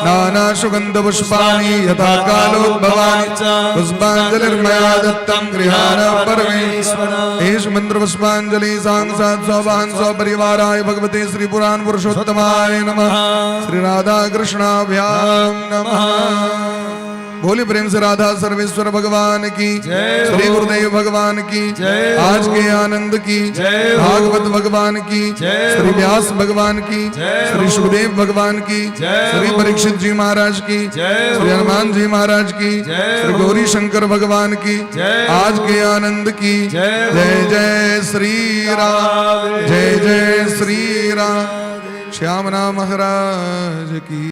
नानासुगन्धपुष्पाणि यथा कालोद्भवानि पुष्पाञ्जलिर्मया दत्तं गृहाण परमेश्वर। एष मन्त्रपुष्पाञ्जलि साङ्सात् स्ववाहन स्वपरिवाराय भगवते श्री पुराण पुरुषोत्तमाय नमः। श्री राधा कृष्णाभ्याम नमः। बोली प्रेम से राधा सर्वेश्वर भगवान की, श्री गुरुदेव भगवान की, आज के आनंद की, भागवत भगवान की, श्री व्यास भगवान की, श्री सुखदेव भगवान की, श्री परीक्षित जी महाराज की, श्री हनुमान जी महाराज की, श्री गौरी शंकर भगवान की, आज के आनंद की। जय जय श्री राम, जय जय श्री राम। श्याम नाम महाराज की।